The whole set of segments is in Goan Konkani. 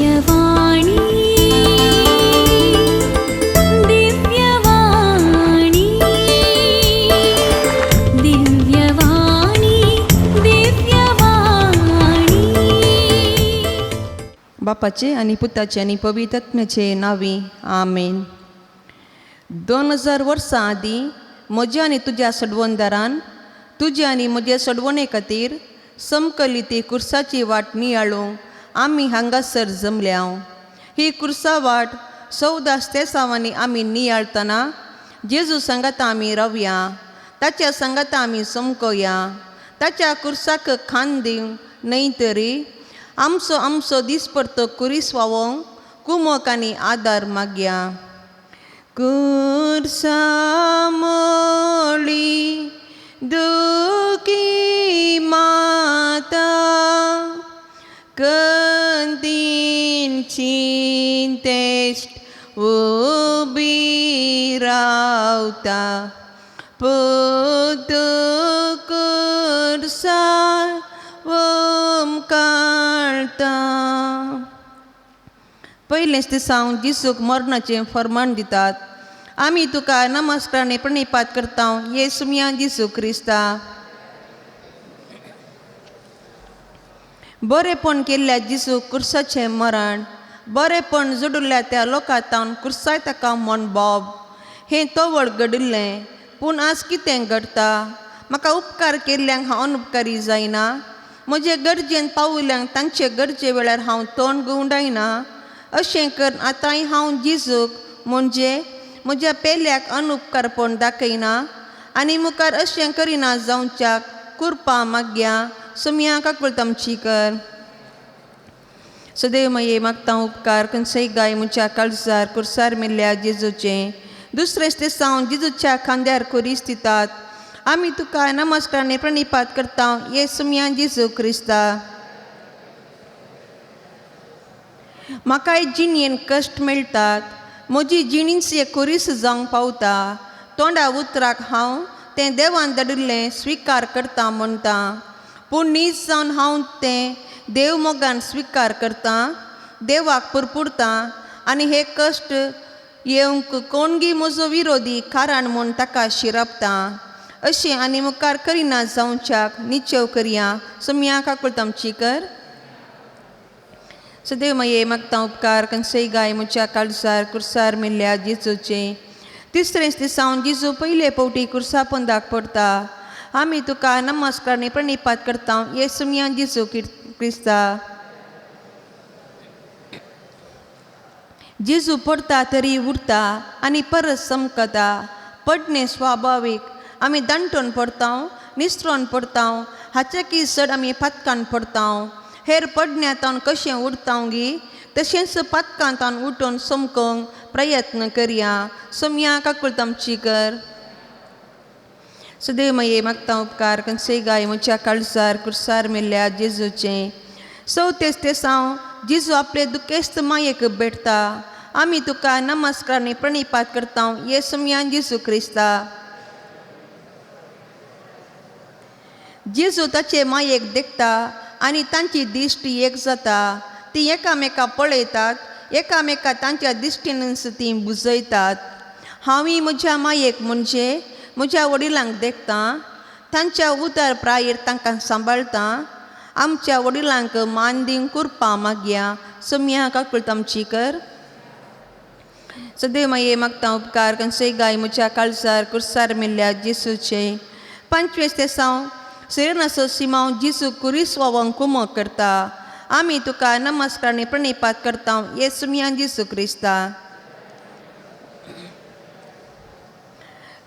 दिव्यवाणी दिव्यवाणी दिव्यवाणी दिव्यवाणी। बापाचे आनी पुताचे आनी पवित्र आत्म्याचे नांवी आमेन। 2000 वर्सां आदीं म्हज्या आनी तुज्या सडवणदारान तुज्या आनी म्हज्या सडवणे खातीर समकली ती कुर्साची वाट नियाळूंक आमी हांगासर जमल्या। ही कुर्सा वाट 14 तेसांवांनी आमी नियाळतना जेजू सांगाता आमी रावया, ताच्या सांगाता आमी समकोया, ताच्या कुर्साक खान दिवंक न्हय तरी आमचो आमचो दिसपडतो कुरीस वावोंक कुमक आनी आदार मागया। कुर्सा मोळी दुखी माता कंदीन चिंतेश्ट उबी रावता, पुतू कुर्सार ओमकारता। पयलेंच दिसा हांव जेजूक मरणाचें फर्मान दितात। आमी तुका नमस्कार आनी प्रणिपात करता येसुम्या जेजू क्रिस्ता। बरेपण केल्ल्या जेजू कुर्साचें मरण, बरेपण जोडिल्ल्या त्या लोकां तावन कुर्साय ताका म्हण बोब हें तवळ घडिल्लें। पूण आज कितें घडटा? म्हाका उपकार केल्ल्यांक हांव अनुपकारी जायना, म्हजे गरजेन पाविल्ल्यांक तांचे गरजे वेळार हांव तोंड घुंवडायना। अशें करून आतांय हांव जेजूक म्हणजे म्हज्या पेल्याक अनुपकारपण दाखयना आनी मुखार अशें करिना जावच्याक कुरपा मागया। सुमया काकुळट आमची कर। सदैव माये मागता उपकार खंयचेय गाय म्हज्या काळजार कुर्सार मेल्ल्या जेजूचें दुसरें दिसा जेजूच्या खांद्यार खुरीस दितात। आमी तुका नमस्कार आनी प्रणिपात करता येसुम्या जेजू क्रिस्ता। म्हाकाय जिणेन कश्ट मेळटात, म्हजी जिणीच एक खुरीस जावंक पावता। तोंडा उतराक हांव तें देवान धाडिल्लें स्विकार करता म्हणटा, पूण नीज जावन हांव तें देव मोगान स्विकार करता, देवाक पुरपुरता आनी हे कश्ट येवंक कोणगी म्हजो विरोधी कारण म्हूण ताका शिरपता। अशें आनी मुखार करिना जावच्याक निचेव करया। सुमया काकुळट आमची कर। सदैव माये मागता उपकार खंयचेय गाय म्हज्या काळजार कुर्सार मेल्ल्या जेजूचें तिसरेंच दिसा हांव जेजू पयले फावटी कुर्सा पोंदाक पडटा। आमी तुका नमस्कार आनी प्रणिपात करता येसुम्या जेजू क्रिस्ता। जेजू पडटा तरी उरता आनी परत समकता। पडणें स्वाभावीक, आमी दांटून पडता, निसरोन पडता, हाच्याकी चड आमी पातकान पडता। हेर पडण्यांतावन कशें उरता गी तशेंच पातकांतावन उठून समकोंक प्रयत्न करया। सोमया काकुळट आमची कर। सदैव माये मागता उपकार खंयचेय गाय म्हज्या काळजार कुर्सार मेल्ल्या जेजूचें चवथेच तेसांव जेजू आपले दुखेस्त मायेक भेटता। आमी तुका नमस्कार आनी प्रणिपात करता येसुम्या जेजू क्रिस्ता। जेजू ताचे मायेक देखता आनी तांची दिश्टी एक जाता। ती एकामेका पळयतात, एकामेका तांच्या दिश्टीनच ती बुजयतात। हांवूय म्हज्या मायेक म्हणजे म्हज्या वडिलांक देखता, तांच्या उदार प्रायेर तांकां सांबाळटा। आमच्या वडिलांक मान दिवंक कुरपा मागया। सोमया काकुळट आमची कर। सदैव माये मागता उपकार खंयचेय गाय म्हज्या काळजार कुर्सार मेल्ल्या जेजूचें पांचवें तेसांव सिरेनाचो सिमांव जेजू कुरीस वावंक कुमक करता। आमी तुका नमस्कार आनी प्रणिपात करता येसुम्या जेजू क्रिस्ता।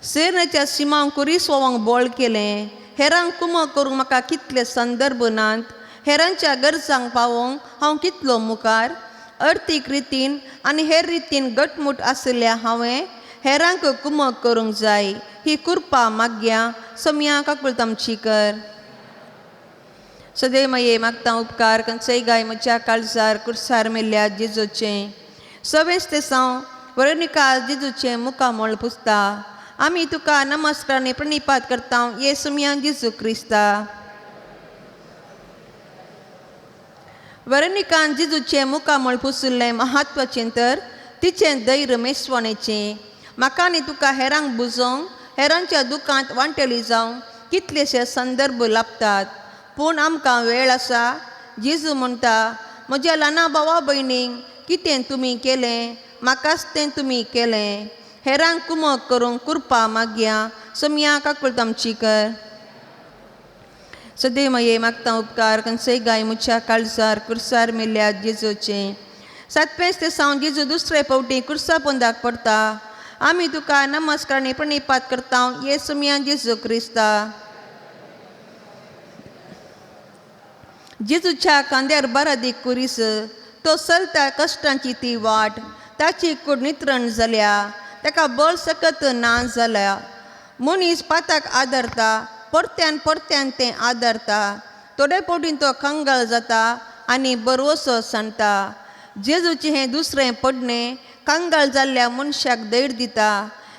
सिरेनाच्या सिमांव कुरीस वावंक बोळ केलें, हेरांक कुमक करूंक म्हाका कितले संदर्भ नात, हेरांच्या गरजांक पावोवंक हांव कितलो मुखार। अर्थीक रितीन आनी हेर रितीन घटमूट आशिल्ल्या हांवें हेरांक कुमक करूंक जाय। ही कुरपा मागया। सोमया काकुळट आमची कर। सदैव माये मागता उपकार खंयचेय गाय म्हज्या काळजार कुर्सार मेल्ल्या जेजूचें सवेंच तेसांव वरोनिका जेजूचें मुखामळ पुसता। आमी तुका नमस्कार आनी प्रणिपात करता येसुम्या जेजू क्रिस्ता। वेरोनिकान जेजूचें मुखामळ पुसुल्लें म्हत्वाचें तर तिचें धैर्य मेस्वाणेचें. म्हाका आनी तुका हेरांक बुजोवंक, हेरांच्या दुखांत वांटेली जावंक कितलेशे संदर्भ लाबतात, पूण आमकां वेळ आसा. जेजू म्हणटा, म्हज्या ल्हाना भावा भयणींक कितें तुमी केलें म्हाकाच तें तुमी केलें. हेरांक कुमक करूंक कृपा मागया. सोमया काकुळट आमची कर. सदैव माये मागता उपकार कंसय गाय मुच्या काळजार कुर्सार मेल्या जेजूचें. सातवेंच ते सावन जेजू दुसरे फावटी कुर्सा पोंदाक पडटा. आमी तुका नमस्कार आनी प्रणिपात करता ये सोमया जेजू क्रिस्ता. जेजूच्या खांद्यार बारादीक कुरीस, तो चलता कश्टांची ती वाट. ताची कूड नित्रण जाल्या, ताका बळ सकत ना जाल्या. मनीस पाताक आदारता, परत्यान परत्यान तें आदारता. थोडे फावटीन तो कंगाल जाता आनी बरवसो सांडटा. जेजूचें हें दुसरें पडणें कंगाल जाल्ल्या मनशाक धैर्य दिता.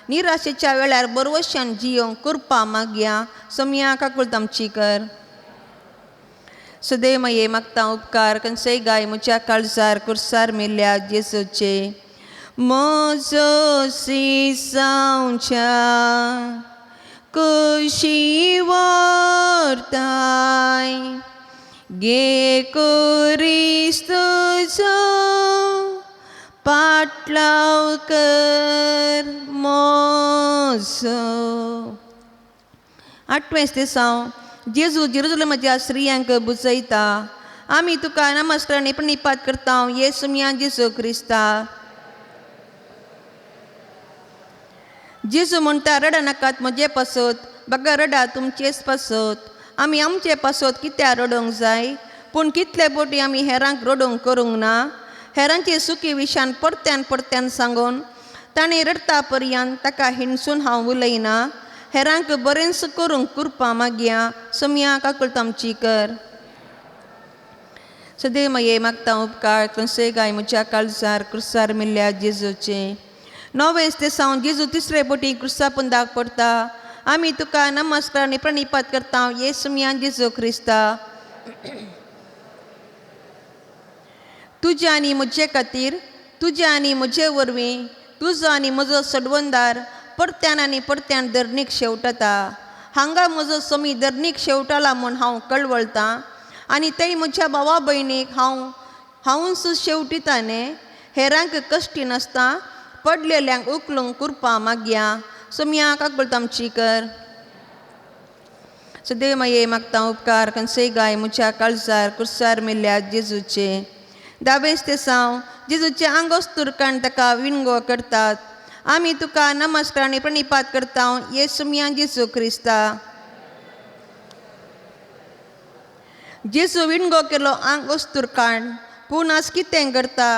निराशेच्या वेळार बरवशान जियोंक कृपा मागया. सोमया काकुळट आमची कर. सदैव माये मागता उपकार कंसय गाय मुच्या काळजार कुर्सार मेल्या जेजूचे. म्हजो सिसांवच्या कुशी व्हरताय, गे क्रिस्तुचो पाटलाव कर म्हजो. आठवेंच दिसांव जेजू जेरुजलेमाच्या स्त्रियांक बुजयता. आमी तुका नमस्कार आनी प्रणिपात करता ये सोमया जेजू क्रिस्ता. जेजू म्हणटा, रडा नाकात म्हजे पासत, बगर रडा तुमचेच पासत. आमी आमचे पासत कित्याक रडोवंक जाय? पूण कितले फावटी आमी हेरांक रडोवंक करूंक ना? हेरांचे सुखी विशान परत्यान परत्यान सांगून ताणें रडटा पर्यंत ताका हिणसून हांव उलयना. हेरांक बरेंच करूंक कृपा मागया. सोमया काकुळट आमची कर. सदैव माये मागता उपकार कंसय गाय म्हज्या काळजार कुर्सार मेल्ल्या जेजूचें. णवेंच ते सावन जेजू तिसरे फावटी क्रुसा पोंदाक पडटा. आमी तुका नमस्कार आनी प्रणिपात करता ये सोमया जेजू क्रिस्ता. तुज्या आनी म्हजे खातीर, तुज्या आनी म्हजे वरवीं तुजो आनी म्हजो सडवंदार परत्यान आनी परत्यान धरणीक शेवटता. हांगा म्हजो समी धरणीक शेवटला म्हूण हांव कळवळतां आनी थंय म्हज्या भावा भयणीक हांव हांवूच शेवटिता न्ही. हेरांक कश्टी नासता पडलेल्यांक उखलूंक कृपा मागया. सोमया काकुळट आमची कर. सदैव माये मागता उपकार कंसय गाय म्हज्या काळजार कुर्सार मेल्ल्या जेजूचे. धावेंच ते साव जेजूचे आंगोस्तूर काण ताका विणगो करतात. आमी तुका नमस्कार आनी प्रणिपात करता ये सोमया जेजू क्रिस्ता. जेजू विणगो केलो आंगोस्तूर काण, पूण आज कितें करता?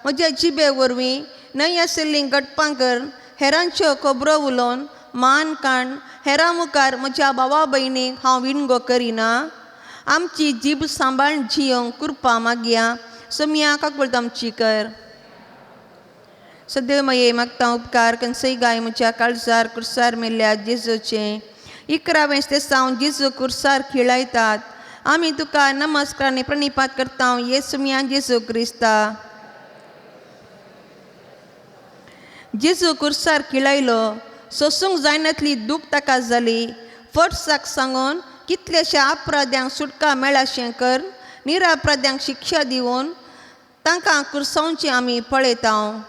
म्हज्या जिबे वरवीं न्हय आशिल्लीं गटपां कर, हेरांच्यो खबरो उलोवन मान काण हेरां मुखार म्हज्या भावा भयणीक हांव विणगो करिना. आमची जीब सांबाळून जियोंक कृपा मागया. सोमया काकुळट आमची कर. सदैव माये मागता उपकार कंसय गाय म्हज्या काळजार कुर्सार मेल्ल्या जेजूचें. इकरावेंच ते सावन जेजू कुर्सार खिळायतात. आमी तुका नमस्कार आनी प्रणिपात करता ये सोमया जेजू क्रिस्ता. जेजू कुर्सार खिळायलो, सोसूंक जायनातली दूख ताका जाली. फटसाक सांगून कितल्याश्या अपराध्यांक सुटका मेळाशें कर, निरापराध्यांक शिक्षा दिवन तांकां कुर्सावचें आमी पळयता.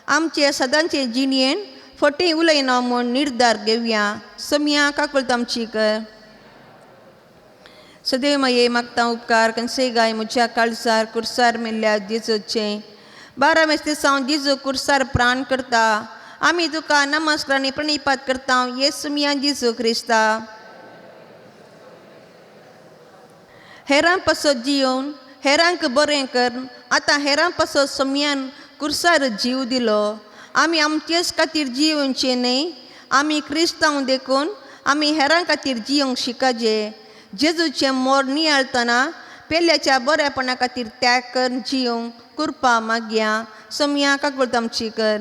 आमचे सदांचे जिणेन फटी उलयना म्हूण निर्धार घेवया. सोमया काकुळट आमची कर. सदैव माये मागता उपकार कंसय गाय म्हज्या काळजार कुर्सार मेल्ल्या जेजूचें. बारावेंच ते सावन जेजू कुर्सार प्राण करता. आमी तुका नमस्कार आनी प्रणिपात करता ये सोमया जेजू क्रिस्ता. हेरां पासत जियोवन हेरांक बरें कर, आतां हेरां पासत सोमयान कुर्सार जीव दिलो. आमी आमचेच खातीर जियोवचें न्हय, आमी क्रिस्तांव देखून आमी हेरां खातीर जियोंक शिकाजे. जेजूचें मोर नियाळतना पेल्याच्या बऱ्यापणा खातीर त्याग कर जियोंक कृपा मागया. सोमया काकुळट आमची कर.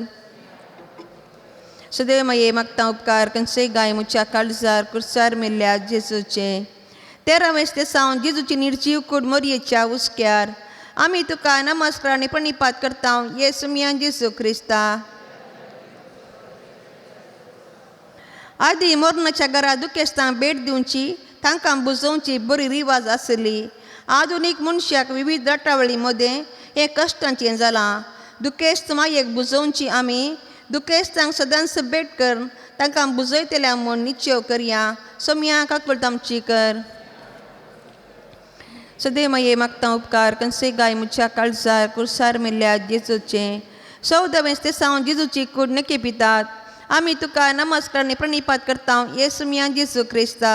सदैव माये मागता उपकार कंसय गाय म्हज्या काळजार कुर्सार मेल्ल्या जेजूचें. तेरावेंच ते सावन जेजूची निर्जीव कूड मोरयेच्या हुस्क्यार. आमी तुका नमस्कार आनी प्रणिपात करता येसू मिया जेजू क्रिस्ता. आदी मरणाच्या घरा दुखेस्तांक भेट दिवची, तांकां बुजोवची बरी रिवाज आसली. आधुनीक मनशाक विविध राटावळी मदें हें कश्टांचें जालां. दुखेस्त मायेक बुजोवची आमी दुखेस्तांक सदांच भेट कर तांकां बुजयतल्या म्हूण निश्चेव करया. सोमया काकूळट आमची कर. सदैव माये मागता उपकार कंसे गाय मुच्या काळजार कुर्सार मेल्ल्या जेजूचें 14वें तेसांव जेजूची कूड नके पितात. आमी तुका नमस्कार आनी प्रणिपात करता येसू मिया जेजू क्रिस्ता.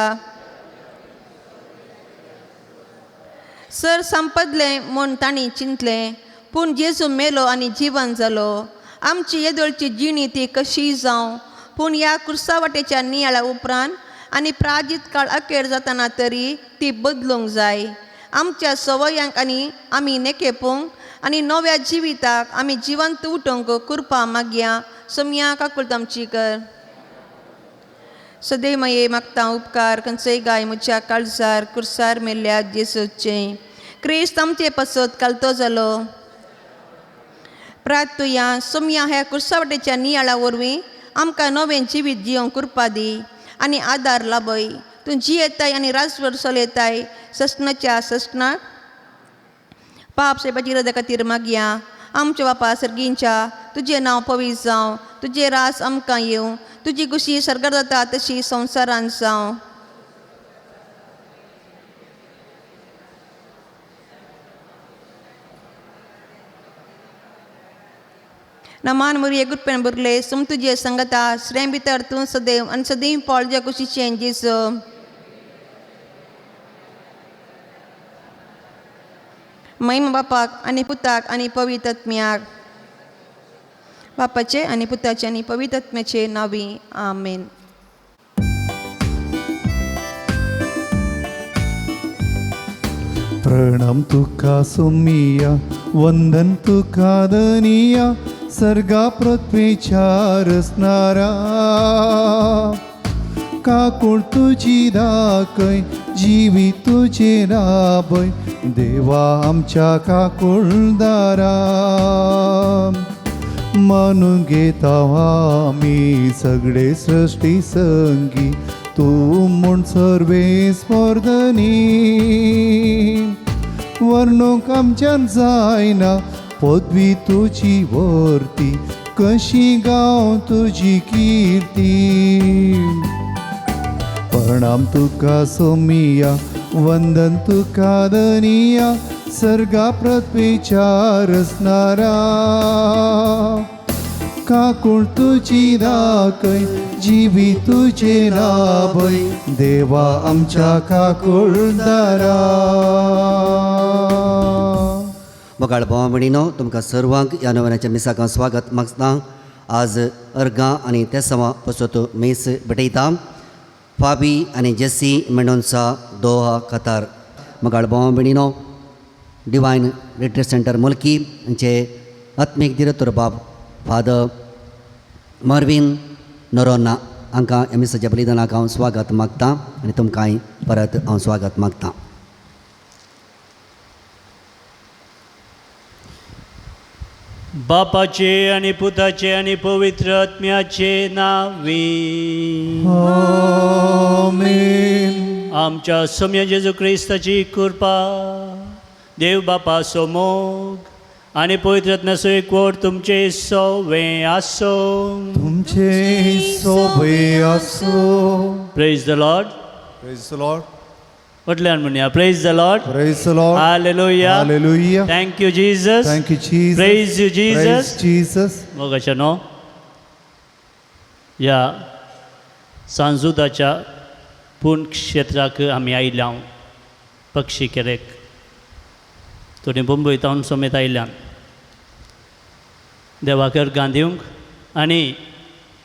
सर संपदलें म्हूण तांणी चिंतलें, पूण जेजू मेलो आनी जिवन जालो. आमची येदोळची जिणी ती कशी जावं, पूण ह्या कुर्सा वाटेच्या नियाळा उपरांत आनी प्राजीत काळ अखेर जातना तरी ती बदलूंक जाय. आमच्या सवयांक आनी आमी नेकेपूंक आनी नव्या जिविताक आमी जिवंत उठोवंक कृपा मागया. सोमया काकूळट आमची कर. सदैव माये मागता उपकार खंयचेय गाय मुच्या काळजार कुर्सार मेल्ल्या जेजूचें क्रिस्त आमचे पासत कालतो जालो. प्रार्थुया. सोमया ह्या कुर्सा वाटेच्या नियाळा वरवीं आमकां नवें जिवीत जियोंक कृपा दी आनी आदार लाभय. तूं जियेताय आनी राजवट चलयताय सस्नाच्या सस्नाक. पाप सायबाची रजा खातीर मागया. आमच्या बापा सर्गींच्या, तुजें नांव पवित्र जावं, तुजें रास आमकां येवं, तुजी खुशी सर्गार जाता तशी संवसारान जावं. नमान मुरये गुटपेन बुरले सुम तुजे संगता श्रेम भितर तूं सदैव आनी सदैव पावल कुशीचें जेजू. महिमा बापाक आनी पुताक आनी पवित्र आत्म्याक. बापाचे आनी पुताचे आनी पवित्र आत्म्याचे नांवी आमेन. प्रणाम तुका सोमिया, वंदन तुका धनिया, सर्गा पृथ्वीच्या रचणारा. काकूळ तुजी दाखय, जिवी तुजे राबय, देवा आमच्या काकुळदारा. मानून घेता आमी सगळे सृश्टी संगी, तूं म्हूण सर्वेस्पर धनी. वर्णूंक आमच्यान जायना पदवी तुजी वर्ती, कशी गांव तुजी किर्ती. प्रणाम तुका सोमिया, वंदन तुका धनिया, सर्गा पृथ्वीच्या रचणारा. काकूळ तुजी दाखय, जिवी तुजे लाभय, देवा आमच्या काकुळदारा. मोगाळ भावा भयणीनो, तुमकां सर्वांक ह्या नव्याच्या मिसाक हांव स्वागत मागता. आज अर्गां आनी तेसांवा पसत मीस भेटयता. फाबी आनी जेसी मेंडोन्सा, दोहा, कतार. मोगाळ भावा भयणीनो, डिवायन रिट्रीट सेंटर मुल्की हांचे आत्मीक दिरतोर बाब फादर मर्वीन नोरोन्ना हांकां ह्या मिसाच्या बलिदानाक हांव स्वागत मागता आनी तुमकांय परत हांव स्वागत मागता. बापाचे आनी पुताचे आनी पवित्र आत्म्याचे नांवी. आमेन. आमच्या सोम्या जेजू क्रिस्ताची कृपा, देव बापाचो मोग आनी पवित्र आत्म्याचो एकवट तुमचे सवे आसो. तुमचे सोबे आसो. Praise the Lord. Praise the Lord. म्हटल्यान म्हणया, Praise the Lord. Praise the Lord. Hallelujah. Hallelujah. Thank you Jesus. Thank you Jesus. Praise you Jesus. Praise Jesus. मोगाच्या नो, ह्या सांजुदाच्या पूण क्षेत्राक आमी आयल्या पक्षी केरेक थोडीं मुंबय तावन समेत आयल्यान देवाक अर्गां दिवंक आनी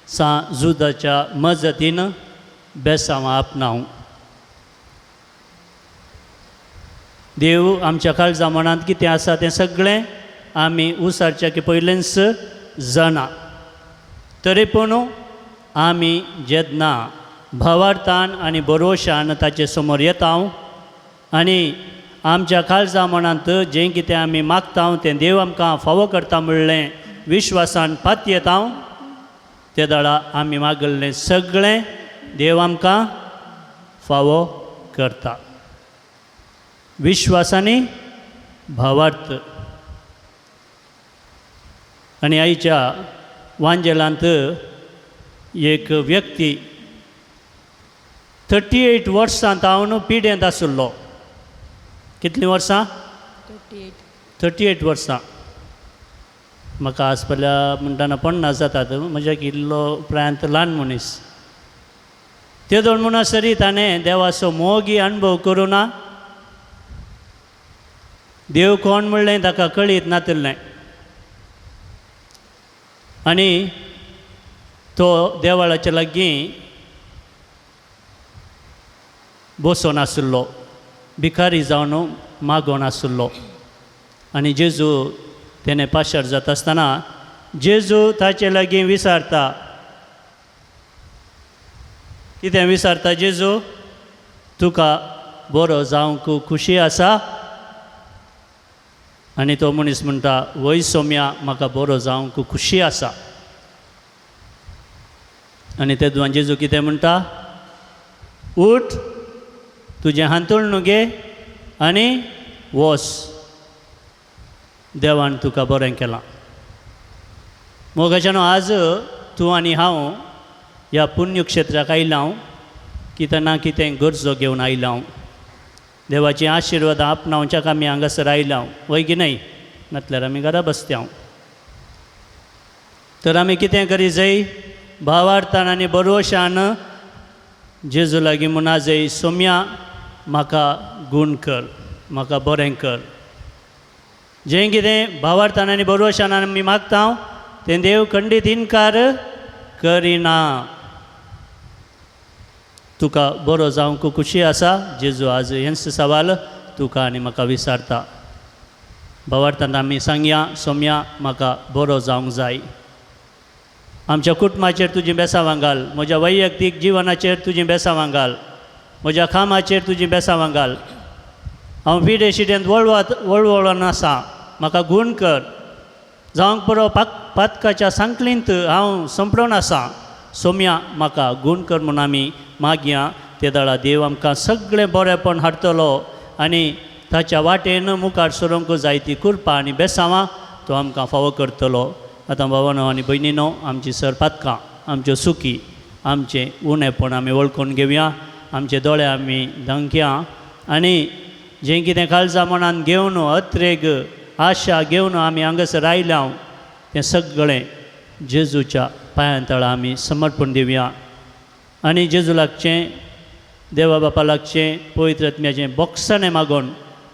सांजुदाच्या मजतीन बेसांवां आपणावंक. देव आमच्या काळजा मनांत कितें आसा तें सगळें आमी उसारच्या की पयलेंच जाणा, तरी पूण आमी जेन्ना भावार्थान आनी बरोशान ताचे समोर येता आनी आमच्या काळजा मनांत जें कितें आमी मागता तें देव आमकां फावो करता म्हणलें विश्वासान पातयेता ते दळा आमी मागल्लें सगळें देव आमकां फावो करता. विश्वासांनी भावार्थ. आनी आयच्या वांजेलांत एक व्यक्ती 38 वर्सां तावन पिड्यांत आशिल्लो. कितलीं वर्सां? 38 वर्सां. म्हाका आसपल्या म्हणटना 50 जातात, म्हज्या इल्लो उपरांत ल्हान मनीस. ते दोन म्हणसरी ताणें देवाचो मोगी अणभव करूं ना, देव कोण म्हणलें ताका कळीत नातिल्लें. आनी तो देवळाच्या लागीं बसोन आशिल्लो, भिकारी जावन मागोन आशिल्लो. आनी जेजू तेणें पाशार जाता आसतना जेजू ताचे लागीं विचारता. कितें विचारता जेजू? तुका बरो जावंक खुशी आसा? आनी तो मनीस म्हणटा, वय सोम्या, म्हाका बरो जावंक खुशी आसा. आनी तेदून जेजू कितें म्हणटा? उठ, तुजें हांतुळणू घे आनी वस, देवान तुका बरें केलां. मोगाच्यानो, आज तूं आनी हांव ह्या पुण्यक्षेत्राक आयला हांव कितें ना कितें गरजो घेवन आयला हांव. देवाची आशिर्वादां आपणावच्याक आमी हांगासर आयला हांव, वय की न्हय? नातल्यार आमी घरा बसता हांव. तर आमी कितें करी जाय? भावार्थान आनी बरोशान जेजू लागीं म्हणा जाय, सोम्या म्हाका गूण कर, म्हाका बरें कर. जें कितें भावार्थान आनी बरोशान आमी मागता तें देव खंडीत इनकार करिना. तुका बरो जावंक खुशी आसा? जेजू आज हेंच सवाल तुका आनी म्हाका विचारता. भावार्थान आमी सांगया, सोम्या म्हाका बरो जावंक जाय. आमच्या कुटुंबाचेर तुजीं बेसांवां घाल, म्हज्या वैयक्तीक जिवनाचेर तुजीं बेसांवां घाल, म्हज्या कामाचेर तुजीं बेसांवां घाल. हांव पिडे शिट्यांत वळवळोन आसा, म्हाका गूण कर. जावंक पुरो पातकाच्या सांकलींत हांव संपडोन आसा, सोम्या म्हाका गूण कर म्हूण आमी मागया. ते दळा देव आमकां सगळें बरेंपण हाडटलो आनी ताच्या वाटेन मुखार सरूंक जायती कृपा आनी बेसांवां तो आमकां फावो करतलो. आतां भावानो आनी भयणीनो, आमची सर पातकां, आमच्यो सुकी, आमचें उणेपण आमी वळखून घेवया. आमचे दोळे आमी धांकया आनी जें कितें काळजा मनान घेवन अत्रेग आशा घेवन आमी हांगासर आयल्या तें सगळें जेजूच्या पांयां तळा आमी समर्पण दिवया. आनी जेजू लागचें, देवा बापा लागचें, पवित्र आत्म्याचें बोगसणें मागून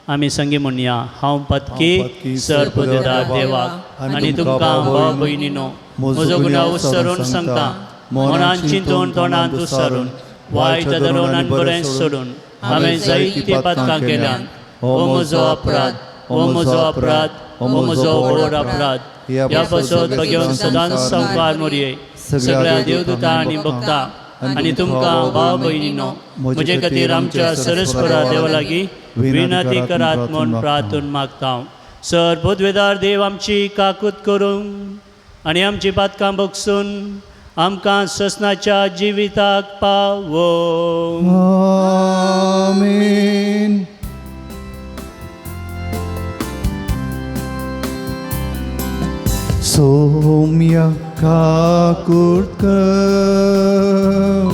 आमी संगी म्हणया, हांव पतकी सर पदवेदार देवाक आनी तुमकां भाव भयणीनो म्हजो गुन्यांव उत्सरून सांगता, मनान चिंतून तोंडान उत्सरून वायट धरून आनी बरें सोडून हांवें जायतीं पातकां केल्यान. हो म्हजो अपराध, हो म्हजो अपराध, हो म्हजो व्हड अपराध. ह्या पासत भगेवन सदांच संवकार मोरये सगळ्या देवदूता आनी भक्ता आनी तुमकां भाव भयणीनो म्हजे खातीर आमच्या सरस्परा देवा लागीं विनंती करात म्हूण प्रार्थून मागता हांव. सर पदवेदार देव आमची काकूत करूंक आनी आमची पातकां बगसून आमकां ससनाच्या जिविताक पावो. आमेन. सोम्या काकूट कर,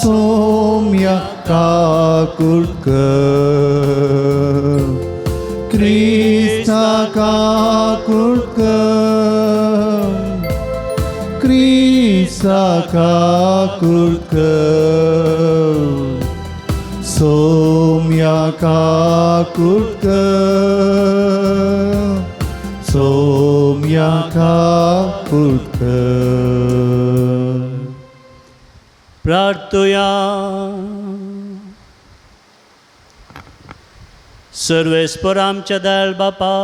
सोम्या काकूट कर, क्रिस्ता काकूट कर, क्रिस्ता काकूट कर, सोम्या काकूट कर, सोम्या काकूट कर. प्रार्थुया. सर्वेस्पर आमच्या दयाळ बापा,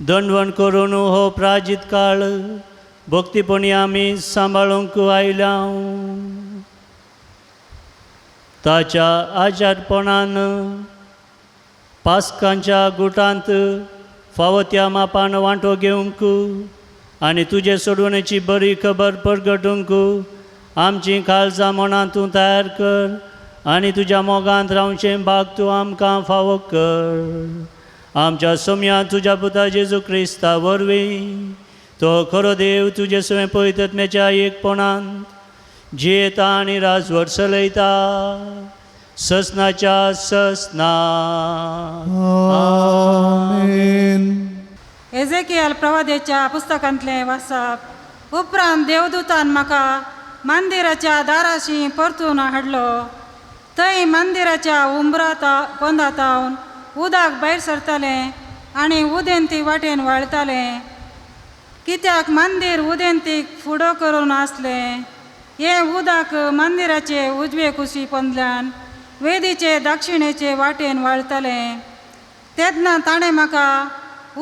दंडवण करून हो प्राजीत काळ भक्तीपणी आमी सांबाळूंक आयल्या. ताच्या आजारपणान पास्कांच्या गुटांत फावो त्या मापान वांटो घेवंक आनी तुजे सोडवणेची बरी खबर परगटूंक आमची काळजां मनां तूं तयार कर आनी तुज्या मोगांत रावचें भाग तूं आमकां फावो कर. आमच्या सोम्या तुज्या पुता जेजू क्रिस्ता वरवीं तो खरो देव तुजे सवें पवित्रत्म्याच्या एकपणांत जियेता आनी राजवट चलयता ससनाच्या ससना. आमेन. एजेकियल प्रवादेच्या पुस्तकांतलें वाचप. उपरांत देवदूतान म्हाका मंदिराच्या दाराशी परतून हाडलो. थंय मंदिराच्या उंबराता पोंदातावन उदक भायर सरतालें आनी उदेंती वाटेन व्हाळतालें. कित्याक मंदीर उदेंतीक फुडो करून आसलें. हें उदक मंदिराचे उजवे कुशी पोंदल्यान वेदीचे दक्षिणेचे वाटेन व्हाळतालें. तेन्ना ताणें म्हाका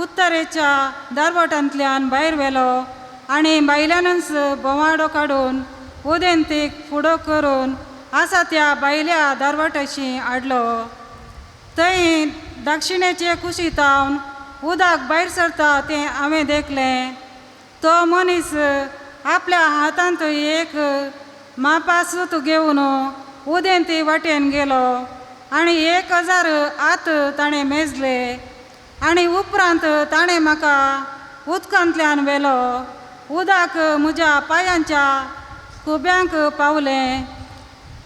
उत्तरेच्या दारवटांतल्यान भायर व्हेलो आनी भायल्यानूच भोंवाडो काडून उदेंतीक फुडो करून आसा त्या भायल्या दारवटाशी हाडलो. थंय दक्षिणेचे कुशीतावन उदक भायर सरता तें हांवें देखलें. तो मनीस आपल्या हातांत एक मापासूत घेवन उदेंती वाटेन गेलो आनी 1000 हात ताणें मेजले आनी उपरांत ताणें म्हाका उदकांतल्यान व्हेलो. उदक म्हज्या पांयांच्या खुब्यांक पावलें.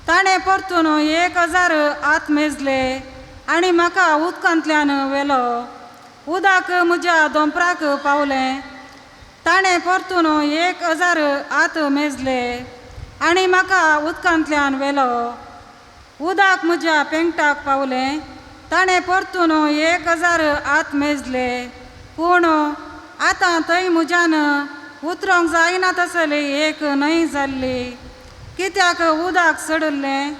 ताणें परतून 1000 हात मेजले आनी म्हाका उदकांतल्यान व्हेलो. उदक म्हज्या दोंपराक पावलें. ताणें परतून 1000 हात मेजले आनी म्हाका उदकांतल्यान व्हेलो. उदक म्हज्या पेंगटाक पावलें. ताणें परतून 1000 हात मेजले पूण आतां थंय म्हज्यान उतरोंक जायना तसली एक न्हंय जाल्ली. कित्याक उदक चडिल्लें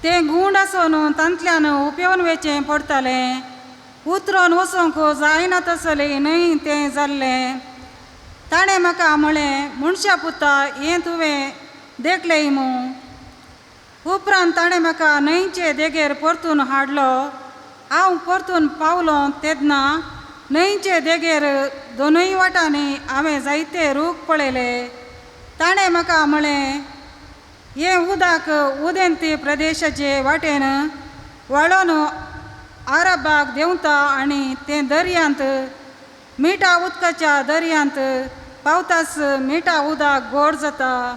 तें गूंड आसून तांतल्यान उपेवन वेचें पडटालें. उतरोन वचूंक जायना तसली न्हंय तें जाल्लें. ताणें म्हाका म्हळें, मनशा पुता, हें तुवें देखलें मू. उपरांत ताणें म्हाका न्हंयचे देगेर परतून हाडलो. हांव परतून पावलो तेन्ना न्हंयचे देगेर दोनूय वाटांनी हांवें जायते रूख पळयले. ताणें म्हाका म्हळें, हें उदक उदेंती प्रदेशाचे वाटेन व्हाळोन आरबाक देंवता आनी तें दर्यांत मिठा उदकाच्या दर्यांत पावतास मिठा उदक गोड जाता.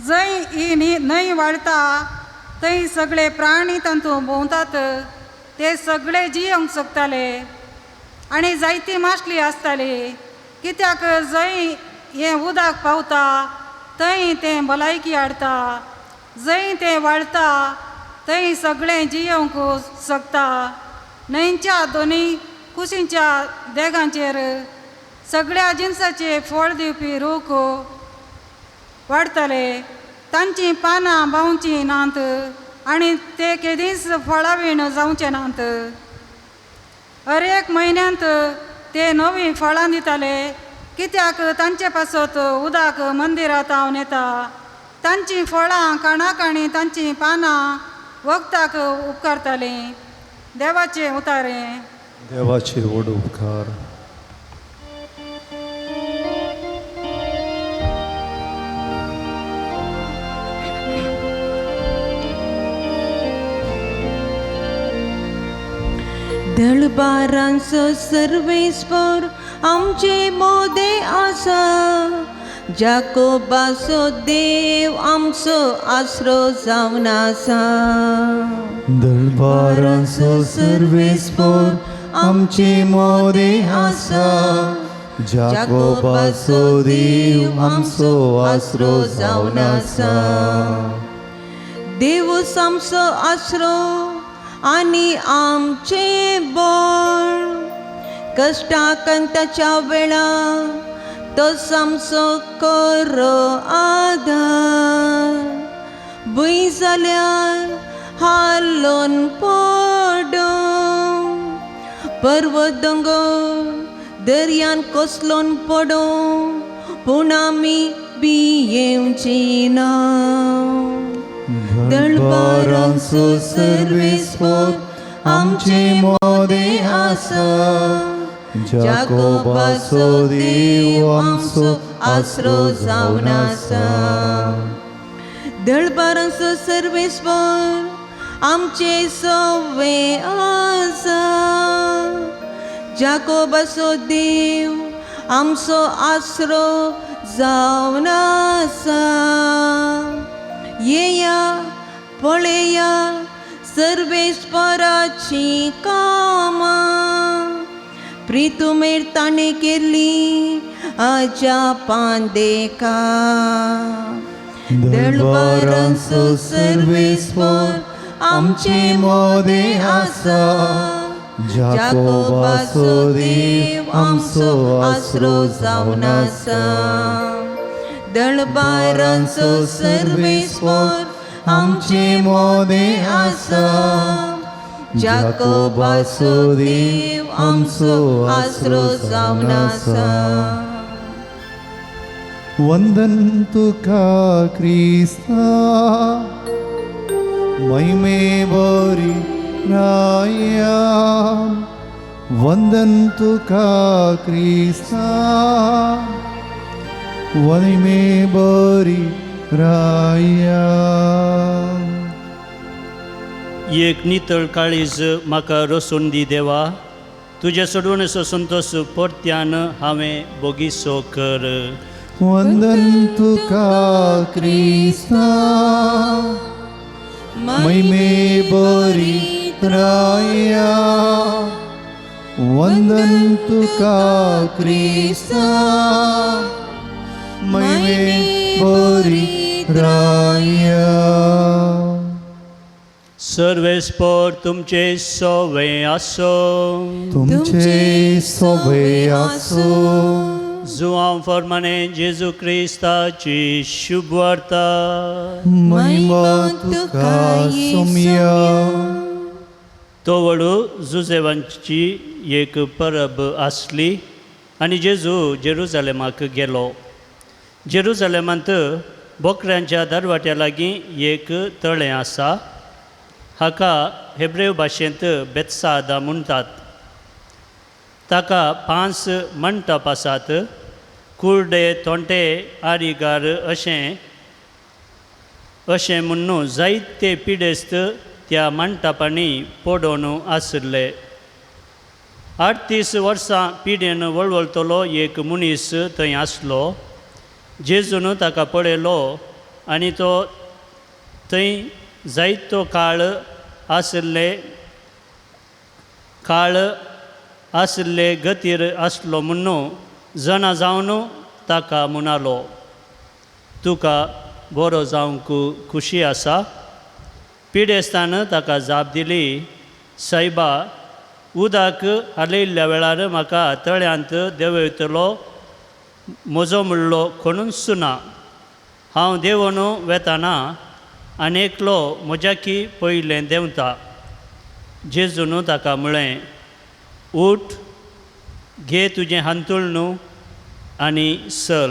जंय ही न्हंय व्हाळता थंय सगळे प्राणी तातूंत भोंवतात. ते सगळे जियोंक शकताले आनी जायती मासली आसताली. कित्याक जंय हें उदक पावता थंय तें भलायकी हाडटा. जंय तें व्हाळता थंय सगळें जियोंक शकता. न्हंयच्या दोनूय कुशींच्या देगांचेर सगळ्या जिनसाचे फळ दिवपी रूख वाडटले. तांचीं पानां बावचीं नात आनी ते केदींच फळां वीण जावचे नात. हर एक म्हयन्यांत ते नवीं फळां दिताले. कित्याक तांचे पासत उदक मंदिरांत हांव येता. तांचीं फळां काणाक आनी तांचीं पानां वखदाक उपकारतालीं. देवाचें उतारें. देवाचे व्हड उपकार. दळबारांचो सर्वेस्पर आमचे मोदे आसा. जाकोबाचो देव आमचो आसरो जावन आसा. दरबारांचो सर्वेस्पर आमचे मोदे आसा. जाकोबाचो देव आमचो आसरो जावन आसा. देवूच आमचो आसरो आनी आमचें बळ. कश्टाकंताच्या वेळा तो आमचो खरो आदार. भंय जाल्यार हालोन पडों, पर्वत दोंगर दर्यान कोसलोन पडों, पूण आमी भियेवची ना. दरबारांचो सर्वेस्पर आमचे मोदें आसा. जाकोबाचो देव आमचो आसरो जावन आसा. दळबारांचो सर्वेस्पर आमचे सवे आसा. जाकोबाचो देव आमचो आसरो जावन आसा. येया पळया सर्वेस्पराची कामां, प्रितुमेर ताणें केल्ली अजापां देखा. दळबारांचो सर्वेस्पर आमचे मोदें आसा. जाकोबाचो देव आमचो आसरो जावन आसा. दळबारांचो सर्वेस्पर आमचे मोदें आसा. जाकोबाचो देव आमचो आसरो जावन आसा. वंदन तुका क्रिस्ता, महिमे बरी राया. वंदन तुका क्रिस्ता, महिमे बरी राया. एक नितळ काळीज म्हाका रसून दी देवा, तुज्या सोडवणेचो संतोश परत्यान हांवें बोगीसो कर. वंदन तुका क्रिस्ता, महिमे बरी राया. वंदन तुका क्रिस्ता, महिमे बरी राया. सर्वेस्पर तुमचे सोवे आसो. तुमचे सोवे आसो. जुआंव फॉर्माने जेजू क्रिस्ताची शुभवार्ता. महिमा तुका सोमया. तोवळू जुजेवांची एक परब आसली आनी जेजू जेरुजालेमाक गेलो. जेरुजालेमांत बोकऱ्यांच्या दरवाट्या लागीं एक तळें आसा, हाका हेब्रेव भाशेंत बेत्सादा म्हणटात. ताका 5 मंटप आसात. कुर्डे, तोंटे, आरिगार अशें अशें म्हुण्णू जायते पिडेस्त त्या मंटपांनी पडोवन आशिल्ले. 38 वर्सां पिडेन वळवळतलो एक मनीस थंय आसलो. जेजून ताका पळयलो आनी तो थंय जायतो काळ आशिल्ले गतीर आसलो म्हुण्णू जाणा जावन ताका म्हणालो, तुका बरो जावंक खुशी आसा? पिडेस्तान ताका जाप दिली, सायबा, उदक हालयल्ल्या वेळार म्हाका तळ्यांत देंवयतलो म्हजो म्हणलो कोणूच ना. हांव देंवन वेताना आनी एकलो म्हज्याकी पयलें देंवता. जेजून ताका म्हळें, उठ, घे तुजें हांतुळणू आनी चल.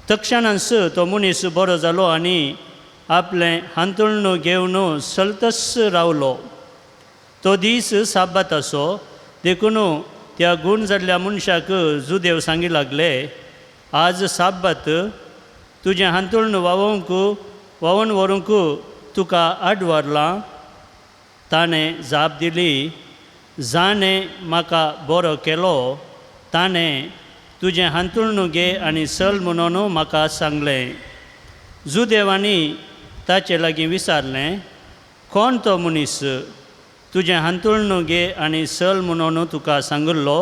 तक्षणांच तो मनीस बरो जालो आनी आपलें हांतुळणू घेवन चलतच रावलो. तो दीस साब्बात आसो, देखून त्या गूण जाल्ल्या मनशाक जुदेव सांगी लागले, आज साब्बात, तुजें हांतुळणू व्हांवून व्हरूंक तुका आडवारलां. ताणें जाप दिली, जाणें म्हाका बरो केलो ताणें तुजें हांतुळणू घे आनी चल म्हणून म्हाका सांगलें. जुदेवांनी ताचे लागीं विचारलें, कोण तो मनीस तुजें हांतुळणू घे आनी चल म्हणून तुका सांगिल्लो?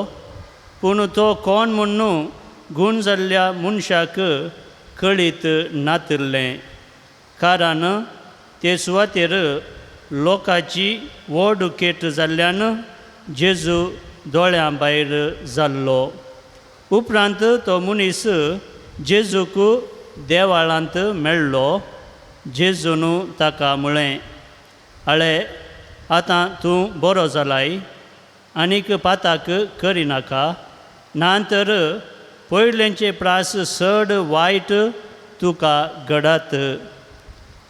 पूण तो कोण म्हुण्णू गूण जाल्ल्या मनशाक कळीत नातिल्लें, कारण ते सुवातेर लोकांची व्हड केट जाल्ल्यान जेजू दोळ्यां भायर जाल्लो. उपरांत तो मनीस जेजूक देवाळांत मेळ्ळो. जेजून ताका म्हळें, आळे, आतां तूं बरो जालाय, आनीक पाताक करिनाका, ना तर पयलेंचे प्रास चड वायट तुका घडात.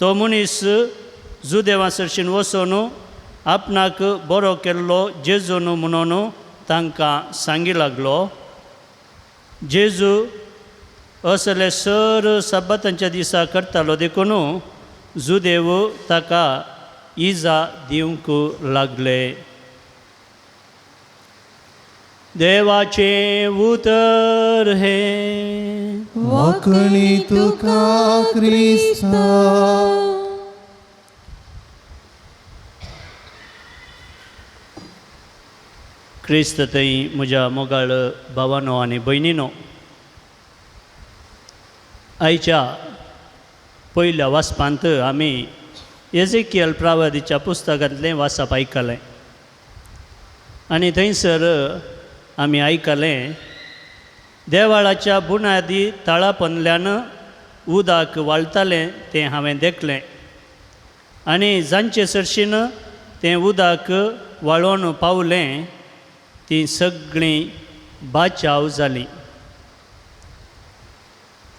तो मनीस जुदेवा सरशीन वचून आपणाक बरो केल्लो जेजून म्हणून तांकां सांगी लागलो. जेजू असले सर सब्बातांच्या दिसा करतालो देखून जुदेव ताका इजा दिवंक लागले. देवाचें उतर हें. वाकणी तुका क्रिस्ता. क्रिस्त थंय म्हज्या मोगाळ भावानो आनी भयणीनो, आयच्या पयल्या वाचपांत आमी एजेकियल प्रावादीच्या पुस्तकांतलें वाचप आयकलें आनी थंयसर आमी आयकलें देवाळाच्या बुनादी तळापनल्यान उदक वाळटालें तें हांवें देखलें आनी जांचे सरशीन तें उदक वाळोवन पावलें तीं सगळीं बाचाव जालीं.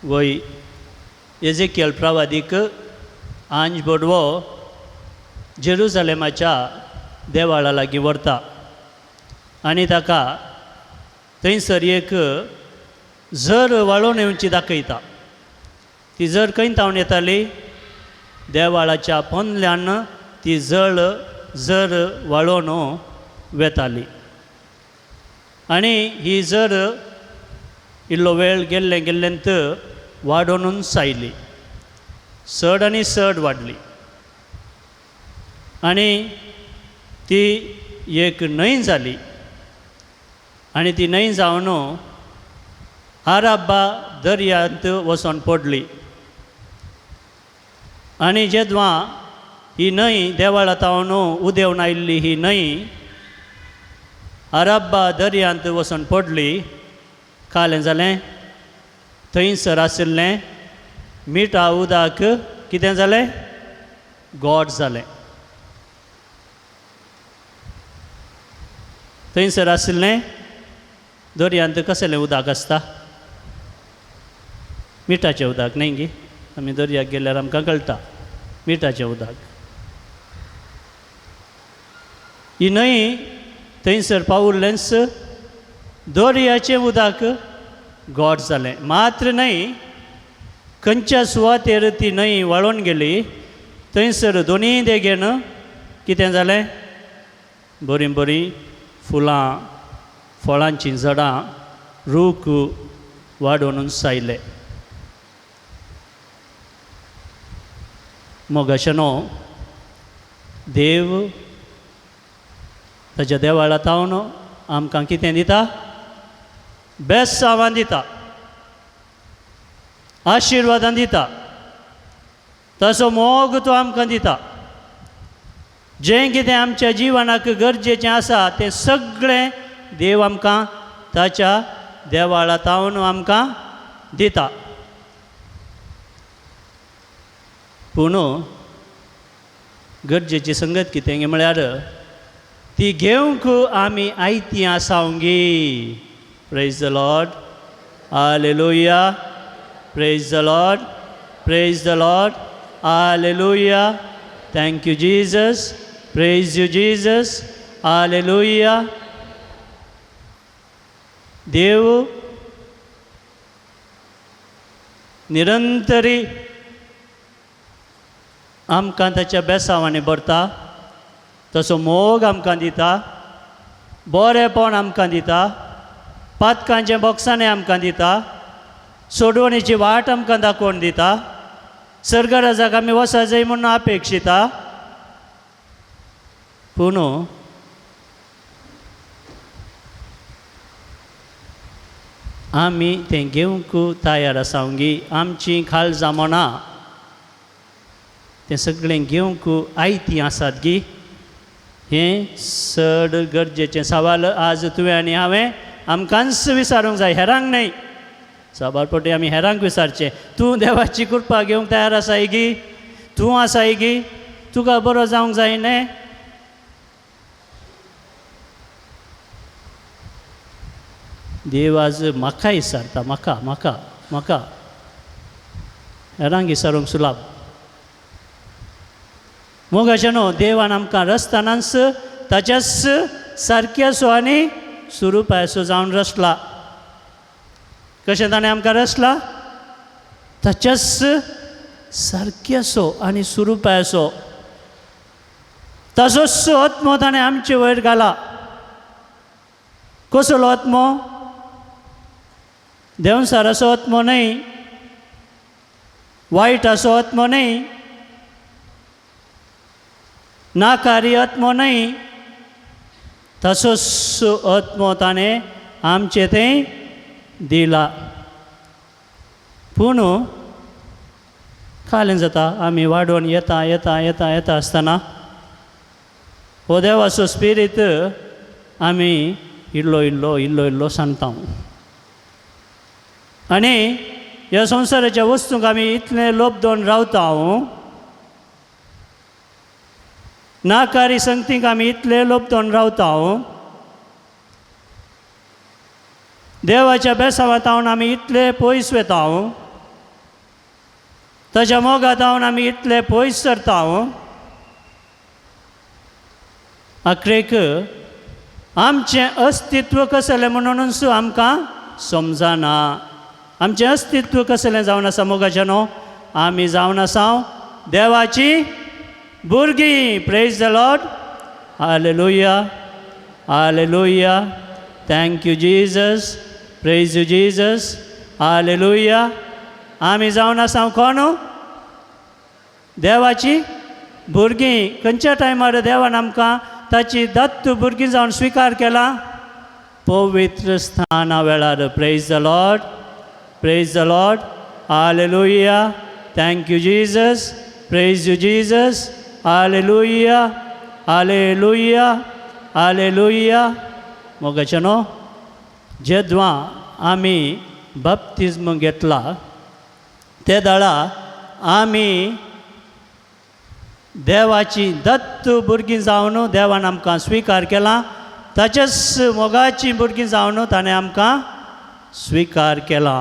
वय एजेकियल प्रावादीक आंज बोडवो जेरुजलेमाच्या देवाळा लागीं व्हरता आनी ताका थंयसर एक झर वाळोवन येवची दाखयता. ती झर खंय तावन येताली? देवाळाच्या पोंदल्यान ती झर वाळोवन वेताली आनी ही झर इल्लो वेळ गेल्ले गेल्लेंत वाडोवनूच आयली, चड आनी चड वाडली आनी ती एक न्हंय जाली आनी ती न्हंय जावन आराब्बा दर्यांत वचोन पडली. आनी जेदवा ही न्हंय देवाळा तावन उदेवन आयिल्ली ही न्हंय आराब्बा दर्यांत वचोन पडली. कालें जालें थंयसर आशिल्लें मिठा उदक कितें जालें? गोड जालें. थंयसर आशिल्लें दर्यांत कसलें उदक आसता? मिठाचें उदक न्हय गी? आमी दर्याक गेल्यार आमकां कळटा मिठाचें उदक. ही न्हंय थंयसर पावुल्लेंच दर्याचें उदक गोड जालें. मात्र न्हय खंयच्या सुवातेर ती न्हंय वाळोवन गेली थंयसर दोनूय देगेन कितें जालें? बरीं बरीं फुलां फळांचीं झाडां रूख वाडोवन आयले. मोगाशेनो देव ताच्या देवाळा तावन आमकां कितें दिता? बेसांवां दिता, आशिर्वादां दिता, ताचो मोग तो आमकां दिता. जें कितें आमच्या जिवनाक गरजेचें आसा तें सगळें देव आमकां ताच्या देवाळा तावन आमकां दिता. पूण गरजेची संगत कितें म्हळ्यार ती घेवंक आमी आयती आसावंगी. Praise the Lord, hallelujah. Praise the Lord, praise the Lord, hallelujah. Thank you Jesus, praise you Jesus, hallelujah. देव निरंतरी आमकां ताच्या बेसांवांनी भरता, तसो मोग आमकां दिता, बरेंपण आमकां दिता, पातकांचें बोक्साणें आमकां दिता, सोडवणेची वाट आमकां दाखोवन दिता, सर्गराजाक आमी वचूंक जाय म्हणून अपेक्षिता. पूण आमी तें घेवंक तयार आसावंगी? आमची खाल जामना तें सगळें घेवंक आयती आसात गी? हें चड गरजेचें सवाल आज तुवें आनी हांवें आमकांच विचारूंक जाय, हेरांक न्हय. साबार फावटी आमी हेरांक विचारचें, तूं देवाची कृपा घेवंक तयार आसाय गी? तूं आसाय गी? तुका बरो जावंक जाय न्हय? देव आज म्हाका विचारता, म्हाका म्हाका म्हाका, हेरांक विचारूंक सुलाभ. मोगाचें न्हू देवान आमकां रसतानाच ताच्याच सारक्यासो आनी सुरुपायसो जावन रसला. कशें ताणें आमकां रसला? ताच्याच सारक्यासो आनी सुरुपायसो. ताचोच आत्मो ताणें आमचे वयर घाला. कसलो आत्मो? देंवसाराचो आत्मो न्हय, वायटाचो आत्मो न्हय, नाकारी आत्मो न्हय, तसोच आत्मो ताणें आमचे थंय दिला. पूण कालें जाता आमी वाडोवन येता येता येता येता आसतना हो देवाचो स्पिरीत आमी इल्लो इल्लो इल्लो इल्लो सांगता. आनी ह्या संवसाराच्या वस्तूंक आमी इतलें लोभ दवरून रावता, नाकारी संगतीक आमी इतले लोभ दवरून रावता, देवाच्या बेसावांत हांव आमी इतले पयस वता, ताच्या मोगांत हांव आमी इतले पयस सरता. आखरेक आमचें अस्तित्व कसलें म्हणूनच आमकां समजना. आमचें अस्तित्व कसलें जावन आसा मोगाचें न्हू? आमी जावन आसा देवाची भुरगीं. Praise the Lord. Hallelujah, hallelujah. Thank you Jesus. Praise you Jesus. Hallelujah. आमी जावन आसा कोण? देवाची भुरगीं. खंयच्या टायमार देवान आमकां ताची दत्त भुरगीं जावन स्विकार केला? पवित्र स्थाना वेळार. Praise the Lord, praise the Lord. Hallelujah. Thank you Jesus. Praise you Jesus. Hallelujah, hallelujah, hallelujah. मोगाचें न्हू, जेद्वां आमी बाप्तिज्म घेतला ते दाळा आमी देवाची दत्त भुरगीं जावन देवान आमकां स्विकार केला. ताच्याच मोगाची भुरगीं जावन ताणें आमकां स्विकार केला.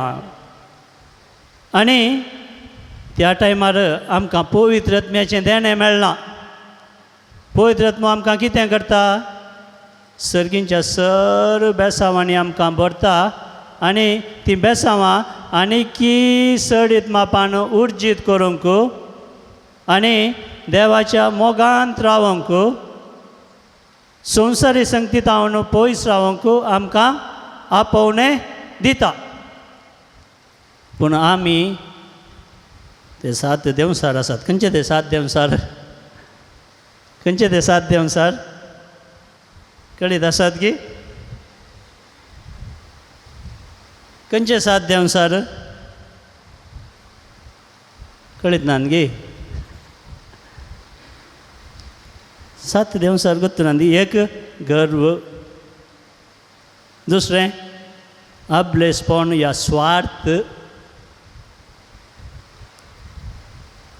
आनी त्या टायमार आमकां पवित्र आत्म्याचें देणें मेळ्ळां. पवित्र आत्मो आमकां कितें करता? सर्गींच्या सर्व बेसांवांनी आमकां भरता आनी तीं बेसांवां आनीकी चडीत मापान उर्जीत करूंक आनी देवाच्या मोगांत रावंक, संवसारी संगतीत हांव पयस रावंक आमकां आपोवणें दिता. पूण आमी ते सात देंवसार आसात. खंयचे ते सात देंवसार? खंयचे ते सात देंवसार? कळीत आसात की खंयचे सात देंवसार? कळीत ना गे? सात देंवसार गोत्तु ना. एक गर्व, दुसरें अबलेसपण या स्वार्थ,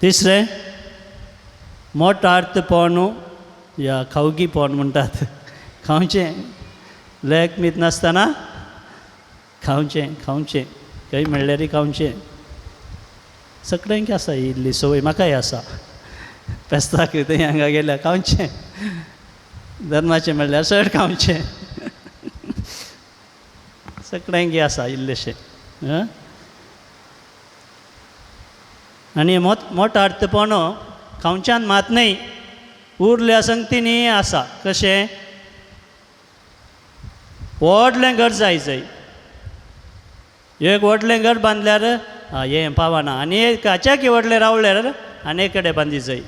तिसरें मोटार्थपण या खावगीपण म्हणटात. खावचें लेख मीत नासतना खावचें खावचें खंय मेळ्ळ्यार खावचें. सगळ्यांक आसा इल्ली संवय, म्हाकाय आसा. फेस्ताक थंय हांगा गेल्यार खावचें, धर्माचें म्हणल्यार चड खावचें. सगळ्यांक आसा इल्लेशें. आनी मोटार्थपण खावच्यान मात न्हय, उरल्या संगतीनी आसा. कशें? व्हडलें घर जाय जाय, एक व्हडलें घर बांदल्यार हें पावना, आनी एक हाच्याकी व्हडलें रावल्यार आनी एक कडेन बांदी जाय,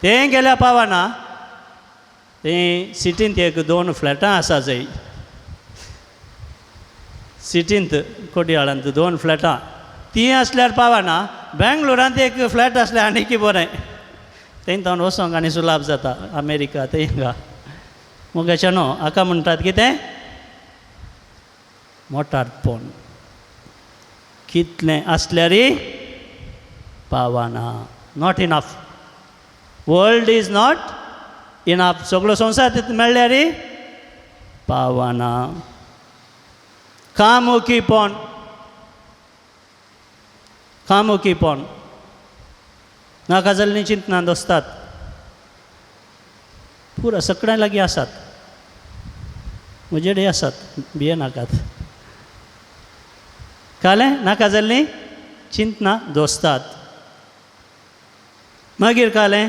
तें गेल्यार पावना. तें सिटींत एक दोन फ्लॅटां आसा जाय, सिटींत कोडयाळांत दोन फ्लॅटां, तीं आसल्यार पावना. बेंगलोरांत एक फ्लॅट आसल्यार आनीकी बरें, थंय तावन वचोंक आनी सुलाभ जाता. अमेरिका थंय हांगा मोगाचें न्हू, हाका म्हणटात कितें? मोटारपण. कितलें आसल्यारय पावना. Not enough. World is not enough. सगळो संवसार तितून मेळ्ळ्यार पावना. कामुकीपण, कामुकीपण, नाका जाल्लीं चिंतनां दसतात. पुरा सगळ्यां लागीं आसात, म्हजे कडेन आसात, भिये नाकात. कालें नाका जाल्लीं चिंतना दोस्तात. मागीर कालें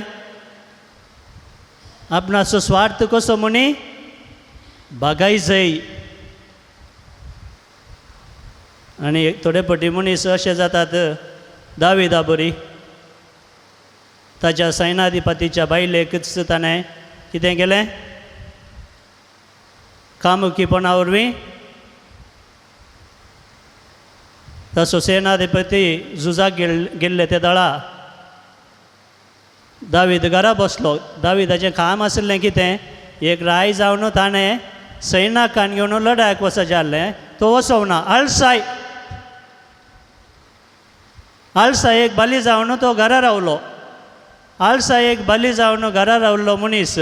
आपणाचो स्वार्थ कसो म्हणी बागाय जय. आनी थोडे पटी मनीस अशें जातात, दाविदा बरी ताच्या सैनाधिपतीच्या बायलेकच ताणें कितें केलें, कामुकीपणा वरवीं ताचो सेनाधिपती झुजाक गेल्ले ते दळा. दावीद घरा बसलो. दाविदाचें काम आशिल्लें कितें, एक राय जावन ताणें सैनाकान घेवन लडायक वचचें आहलें, तो वचोना. आळसाय आळसायेक बली जावन तो घरा रावलो. आळसायेक बली जावन घरा रावल्लो मनीस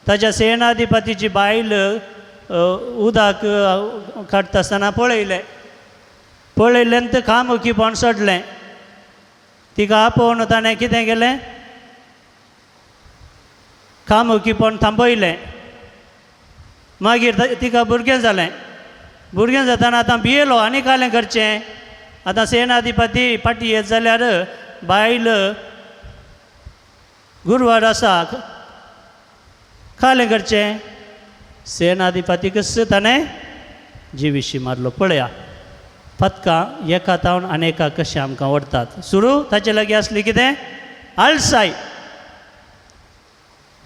ताच्या सेनाधिपतीची बायल उदक काडटा आसतना पळयलें. पळयलें तें कामुकीपण सोडलें. तिका आपोवन ताणें कितें केलें, कामुकीपण थांबयलें. मागीर तिका भुरगें जालें. भुरगें जातना आतां भियेलो आनी कालें करचें. आतां सेनाधिपती फाटी येत जाल्यार बायल गुरवार आसा, कालें करचें. सेनाधिपतीकच ताणें जिविशी मारलो. पळया पदकां एका तावन आनी एका कशें आमकां व्हरतात. सुरू ताचे लागीं आसली कितें, आळसाय.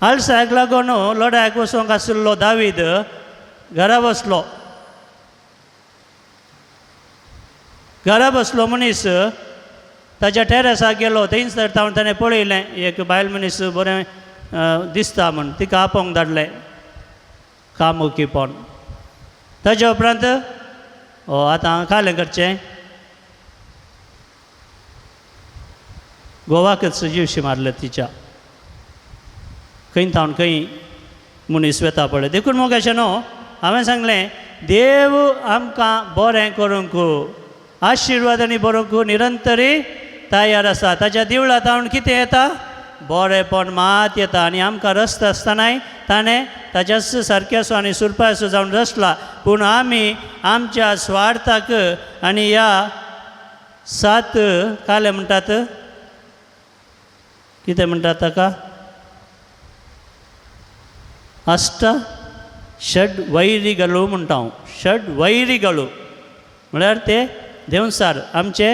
आळसायक लागून लडायक वचोंक आशिल्लो दावीद घरा बसलो. घरा बसलो मनीस ताच्या टेरसाक गेलो. थंयच तावन ताणें पळयलें एक बायल मनीस बरें दिसता म्हूण, तिका आपोवंक धाडलें. कामुकीपण. ताच्या उपरांत आतां कालें करचें, गोवाकच जिवशी मारले तिच्या. खंय तावन खंय मनीस वेता पळय. देखून मोगाचें न्हू हांवें सांगलें, देव आमकां बरें करूंक आशिर्वादांनी बरोवंक निरंतरी तयार आसा. ताच्या देवळा तावन कितें येता, बरेंपण मात येता. आनी आमकां रस्तो आसतनाय ताणें ताच्याच सारकेसो आनी सुरपासो जावन रसला. पूण आमी आमच्या स्वार्थाक आनी ह्या सात काले म्हणटात, कितें म्हणटात ताका, अष्ट षड वैरिगलू म्हणटा हांव. षड वैरिगलू म्हळ्यार ते देवसार आमचे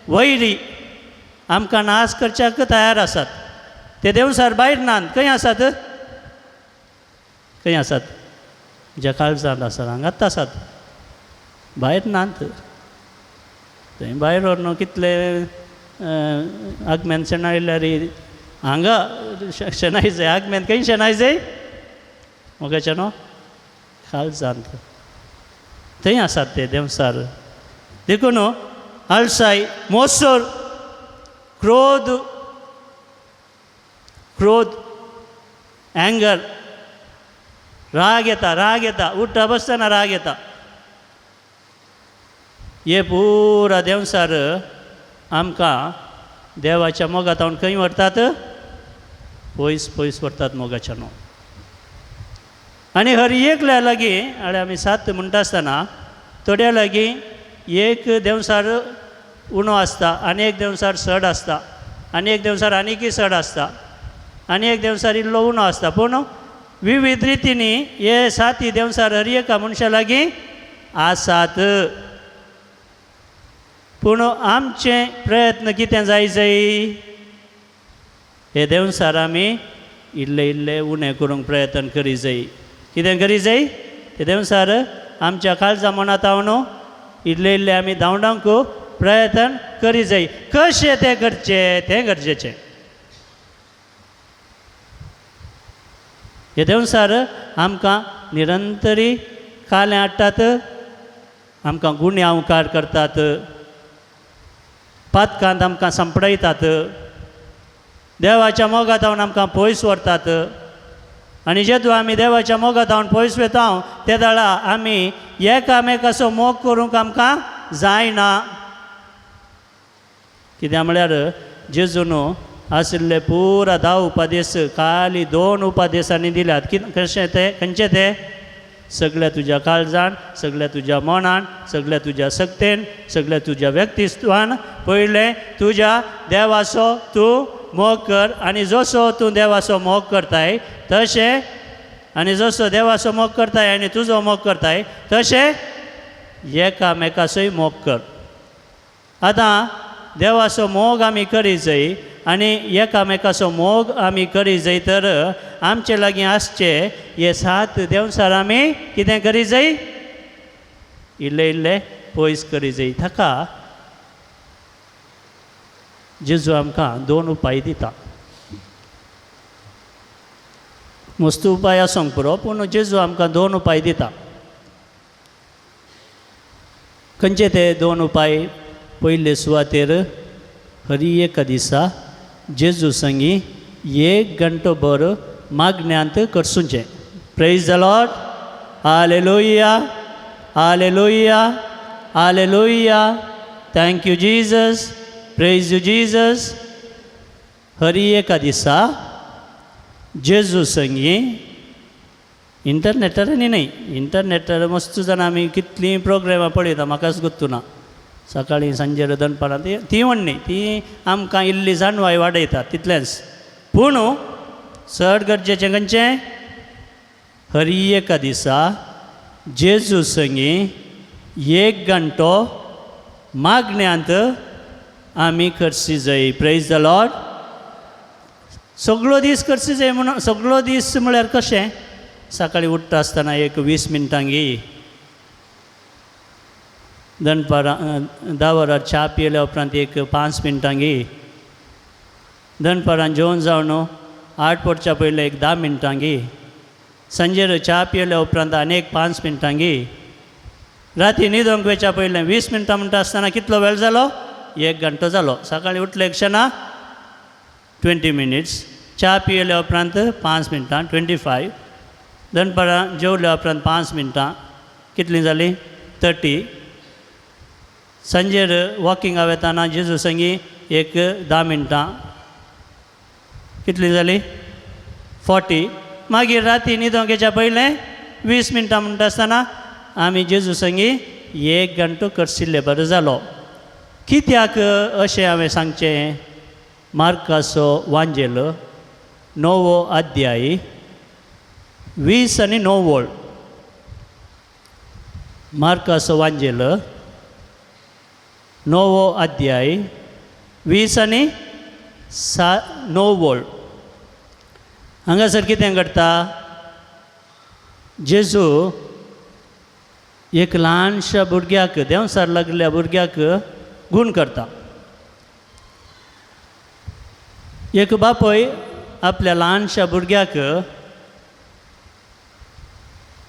वैरी आमकां नाश करच्याक तयार आसात. ते देवसार भायर नात, खंय आसात, खंय आसात, ज्या काळजांत आसात, हांगाच आसात, भायर नात. थंय भायर व्हरून कितले आगमेन शेणायल्यार हांगा शेणाय जाय. आगमेन खंय शेणाय जाय मोगाचें न्हू, काळजांत थंय आसात ते देवसार. देखून आळसाय, मोसर, क्रोध, क्रोध, एंगर, राग येता, राग येता, उठ्ठा बसतना राग येता. हे पुरा देवसार आमकां देवाच्या मोगांत खंय व्हरतात, पयस पयस व्हरतात मोगाच्या न्हू. आनी हर एकल्या लागीं आनी आमी सात म्हणटा आसतना थोड्या लागीं एक देवसार उणो आसता आनी एक देवसार चड आसता आनी एक देवसार आनीकय चड आसता आनी एक देवसार इल्लो उणो आसता. पूण विविध रितींनी हे साती देवसार हर एका मनशा लागीं आसात. पूण आमचे प्रयत्न कितें जाय जाय, हे देवसार आमी इल्ले इल्ले उणें करूंक प्रयत्न करी जाय. कितें करी जाय, ते देवसार आमच्या काळजा मनांत हांव इल्ले इल्ले आमी धांवडावंक प्रयत्न करी जाय. कशें तें करचें तें गरजेचें. हे देवसार आमकां निरंतरी कालें हाडटात, आमकां गुन्यांवकार करतात, पातकांत आमकां सांपडयतात, देवाच्या मोगांत आमकां पयस व्हरतात. आनी जेदू आमी देवाच्या मोगांत पयस वता ते वेळा आमी एकामेकाचो मोग करूंक आमकां जायना. कित्याक म्हळ्यार जेजून आशिल्ले पुरा 10 उपादेश खाली 2 उपादेशांनी दिल्यात. कशें ते, खंयचे ते? सगळ्या तुज्या काळजान, सगळ्या तुज्या मनान, सगळ्या तुज्या शक्तेन, सगळ्या तुज्या व्यक्तित्वान पयलें तुज्या देवाचो तूं मोग कर, आनी जसो तूं देवाचो मोग करताय तशें, आनी जसो देवाचो मोग करताय आनी तुजो मोग करताय तशें एकामेकाचोय मोग कर. आतां देवाचो मोग आमी करी जाय आनी एकामेकाचो मोग आमी करी जाय तर आमचे लागीं आसचे हे 7 देंवचार आमी कितें करी जाय? इल्ले इल्ले पयस करी जाय. ताका जेजू आमकां 2 उपाय दिता. मस्त उपाय आसूंक पुरो, पूण जेजू आमकां 2 उपाय दिता. खंयचे ते 2 उपाय? पयले सुवातेर हरी एका दिसा जेजू संगी 1 घंटो भर मागण्यांत करसुचें. Praise the Lord, hallelujah, hallelujah, hallelujah, thank you Jesus, praise you Jesus. Hari एका दिसा जेजू संगी इंटरनेटार न्ही, न्हय इंटरनेटार मस्त जाणां आमी कितलीं प्रोग्रामां पळयता, म्हाकाच गोत्तू ना. सकाळीं सांजेर दनपारां ती ती म्हणणी ती आमकां इल्ली जाणवाय वाडयता तितलेंच. पूण चड गरजेचें खंयचें? हरी एका दिसा जेजू संगी 1 घंटो मागण्यांत आमी करसी जाय. Praise the Lord. सगळो दीस करसी जाय म्हणून सगळो दीस म्हळ्यार कशें? सकाळीं उठ्ठा आसतना एक 20 मिनटां घे, दनपारां 10 वरां च्या पियेल्या उपरांत एक 5 मिनटां घे, दनपारां जेवण जावन 8 पडच्या पयलें एक 10 मिनटां घे, सांजेर च्या पियेल्या उपरांत आनी एक 5 मिनटां घे, राती न्हिदोंक वयच्या पयलें 20 मिनटां म्हणटा आसतना कितलो वेळ जालो? 1 घंटो जालो. सकाळीं उठले क्षणा 20 मिनिट्स, च्या पियेल्या उपरांत 5 मिनटां 25, दनपारां जेवल्या उपरांत 5 मिनटां, कितलीं जालीं? 30. सांजेर वॉकिंगा वेताना जेजू संगी एक 10 मिनटां, कितलीं जालीं? 40. मागीर राती न्हिदोंक येच्या पयलें 20 मिनटां म्हणटा आसतना आमी जेजू संगी 1 घंटो करशिल्ले बरें जालो. कित्याक अशें हांवें सांगचें? मार्काचो वांजेल 9वो अध्याय 20 आनी 9 वळ. मार्काचो वांजेल 9वो अध्याय 20 आनी 9 वळ. हांगासर कितें घडटा? जेजू एक ल्हानशा भुरग्याक, देंवसार लागल्या भुरग्याक गूण करता. एक बापूय आपल्या ल्हानशा भुरग्याक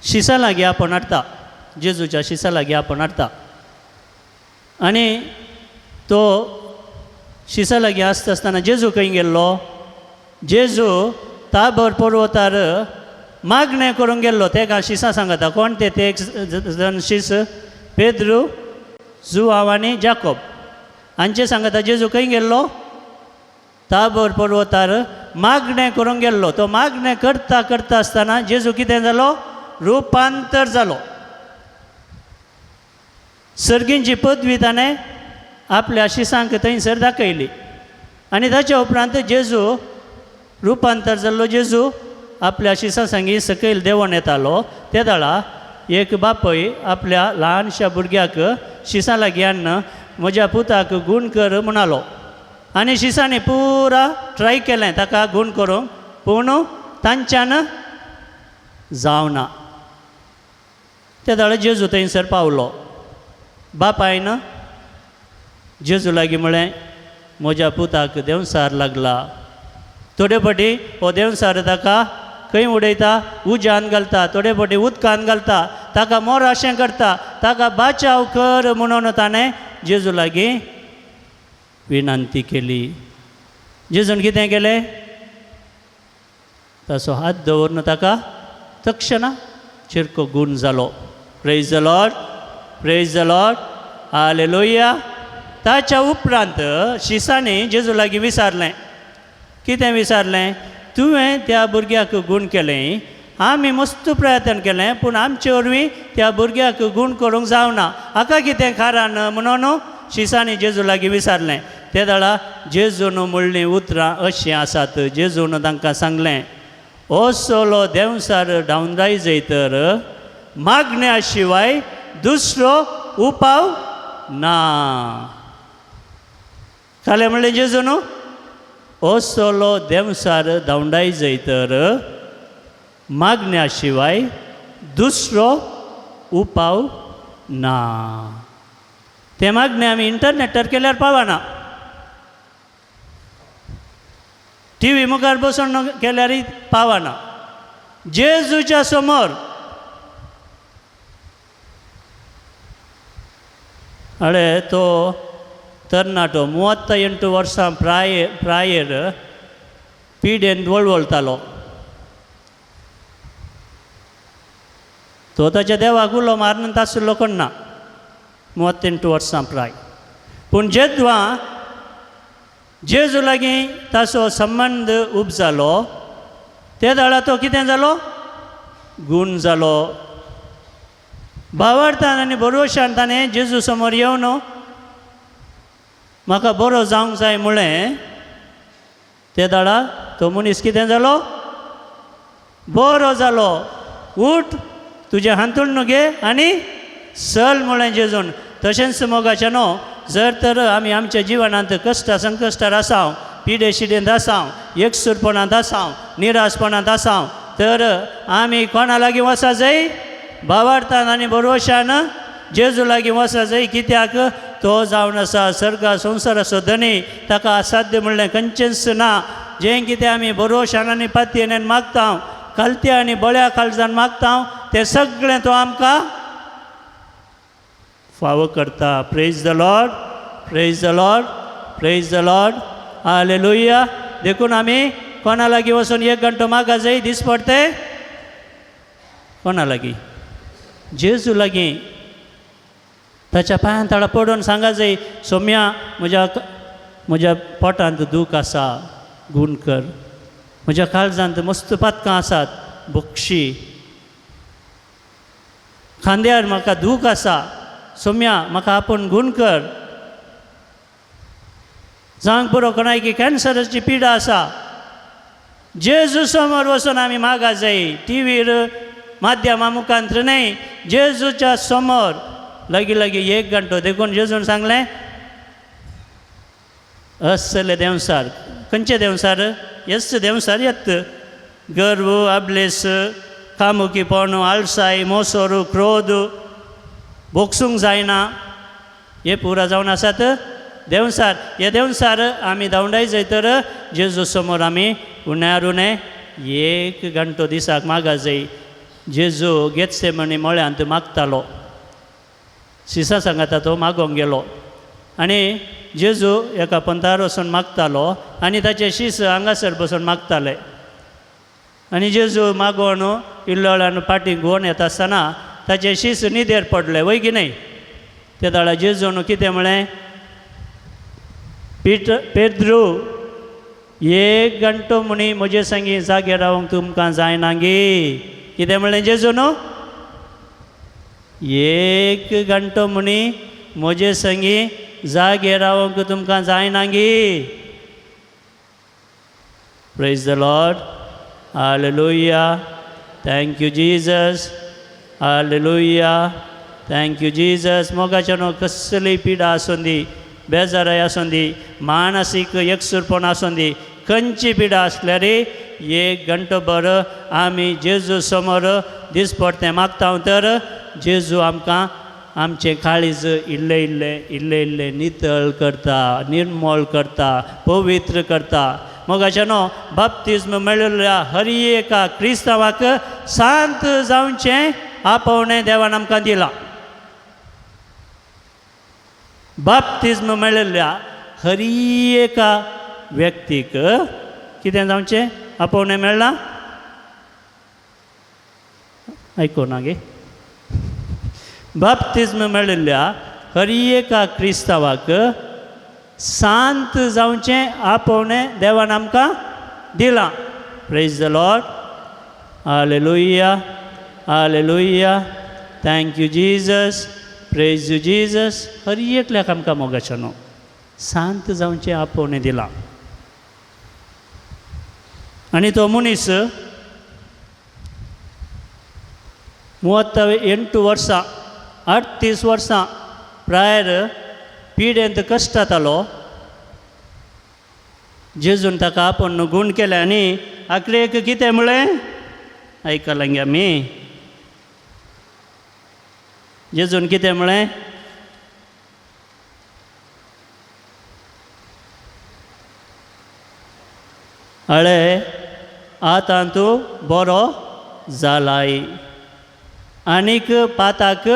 शिसा लागीं आपोवन हाडटा, जेजूच्या शिसा लागीं आपोवन हाडटा आनी तो शिसा लागीं आसता आसतना जेजू खंय गेल्लो? जेजू ताबर पर्वतार मागणें करूंक गेल्लो. तेका शिसां सांगता. कोण ते? ते एक जण शीस पेद्रू, जुआव आनी जाकोब हांचे सांगता. जेजू खंय गेल्लो? ताबर पर्वतार मागणें करूंक गेल्लो. तो मागणें करता करता आसतना जेजू कितें जालो? रुपांतर जालो. सर्गींची पदवी ताणें आपल्या शिसांक थंयसर दाखयली आनी ताच्या उपरांत जेजू रुपांतर जाल्लो जेजू आपल्या शिसां सांगी सकयल देंवोन येतालो. ते वेळा एक बापूय आपल्या ल्हानशा भुरग्याक शिसां लागीं हाडून म्हज्या पुताक गूण कर म्हणालो आनी शिसांनी पुरा ट्राय केलें ताका गूण करूंक, पूण तांच्यान जावना. ते वेळार जेजू थंयसर पावलो. बापायन जेजू लागीं म्हळें, म्हज्या पुताक देंवसार लागला. थोडे फावटी हो देंवसार ताका खंय उडयता? उज्यान घालता, थोडे फावटी उदकान घालता, ताका मोर अशें करता, ताका बाचाव कर म्हणून ताणें जेजू लागीं विनंती केली. जेजून कितें केलें? ताचो हात दवरून ताका तक्षणा चिरको गूण जालो. Praise the Lord, praise the Lord, hallelujah. ताच्या उपरांत शिसांनी जेजू लागीं विचारलें, कितें विचारलें तुवें त्या भुरग्याक गूण केलें आमी मस्त प्रयत्न केलें पूण आमचे वरवीं त्या भुरग्याक गूण करूंक जावना हाका कितें कारण म्हणून शिसांनी जेजू लागीं विचारलें ते वेळार जेजून म्हणलीं उतरां अशीं आसात. जेजून तांकां सांगलें असलो देंवसार धांवडाय जय तर मागण्या शिवाय दुसरो उपाव ना. कालें म्हणलें जेजून असलो देंवसार धांवडाय जय तर मागण्या शिवाय दुसरो उपाव ना. तें मागणें आमी इंटरनेटार केल्यार पावना, टी व्ही मुखार बसून केल्यारय पावना. जेजूच्या समोर अळे तो तरणाटो 38 वर्सां प्रायेर पिडेन वळवळतालो. तो ताच्या देवाक उलो मारून आशिल्लो कोण ना 38 वर्सां प्राय. पूण जेद्वा जेजू लागीं ताचो संबंद उब जालो ते वेळार तो कितें जालो गूण जालो. भावार्थान आनी भरवशान ताणें जेजू समोर येवन म्हाका बरो जावंक जाय म्हळें. ते वेळार तो मनीस कितें जालो बरो जालो. उठ तुजें हांतुळण घे आनी चल म्हळें जेजून. तशेंच मोगाचें न्हू जर तर आमी आमच्या जिवनांत कश्ट संकश्टार आसाव, पिडे शिडेंत आसाव, एकसूरपणांत आसाव, निराशपणांत आसाव तर आमी कोणा लागीं वचा जाय भावार्थान आनी भरवशान जेजू लागीं वचा जाय. कित्याक तो जावन आसा सर्गा संवसाराचो धनी, ताका असाध्य म्हणलें खंयचेंच ना. जें कितें आमी भरवशान आनी पातयेन मागता, खालत्या आनी बळ्या काळजान मागता तें सगळें तो आमकां फावो करता. Praise the Lord, praise the Lord, praise the Lord, hallelujah. देखून आमी कोणा लागीं वचून एक घंटो मागा जाय दीस पडते कोणा लागीं जेजू लागीं ताच्या पांयान ताळा पडून सांगा जाय सोम्या म्हज्या म्हज्या पोटांत दूख आसा गूण कर, म्हज्या काळजांत मस्त पातकां आसात बक्षी, खांद्यार म्हाका दूख आसा सोम्या म्हाका आपूण गूण कर. जावंक पुरो कोणाकी कॅन्सराची पिडा आसा जेजू समोर वचून आमी मागा जाय. टी व्हीर माध्यमा मुखांत्र न्हय, जेजूच्या समोर लागीं लागीं एक घंटो. देखून जेजून सांगलें असले देंवसार खंयचे देंवसार येस देंवसार येत गर्व अबलेस कामुकीपण आळसाय मोसोर क्रोध बोगसूंक जायना हे पुरा जावन आसात देंवसार. हे देंवसार आमी धांवडाय जाय तर जेजू समोर आमी उण्यार उणें एक घंटो दिसाक मागा जाय. जेजू गेत्सेमनी मळ्यांत मागतालो, शिसा सांगाता तो मागोंक गेलो आनी जेजू एका पंथार वचून मागतालो आनी ताचे शीस हांगासर बसून मागताले. आनी जेजू मागोवन इल्लो वेळान फाटीं घुंवोन येता आसतना ताचे शीस न्हिदेर पडले वय की न्हय. ते वेळार जेजून कितें म्हळें पेद्रू एक घंटो म्हणी म्हजे संगी जागे रावंक तुमकां जायना गे. कितें म्हणलें जेजून एक घंटो म्हणी म्हजे संगी जागे रावंक तुमकां जायना गे. Praise the Lord, hallelujah, thank you Jesus, hallelujah, thank you Jesus. मोगाच्या न्हू कसलीय पिडा आसूं दी, बेजाराय आसूं दी, मानसीक एकसूरपण आसूं दी, खंयची पिडा आसल्यार एक घंटो बरो आमी जेजू समोर दिसपडतें मागता तर जेजू आमकां आमचें काळीज इल्लें इल्लें इल्लें इल्लें नितळ करता, निर्मळ करता, पवित्र करता. मोगाच्या न्हू बाप्तिज्म मेळिल्ल्या हर एका क्रिस्तांवाक शांत जावचें आपोवणें देवान आमकां दिलां. बाप्तिज्म मेळिल्ल्या हर एका व्यक्तीक कितें जावचें आपोवणें मेळ्ळां? आयकूं ना गे. बाप्तिज्म मेळिल्ल्या हर एका क्रिस्तांवाक शांत जावचें आपोवणें देवान आमकां दिलां. Praise the Lord, hallelujah, hallelujah, thank you Jesus, praise you Jesus. हर एकल्याक आमकां मोगाचें न्हू शांत जावचें आपोवणें दिलां. आनी तो मनीस 38 वर्सां 38 वर्सां प्रायर पिडेंत कश्ट जातालो. जेजून ताका आपोवन गूण केलें आनी आखरेक कितें म्हळें आयकलां गे आमी. जेजून कितें म्हळें? अळे आतां तूं बरो जालाय, आनीक पाताक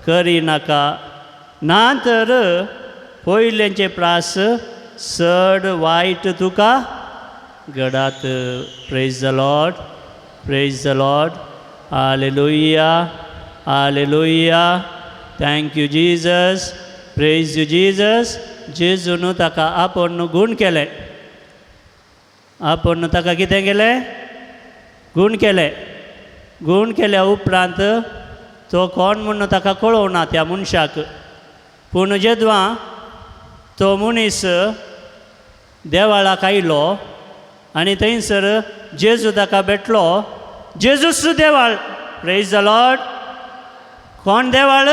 करिनाका, ना तर पयलेंचे प्रास चड वायट तुका घडात. Praise the Lord, praise the Lord, hallelujah, hallelujah, thank you Jesus, praise you Jesus. जेजून ताका आपोवन गूण केलें. आपोवन ताका कितें केलें? गूण केलें. गूण केल्या उपरांत तो कोण म्हूण ताका कळोवना त्या मनशाक. पूण जेदवां तो मनीस देवाळाक आयलो आनी थंयसर जेजू ताका भेटलो. जेजूच देवाळ. Praise the Lord. कोण देवाळ?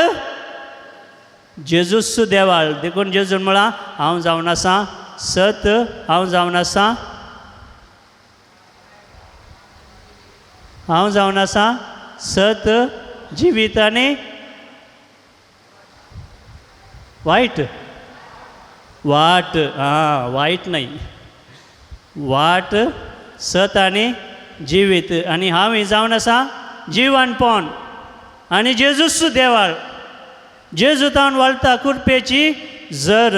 जेजूस देवाळ. देखून जेजून म्हळां हांव जावन आसा सत, हांव जावन आसा, हांव जावन आसा सत, जिवीत आनी वायट वाट. आं, वायट न्हय, वाट, सत आनी जिवीत. आनी हांव ही जावन आसा जिवनपण. आनी जेजूस देवाळ. जेजू तावन वाळटा कुरपेची जर.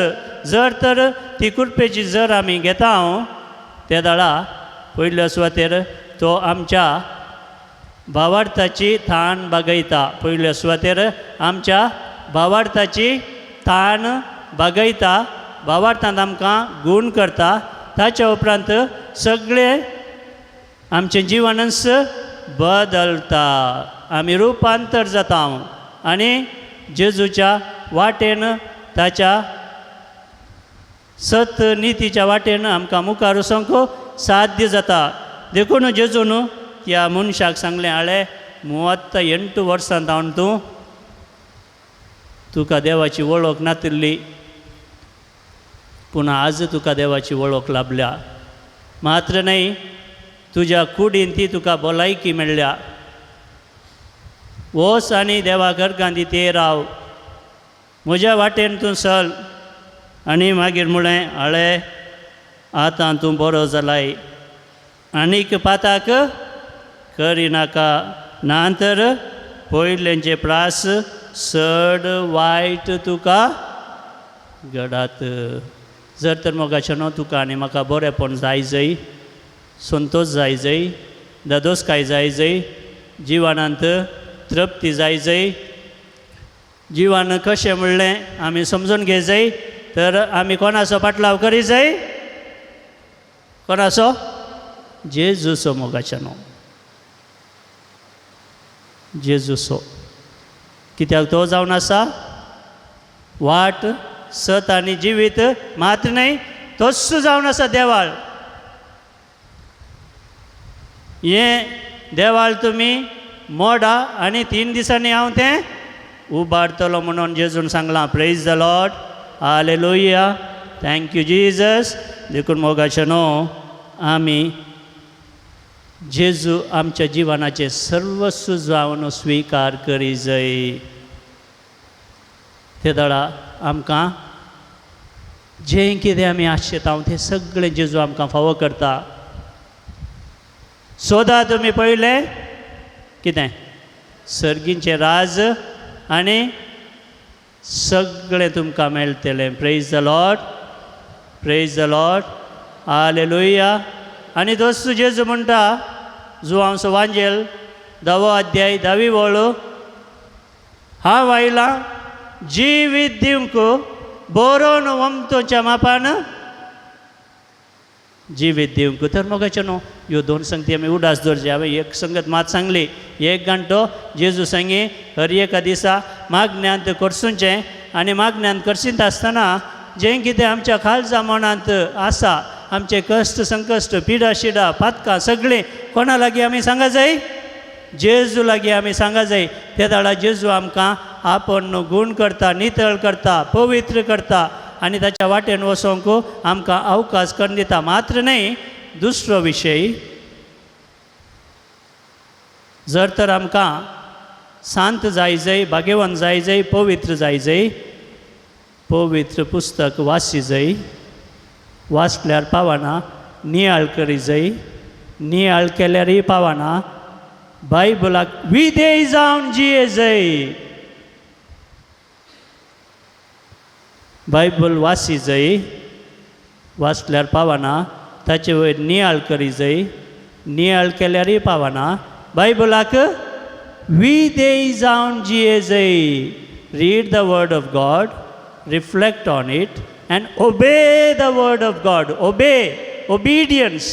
जर तर ती कुरपेची जर आमी घेता हांव ते दाळा पयल्या सुवातेर तो आमच्या भावार्थाची थान बागयता. पयल्या सुवातेर आमच्या भावार्थाची थान बागयता. भावार्थांत आमकां गूण करता. ताच्या उपरांत सगळे आमचें जिवनच बदलता. आमी रुपांतर जाता आनी जेजूच्या वाटेन, ताच्या सत नितीच्या वाटेन आमकां मुखार वचूंक साध्य जाता. देखून जेजून ह्या मनशाक सांगलें, हाळे 38 वर्सां जावन तूं तुका देवाची वळख नातिल्ली, पूण आज तुका देवाची वळख लाभल्या. मात्र न्हय, तुज्या कुडीन ती तुका भलायकी मेळ्ळ्या. वच आनी देवा घरगांधी ते राव, म्हज्या वाटेन तूं चल. आनी मागीर म्हळें, हाळे आतां तूं बरो जालाय, आनीक पाताक करिनाका, ना तर पयलेंचे प्रास चड वायट तुका घडात. जर तर मोगाचें न्हू तुका आनी म्हाका बरेंपण जाय जय, संतोश जाय जय, दादोसकाय जाय जय, जिवनांत तृप्ती जाय जय, जिवन कशें म्हणलें आमी समजून घे जाय, तर आमी कोणाचो पाटलाव करी जाय? कोणाचो? जेजूचो मोगाचें न्हू, जेजूचो. कित्याक तो जावन आसा वाट, सत आनी जिवीत. मात्र न्हय, तोच जावन आसा देवाळ. हें देवाळ तुमी मोडा आनी 3 दिसांनी हांव तें उबारतलो म्हणून जेजून सांगलां. Praise the Lord, hallelujah, thank you Jesus. देखून मोगाचें न्हू आमी जेजू आमच्या जिवनाचें सर्वस्व जावन स्विकार करी जाय. ते दळा आमकां जें कितें आमी आशेता तें सगळें जेजू आमकां फावो करता. सोदा तुमी पळयलें कितें सर्गींचें राज आनी सगळें तुमकां मेळटलें. Praise the Lord, praise the Lord, hallelujah. आनी दोस्त जेजू म्हणटा जुवांव वांजेल 10वो अध्याय 10वी वळ, हांव आयलां जिवीत दिवंक, बरोवन वमतोच्या मापान जिवीत दिवंक. तर मोगाचें न्हू ह्यो दोन संगती आमी उडास दवरचे. हांवें एक संगत मात सांगली, एक घंटो जेजू संगी हर एका दिसा मागण्यांत करसुचें आनी मागण्यांत करसीत आसतना जें कितें आमच्या खालजा मनांत आसा, आमचे कश्ट संकश्ट पिडा शिडा पातकां सगळीं कोणा लागीं आमी सांगा जाय? जेजू लागीं आमी सांगा जाय. ते दाडा जेजू आमकां आपूण गूण करता, नितळ करता, पवित्र करता आनी ताच्या वाटेन वचोंक आमकां अवकाश करून दिता. मात्र न्हय, दुसरो विशय, जर तर आमकां शांत जाय जाय, भाग्यवान जाय जाय, पवित्र जाय जाय, पवित्र पुस्तक वाची जाय. वाचल्यार पावना, नियाळ करी जाय, नियाळ केल्यारय पावना, बायबलाक विधेय जावन जिये जाय. बायबल वाची जाय, वाचल्यार पावना, ताचे वयर नियाळ करी जाय, नियाळ केल्यारय पावना, बायबलाक विधेय जावन जिये जाय. Read the word of God, reflect on it and obey the word of God. Obey, obedience.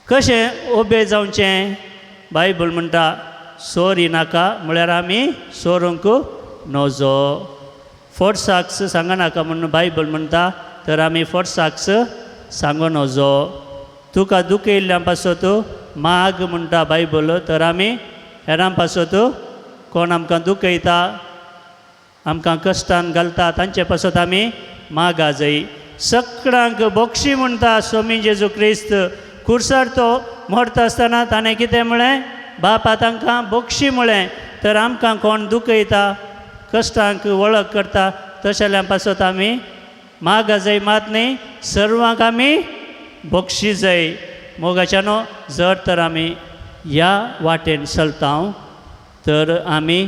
कशें ओबे जावचें? बायबल म्हणटा सोरी नाका म्हळ्यार आमी सोरूंक नजो. फोर्साक सांगनाका म्हणून बायबल म्हणटा, तर आमी फोर्साक सांगो नजो. तुका दुखयल्ल्या पासत माग म्हणटा बायबल, तर आमी हेरां पासत कोण आमकां दुखयता, आमकां कश्टान घालता तांचे पासत आमी मागा जाय. सगळ्यांक बक्षी म्हणटा स्वामी जेजू क्रिस्त. खुर्सार तो मरता आसतना ताणें कितें म्हळें? बापा तांकां बक्षी म्हळें. तर आमकां कोण दुखयता, कश्टांक वळख करता तशें पासत आमी मागा जाय. मात न्ही, सर्वांक आमी बक्षी जाय. मोगाच्यानो, जर तर आमी ह्या वाटेन चलता तर आमी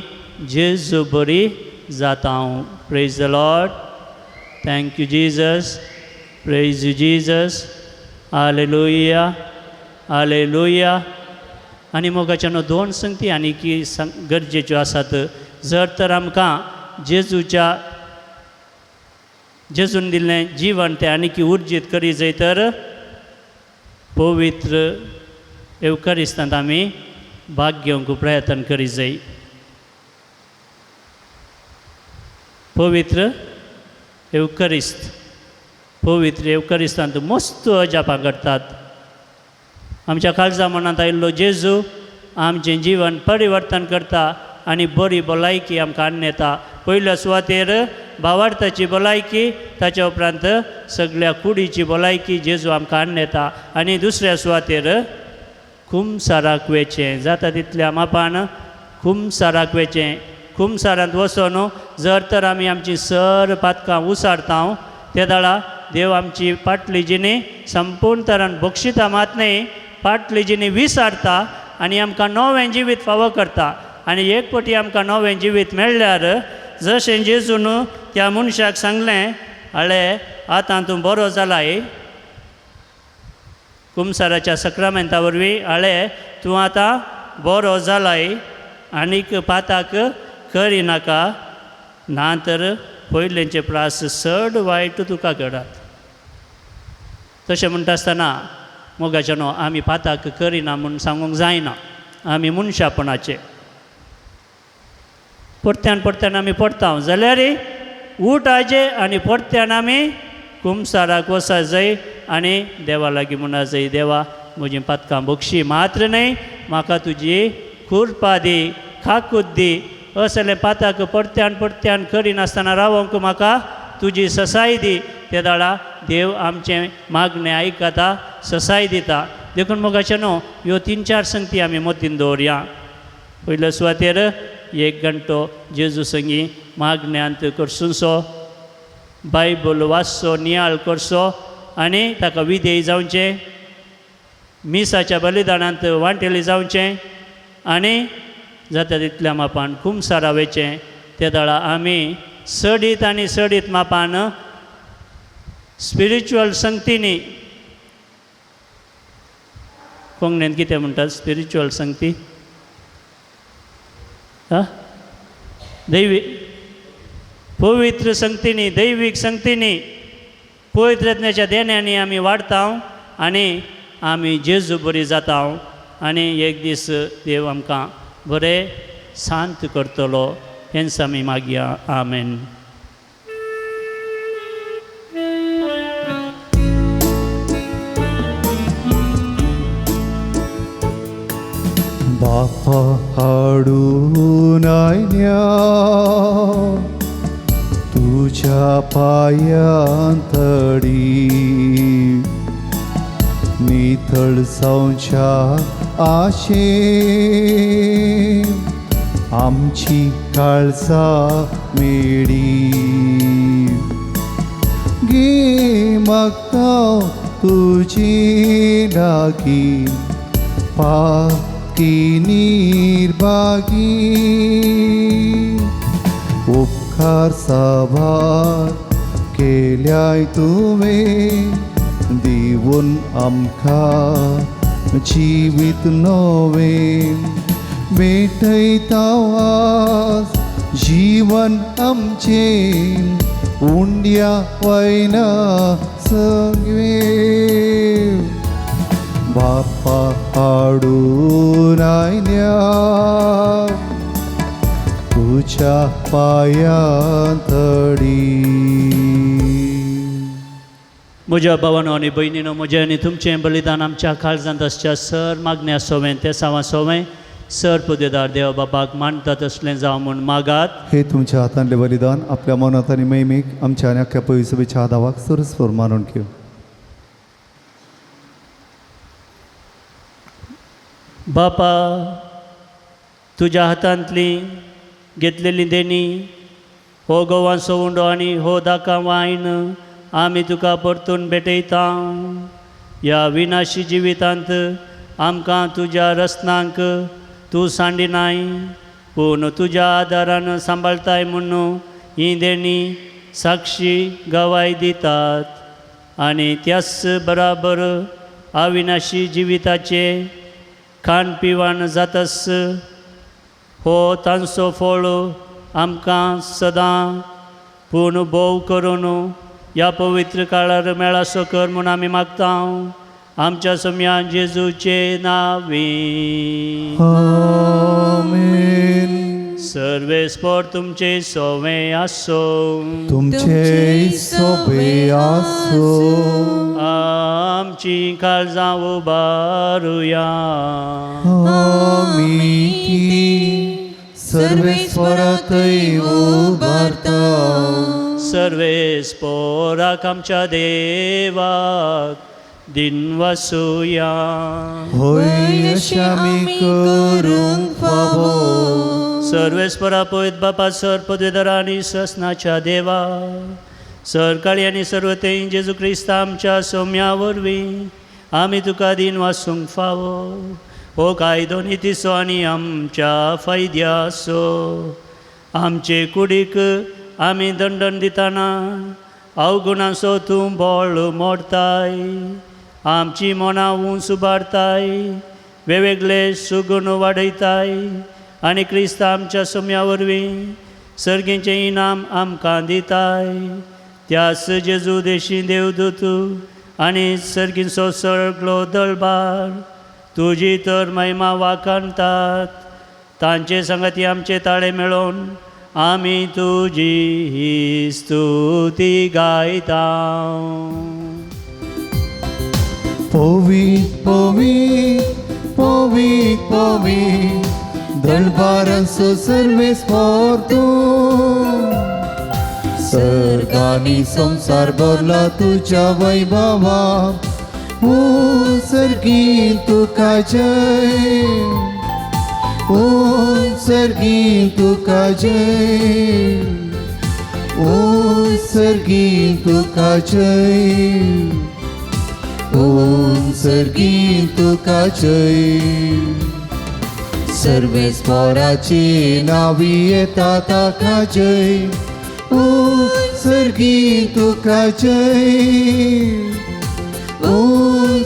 जेजू बरी जाता. Praise the Lord. Thank you Jesus. Praise you Jesus. Hallelujah, hallelujah. आनी मोगाच्यानो, दोन संगती आनी की गरजेच्यो आसात. जर तर आमकां जेजूच्या जेजून दिल्लें जिवन तें आनीकी उर्जीत करी जाय तर पवित्र येवकारिस्तांत आमी भाग घेवंक प्रयत्न करी जाय. पवित्र येवकरिस्त, पवित्र येवकरिस्तांत मस्त अजापां करतात. आमच्या काळजा मनांत आयिल्लो जेजू आमचें जिवन परिवर्तन करता आनी बरी भलायकी आमकां हाडून येता. पयल्या सुवातेर भावार्थाची भलायकी, ताच्या उपरांत सगळ्या कुडीची भलायकी जेजू आमकां हाडून येता. आनी दुसऱ्या सुवातेर कुमसाराक वेचें, जाता तितल्या मापान कुमसाराक वेचें. कुमसारांत वचोन जर तर आमी आमची सर पातकां उसारता ते दाळा देव आमची पाटली जिणी संपूर्ण तरान बक्षिता मात न्हय, पाटली जिणी विसारता आनी आमकां नवें जिवीत फावो करता. आनी एक पटी आमकां नवें जिवीत मेळ्ळ्यार जशें जेजून त्या मनशाक सांगलें, आळे आतां तूं बरो जालाय, कुमसाराच्या सक्रामेंता वरवीं आळे तूं आतां बरो जालाय, आनीक पाताक करिनाका, ना तर पयलेंचे प्रास चड वायट तुका घडात. तशें म्हणटा आसतना मोगाच्यानो, आमी पाताक करिना म्हूण सांगूंक जायना. आमी मनशापणाचे परत्यान परत्यान आमी पडटा जाल्यार उठाचे आनी परत्यान आमी कुमसाराक वचा जाय आनी देवा लागीं म्हणा जाय, देवा म्हजीं पातकां बक्षी मात्र न्हय, म्हाका तुजी कृपा दी, खाकूत दी. असलें पाताक परत्यान परत्यान करिनासतना रावंक म्हाका तुजी ससाय दी. ते दाळा देव आमचें मागणें आयकता, ससाय दिता. देखून मोगाचें न्हू ह्यो तीन चार संगती आमी मतीन दवरया. पयल्या सुवातेर एक घंटो जेजू संगी मागण्यांत करसुसो, बायबल वाचचो, नियाळ करचो आनी ताका विधेय जावचें, मिसाच्या बलिदानांत वांटेली जावचें आनी जाता तितल्या मापान कुमसारा वेचें. ते दाळा आमी सडीत आनी सडीत मापान स्पिरिच्युअल संगतींनी, कोंकणीन कितें म्हणटात स्पिरिच्युअल संगती, आं दैवी पवित्र संगतींनी, दैवीक संगतींनी, पवित्र आत्म्याच्या देण्यांनी आमी वाडटा आनी आमी जेजू बरी जाता आनी एक दीस देव आमकां बरें शांत करतलो हेंच आमी मागया. आमेन. बापा हाडून आयल्या तुज्या पांयांतडी नितळ जावच्या आशेन आमची काळजा मेळी गे मागता तुजी लागीं पाकी निर्भागी उपकार साबार केल्याय तुवें दिवन आमकां जिवीत नवें भेटयता आज जीवन आमचें उंड्या वयना सगळें बापा हाडून आयल्या तुज्या पांयांतडी. म्हज्या भावानो आनी भयणीनो, म्हजें आनी तुमचें बलिदान आमच्या काळजांत आसच्या सर मागण्या सोवें तेसांवा सोवें सर पुदेदार देव बाबाक मानता तसलें जावं म्हूण मागात. हे तुमच्या हातांतलें बलिदान आपल्या मनांत आनी महिमेक आमच्या आनी अख्ख्या पयसुबेच्या आदावाक सरस्वर मानून घेव. बापा, तुज्या हातांतली घेतलेली देणी हो गोवांचो उंडो आनी हो दाका वायन आमी तुका परतून भेटयता. ह्या विनाशी जिवितांत आमकां तुज्या रचनांक तूं सांडिनाय पूण तुज्या आदारान सांबाळताय म्हूण ही देणी साक्षी गवाय दितात आनी त्याच बराबर अविनाशी जिविताचे खाण पिवान जातस हो तांचो फळ आमकां सदां पूण भोव करून ह्या पवित्र काळार मेळासो कर म्हूण आमी मागता. आमच्या सोम्या जेजूचे नांवी. आमेन. सर्वेस्पर तुमचे सोवे आसो. तुमचे सोबे आसो. आमची काळजां उबारुया. आमी ती सर्वेस्परातय उबारता. सर्वेस्पराक आमच्या देवाक दिनवासुया. होय अशें आमी करूंक फावो. सर्वेस्परा पयत बापा सर पदवेदारा आनी ससनाच्या देवा सरकाळी आनी सर्वतें जेजू क्रिस्ता आमच्या सोम्या वरवीं आमी तुका दिनवासूंक फावो. हो कायदो नितीचो आनी आमच्या फायद्याचो. आमचे कुडीक आमी दंडन दितना अवगुणांचो तूं बळ मोडताय. आमची मनां उंच उबारताय, वेगवेगळे सुगून वाडयताय आनी क्रिस्त आमच्या सोम्या वरवीं सर्गीचें इनाम आमकां दिताय. त्याच जेजू देशी देवदूत आनी सर्गीचो सगळो दळबार तुजी तर महिमा वाखाणतात. तांचे संगती आमचे ताळे मेळोवन आमी तुजी ही स्तुती गायता. पवी पवी पवी पवी दळबारांचो सर्वेस्पर तूं सर्गांनी संवसार भरला तुज्या वैभवा. ओ सर्गी तुका जय, ओ सर्गी तुका जय, ओ सर्गी तुका जय, ओ सर्गी तुका जय. सर्वेस्पराचे नावी येता ताका जय, ओ सर्गी तुका जय, ओ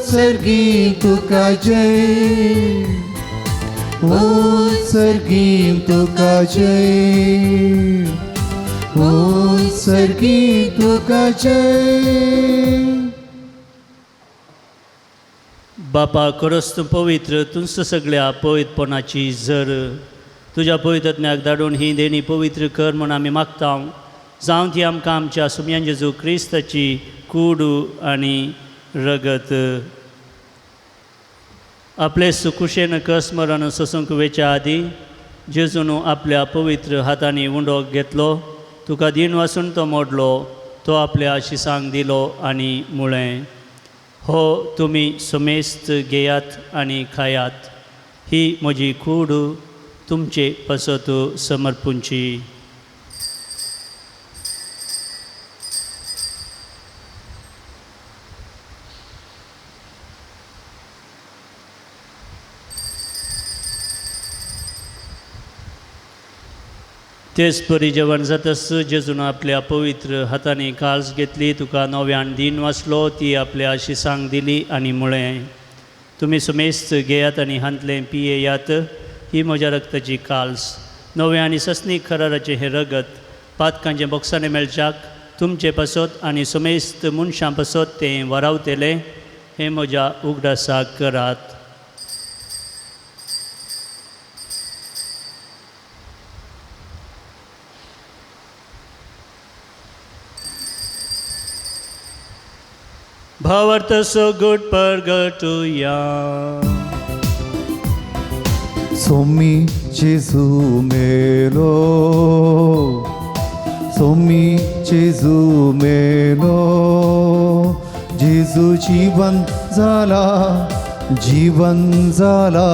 सर्गी तुका जय, ओ सर्गी तुका जय, ओ सर्गी तुका जय. बापा खरोच तूं पवित्र, तुंच सगळ्या पवित्रपणाची जर तुज्या पवित्रज्ञाक धाडून ही देणी पवित्र कर म्हूण आमी मागता. जावं ती आमकां आमच्या सुमयान जेजू क्रिस्ताची कूड आनी रगत. आपले सुकुशेन कसमरण सोसूंक वेच्या आदीं जेजून आपल्या पवित्र हातांनी उंडो घेतलो, तुका दीन वासून तो मोडलो, तो आपल्या शिसांक दिलो आनी मुळें, हो तुमी सुमेस्त घेयात आनी खायात, ही म्हजी कूड तुमचे पासत समर्पूंची. तेच परी जेवण जातस जेजून आपल्या पवित्र हातांनी काल्स घेतली, तुका नव्यान दीन वाचलो, ती आपल्या शिसांक दिली आनी मुळें, तुमी सुमेस्त घेयात आनी हांतलें पियेयात, ही म्हज्या रक्ताची काल्स, नव्या आनी सस्नीक खराराचें हें रगत पातकांचें बोक्साणें मेळच्याक तुमचे पासत आनी सुमेस्त मनशां पासत तें वरावतेलें, हें म्हज्या उगडासाक करात. भावार्थ सगट परगटुया. सोमी जेजू मेलो, सोमी जेजू मेलो, जेजू जीवन झाला, जीवन झाला,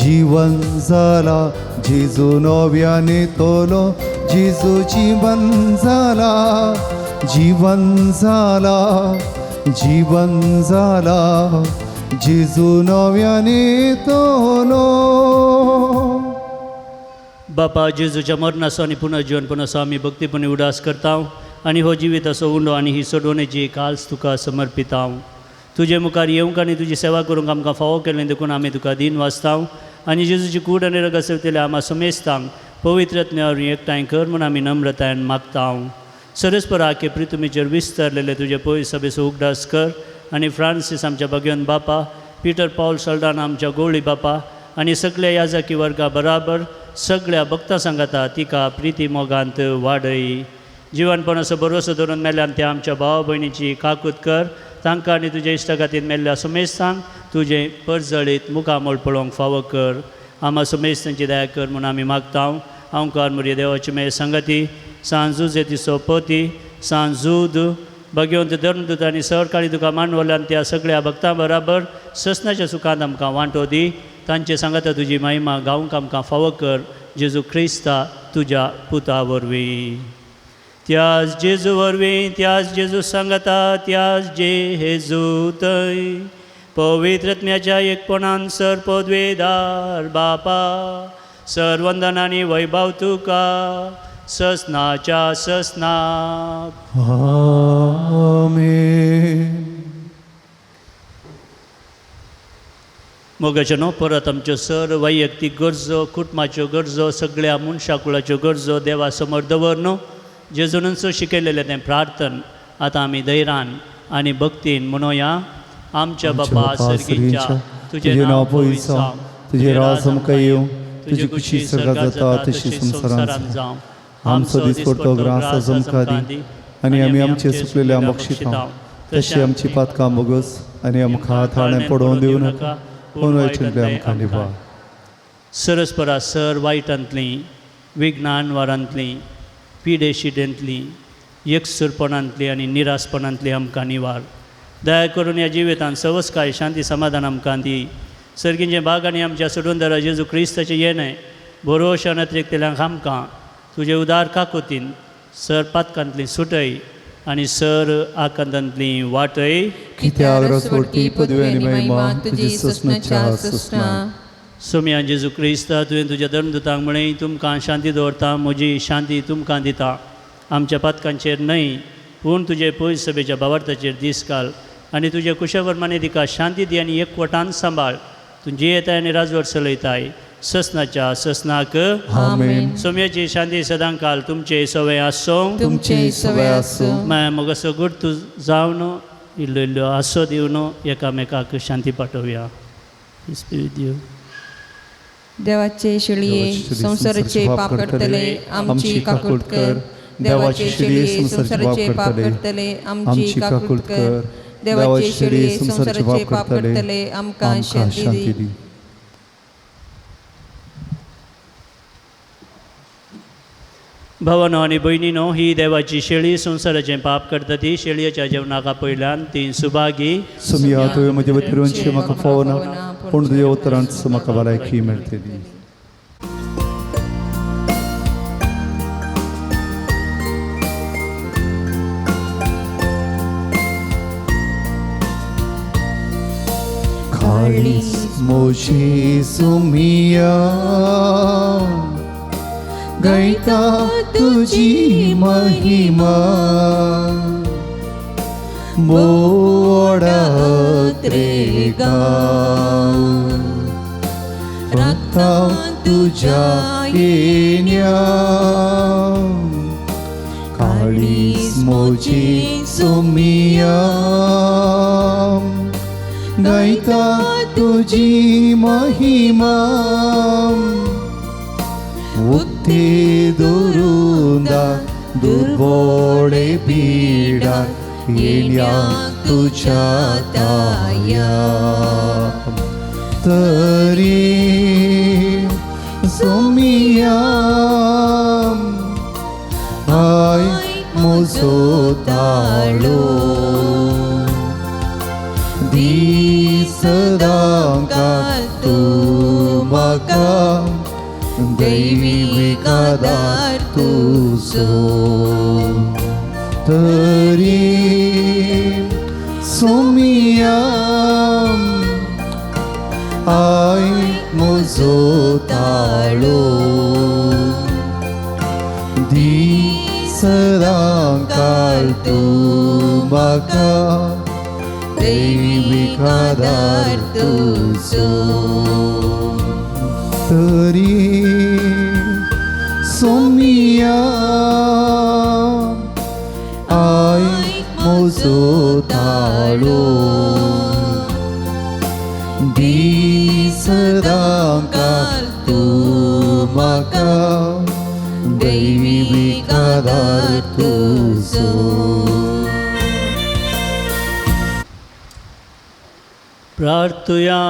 जीवन झाला, जेजू नव्याने तोलो, जेजू जीवन झाला, जीवन झाला, जीवन झाला, जेजू नव्याने तोलो. बापा जेजूच्या मरणाचो आनी पुनर्जीवनपणाचो आमी भक्तीपणी उडास करता आनी हो जिविताचो उंडो आनी ही सोडवणेची काल्स तुका समर्पिता. तुजे मुखार येवंक आनी तुजी सेवा करूंक आमकां फावो केलें देखून आमी तुका दीन वाचता आनी जेजूची कूड आनी रगत सेवतल्या आमा समेस्तांक पवित्रज्ञ एकठांय कर म्हूण आमी नम्रतायेन मागता. सरस्पर आखे प्रितुमीचेर विस्तारलेले तुजे पयस सभेचो उगडास कर आनी फ्रांसीस आमच्या भगवन बापा, पिटर पावल सल्डान आमच्या गोवळी बापा आनी सगळ्या याजाकी वर्गा बराबर सगळ्या भक्तां सांगाता तिका प्रिती मोगांत वाडय. जिवनपणाचो भरवसो धरून मेल्ल्यान त्या आमच्या भाव भयणीची काकूत कर, तांकां आनी तुज्या इश्टागातीन मेल्ल्या सुमेस्तांक तुजें परजळीत मुखामळ पळोवंक फावो कर. आमा सुमेस्तांची दया कर म्हूण आमी मागता. हांव मुरये देवाची मेळ संगती सांजूज तिसो पती सांजूद भगवंत धर्मदूत आनी सरकाळी तुका मानवल्यान त्या सगळ्या भक्तां बराबर ससनाच्या सुखांत आमकां वांटो दी. तांचे सांगाता तुजी महिमा गावंक आमकां फावो कर, जेजू क्रिस्ता तुज्या पुता वरवीं. त्याच जेजू वरवीं, त्याच जेजू सांगाता, त्याच जेजू थंय पवित्रत्म्याच्या एकपणान सर पदवेदार बापा, सर्वंदन आनी वैभव तुका ससनाच्या ससनाक. आमेन. मोगाचे न्हू परत आमच्यो सर वैयक्तीक गरजो, कुटुंबाच्यो गरजो, सगळ्या मनशाकुळाच्यो गरजो देवा समोर दवर न्हू. जेजूनचो शिकयलेलें तें प्रार्थन आतां आमी धैर्यान आनी भक्तीन म्हणोया. आमच्या बापा सर्गीच्या, तुजें नांव पवित्र जावं, तुजें राज आमकां येवं, तुजी खुशी स्वर्गात जाता तशी संवसारांत जावं. आमचो दिसपडतो ग्रास आज आमकां दी आनी आमी आमचे सुकलेले बक्षिता तशी आमची पातकां बोगस आनी आमकां थाणें पडोवन दिवं नाका, पूण वायटांतलें आमकां निभाय. सरस्परा सर वायटांतलीं, विज्ञानवारांतलीं, पिडेशिडेंतलीं, एकसुरपणांतलीं आनी निरासपणांतलीं आमकां निवार. दया करून ह्या जिवितांत सवस्काय शांती समाधान आमकां दी. सर्गींचे भाग आनी आमच्या सोडून जेजू क्रिस्ताचें येणें भरोशान अतिरिक्तल्यांक आमकां तुजे उदार काकोतीन सर पातकांतली सुटय आनी सर आकांतांतली वाटय. कित्याक रसवडती पदवी आनी महिमा तुजी ससनाच्या ससना. सोम्या जेजू क्रिस्ता, तुवें तुज्या धर्मदुतांक म्हळें, तुमकां शांती दवरता, म्हजी शांती तुमकां दिता. आमच्या पातकांचेर न्हय पूण तुजे पयस सभेच्या भावार्थाचेर दीस घाल आनी तुजे कुशवर्माने तिका शांती दी आनी एकवटान सांबाळ. तूं जियेताय आनी राजवट चलयताय ससनाच्या ससनाक आमेन. सोम्याची शांती सदांकाल तुमचे सवय आसूं. तुमचे सवय आसूं. मागीर मग असो गुर्तू जावन इल्लो इल्लो आसो दिवन एकामेकाक शांती पाठोवया. Peace be with you. देवाचे शेळये संवसाराचे पाप करतले आमची काकूट कर. देवाचे शेळये संवसाराचे पाप करतले आमची काकूट कर. देवाचे शेळये संवसाराचे पाप करतले आमकां शांती दी. भावानो आनी भयणीनो, ही देवाची शेळी संवसाराचें पाप करता ती शेळयेच्या जेवणाक आपयल्यान ती सुभागी. सुमिया, तुवें म्हजे वतीरूनशी म्हाका फावना, पूण तुज्या उतरांत म्हाका भलायकी मेळटली. काळीज मोशी सुमिया गायता तुजी महिमा, मोडात रे गांव राखता तुज्या येण्या. काळीज मोजी सुमिया गायता तुजी महिमा, उक्ती दुरुंदा दुर्बोळे पिडा येण्या तुझ्या ताया. तरी सोमिया I म्हजो ताळो दीस सदांकाल तूं म्हाका दैवी आदार तुजो. तरी सोमिया I म्हजो ताळो दीस सदांकाल तूं म्हाका दैवी आदार तुजो. तरी सोमिया I म्हजो ताळो दीस सदांकाल तूं म्हाका दैवी आदार तुजो. प्रार्थुया.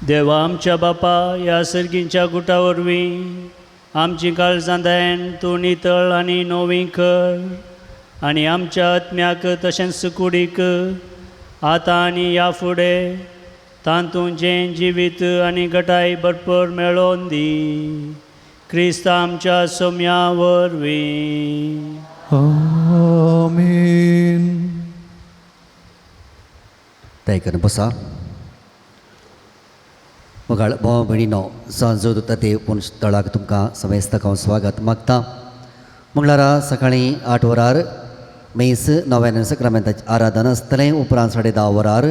देवा आमच्या बापा, ह्या सर्गींच्या गुटा वरवीं आमची काळजां दयान तूं नितळ आनी नवी कर आनी आमच्या आत्म्याक तशेंच कुडीक आतां आनी ह्या फुडें तातूंत जें जिवीत आनी गटाय भरपूर मेळोवन दी. क्रिस्त आमच्या सोम्या वरवीं. आमेन. तय करून बसा. मोगाळ भाव भयणीनो, सांजो दुता देव पूण तळाक तुमकां समेस्ताक हांव स्वागत मागता. मंगळारा सकाळीं 8 वरार मेस नोवेन आनी सक्रामेंताचें आराधन आसतलें. उपरांत 10:30 वरार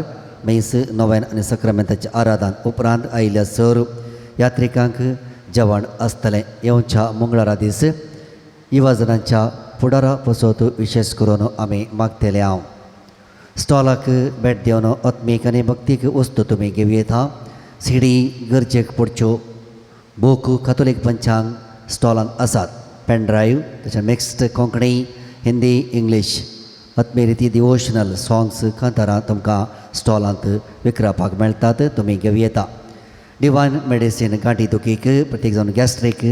मेस नोवेन आनी सक्रामेंताचें आराधन. उपरांत आयिल्ल्या सर यात्रिकांक जेवण आसतलें. येवच्या मंगळारा दीस युवाजनांच्या फुडारा पसत विशेश करून आमी मागतले. हांव स्टॉलाक भेट दिवन आत्मीक आनी भक्तीक वस्तू तुमी घेवं येता. सिडी गरजेक पडच्यो बूक कातोलीक पंचांग स्टॉलांत आसात. पेनड्रायव्ह तशें मिक्स्ड कोंकणी हिंदी इंग्लीश आत्मी रिती डिवोशनल सॉंग्स कांतारां तुमकां स्टॉलांत विकरापाक मेळटात, तुमी घेवं येता. डिवायन मेडिसीन गांठी दुखीक प्रत्येक जावन गॅस्ट्रीक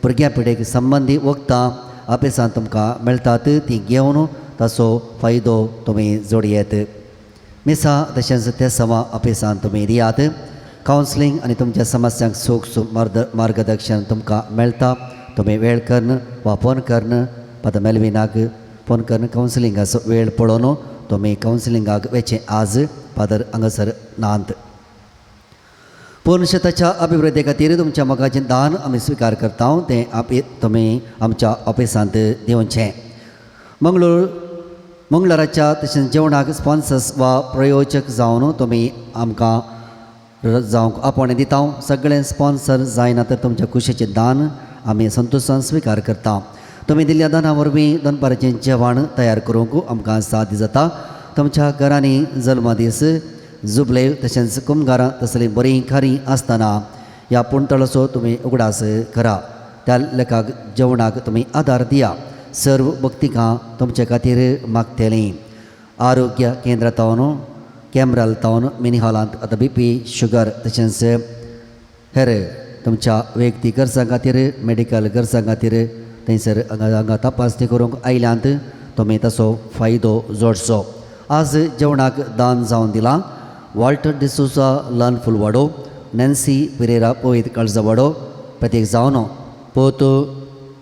भुरग्यां पिडेक संबंदी वखदां अपेसान तुमकां मेळटात, ती घेवन ताचो फायदो तुमी जोडयेत. मिसा तशेंच ते सवा अपेसान तुमी दियात. कावन्सिलींग आनी तुमच्या समस्यांक सूख मार्गदर्शन तुमकां मेळटा. तुमी वेळ करून वा फोन करून पाद्र मेलविनाक फोन करून कावन्सिलिंगाचो वेळ पळोवन तुमी कावन्सिलिंगाक वचचें. आज फादर हांगासर नात. पूर्ण शेताच्या अभिवृद्धी खातीर तुमच्या मोगाचें दान आमी स्विकार करता, तें तुमी आमच्या ऑफिसांत दिवचें. मंगळूर मंगळाराच्या तशेंच जेवणाक स्पॉन्सर्स वा प्रयोजक जावन तुमी आमकां जावंक आपोवणें दिता. सगळें स्पॉन्सर जायना तर तुमच्या कुशीचें दान आमी संतोशान स्विकार करता. तुमी दिल्ल्या दाना वरवीं दनपाराचें जेवण तयार करूंक आमकां साध्य जाता. तुमच्या घरांनी जल्मदीस जुबले तशेंच कुमगारां तसलीं बरीं खारीं आसतना ह्या पुणतळाचो तुमी उगडास करा. त्या लेखाक जेवणाक तुमी आदार दिया. सर्व भक्तिकां तुमचे खातीर मागतलीं. आरोग्य केंद्रां तावन कॅमराल तावन मिनी हॉलांत आतां बी पी शुगर तशेंच हेर तुमच्या वैयक्तीक गरजां खातीर मेडिकल गरजां खातीर थंयसर हांगा हांगा तपासणी करूंक आयल्यांत तुमी ताचो फायदो जोडचो. आज जेवणाक दान जावन दिलां वॉल्टर डिसोजा लन फुलवाडो, नॅन्सी पिरेरा पोयत काळजावाडो, प्रतीक जावन पोत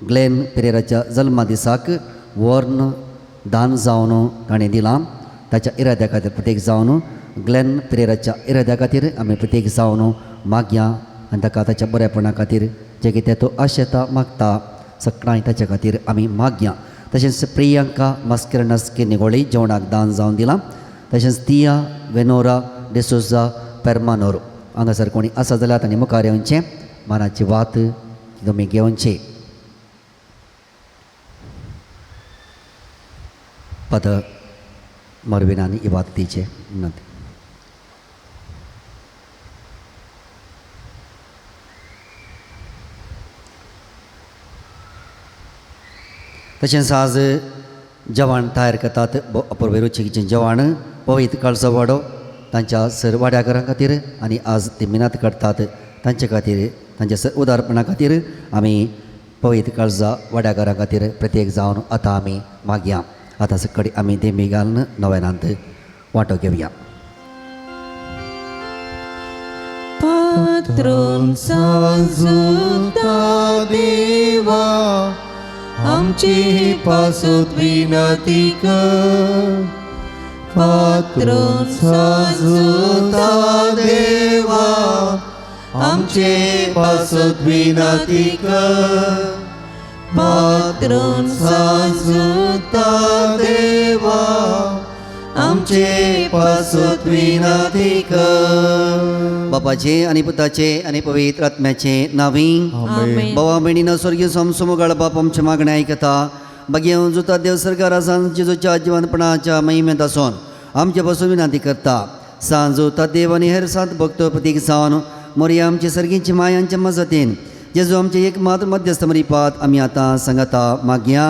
ग्लेन पिरेराच्या जल्मा दिसाक वर्ण दान जावन ताणें दिलां. ताच्या इराद्या खातीर प्रतीक जावन ग्लेन पिरेराच्या इराद्या खातीर आमी प्रतीक जावन मागया आनी ताका ताच्या बरेपणा खातीर जें कितें तो आशेता मागता सकाळी ताच्या खातीर आमी मागया. तशेंच प्रियंका मास्केरनस किनिगोळी जेवणाक दान जावन दिलां. तशेंच तिया वेनोरा डिसोजा पेरमानोर हांगासर कोणी आसा जाल्यार तांणी मुखार येवचें, मानाची वात तुमी घेवची. पद मरविनान ही वात दिवचे विनंती. तशेंच आज जेवण तयार करतात अपूर्व रुचीचें जेवण पवित्र काळजवाडो तांच्या सर वाड्याघरां खातीर आनी आज ती मिनात काडटात तांचे खातीर तांच्या सर उदारपणा खातीर आमी पवित्र काळजा वाड्याघरां खातीर प्रत्येक जावन आतां आमी मागया. आतां सकडी आमी देमी घालून नव्यानांत वांटो घेवया. पात्रोन सांजुता देवा आमची पासत विनती कर. पात्रोन सांजुता देवा आमचे पासत विनती कर. पात्रोन सांजुता देवा आमचे पासत विनती कर. बापाचे आनी पुताचे आनी पवित्र आत्म्याचे नावी. आमेन. बाबा भयणीनो स्वर्गीय समसुमगाळ बाप आमचे मागणें आयकता. बागेवन जुता देव सरकार सांज जेजूच्या जिवनपणाच्या महिमेंत आसून आमचे पासून विनंती करता. सांज जुता देव आनी हेर सांत भक्त प्रतीक जावन मोरया आमचे सर्गींची मायांच्या मजतीन जेजू आमचे एक मात्र मध्यस्थ मरिपात आमी आतां सांगता मागया.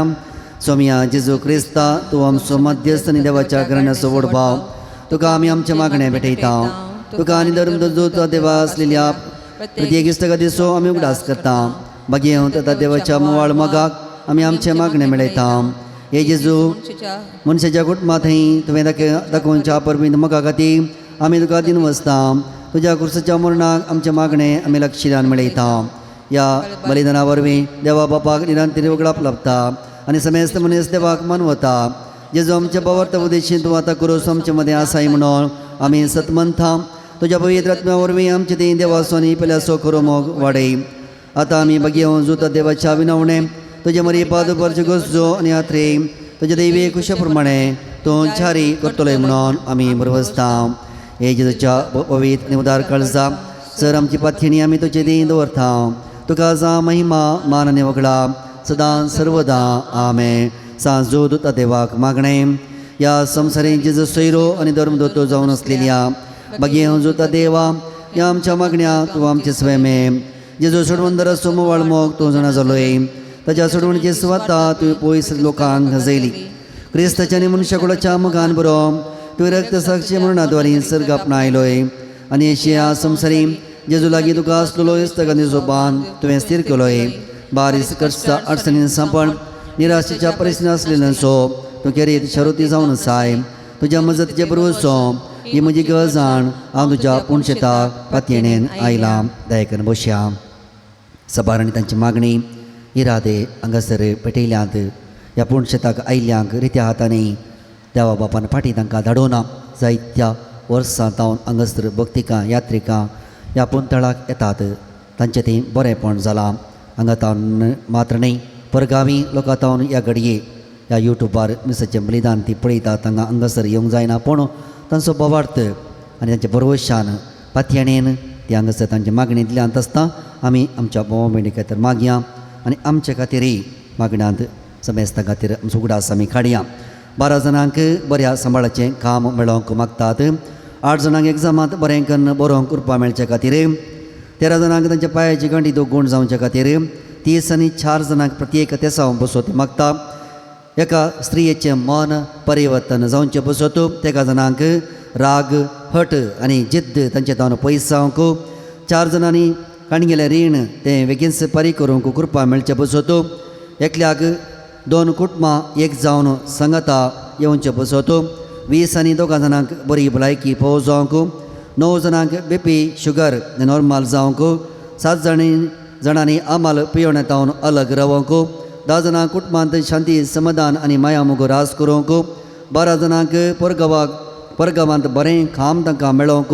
सोमया जेजू क्रिस्ता तूं आमचो मध्यस्थ आनी देवाच्या घराण्याचो व्हड भाव, तुका आमी आमचें मागणें भेटयता. तुका आनी धर्म जुता देवा आसलेल्या प्रत्येक इश्टाका दिसो आमी उगडास करता. मागीर तथा देवाच्या मुवाळ मोगाक आमी आमचें मागणें मेळयता. हे जेजू मनशाच्या कुटुंबां थंय तुवें दाखोवच्या परबीन मोगा खातीर आमी तुका दिन वसता. तुज्या कुर्साच्या मरणाक आमचें मागणें आमी लक्षिल्यान मेळयता. ह्या बलिदाना वरवीं देवा बापाक निरंतर उगडाप लाभता आनी समेस्त मनीस देवाक मानवता. जेजू आमच्या बावर्त उदेशीन तूं आतां कुरोस आमचे मदें आसाय म्हणून आमी सतमंथा. तुज्या पवित्र आत्म्या वरवीं आमचे ती देवाचो आनी पेल्याचो खरो मोग वाडय. आतां आमी बगेवन जुता देवाच्या विनवणें तुजे मरी पाद गरजो आनी आत्रे तुजे दैवी कुशा प्रमाणे तूं जारी करतलोय म्हणून आमी बरवसता. हे जेजूच्या पवित्र आनी उदार काळजा सर आमची पाथेणी आमी तुजे दी दवरता. तुका जा महिमा मान आनी वगळा सदां सर्वदा. आमेन. सांजो दुता देवाक मागणें ह्या संवसारीत जेजू सोयरो आनी धर्मदोतो जावन आसलेल्या मागीर जुता देवा ह्या आमच्या मागण्या तूं आमचे स्वयमे जेजू सोडवंदर आसो मोवाळ मोग तूं जाणा जालोय. ताच्या सोडवणीची सुवाता तुवें पयस लोकांक हजयली. क्रिस्ताच्या आनी मनशाकुळाच्या मोगान बरो तुवें रक्त साक्षी मरणाद्वारी सर्ग आपणायलोय आनी अशी संवसारी जेजू लागीं तुका आसलेलो इस्तगांचो बांद तुवें स्थीर केलोय. बारीस कष्टा अडचणीन सांपण निराशेच्या परिस्थितीन आसलेल्यांचो तूं केरीत शरुती जावन साय. तुज्या मजतीचे बरोवचो ही म्हजी गजाण हांव तुज्या पुणशेताक पातयेणेन आयलां. दयकन बसया. सबार आनी तांची मागणी इरादे हांगासर पेटयल्यांत. ह्या पुणशेताक आयिल्ल्यांक रित्या हातांनी देवा बापान फाटीं तांकां धाडोना. जायत्या वर्सां तावन हांगासर भक्तिकां यात्रिकां ह्या पुंतळाक येतात. तांचें थंय बरेंपण जालां. हांगा तावन मात्र न्हय परगावी लोकां तावन ह्या घडये ह्या युट्यूबार मिसाचें बलिदान ती पळयता तांकां हांगासर येवंक जायना पूण तांचो बोवार्थ आनी तांच्या भरवशान पातयेणेन ती हांगासर तांची मागणी दिल्यांत आसता आमी आमच्या भावा भयणी खातीर मागया आनी आमचे खातीरय मागण्यांत समेस्ता खातीर आमचो उगडास आमी काडया. 12 जाणांक बऱ्या सांबाळाचें काम मेळोवंक मागतात. 8 जाणांक एग्जामांत बरें कन्न बरोवंक कृपा मेळचे खातीर, 13 जाणांक तांच्या पांयाची गांठी दोगूण जावचे खातीर, 30 आनी 4 जाणांक प्रत्येक तेसांव बसोत मागता. एका स्त्रियेचें मन परिवर्तन जावचें बसोत, तेका जाणांक राग हट आनी जिद्द तांचे तावन पयस जावंक, 4 जाणांनी काणगेलें रीण तें बेगीनच फारीक करूंक कृपा मेळचें बसोत, एकल्याक 2 कुटुंबां एक जावन सांगाता येवचें बसोत, 20 आनी 2 जाणांक बरी भलायकी फोव जावंक, 9 जाणांक बीपी शुगर नॉर्मल जावंक, 7 जाणांनी आमाल पियोणे तावन अलग रावंक, 10 जाणांक कुटुंबांत शांती समाधान आनी माया मोग रास करूंक, 12 जाणांक परगांवांत बरें काम तांकां मेळोवंक,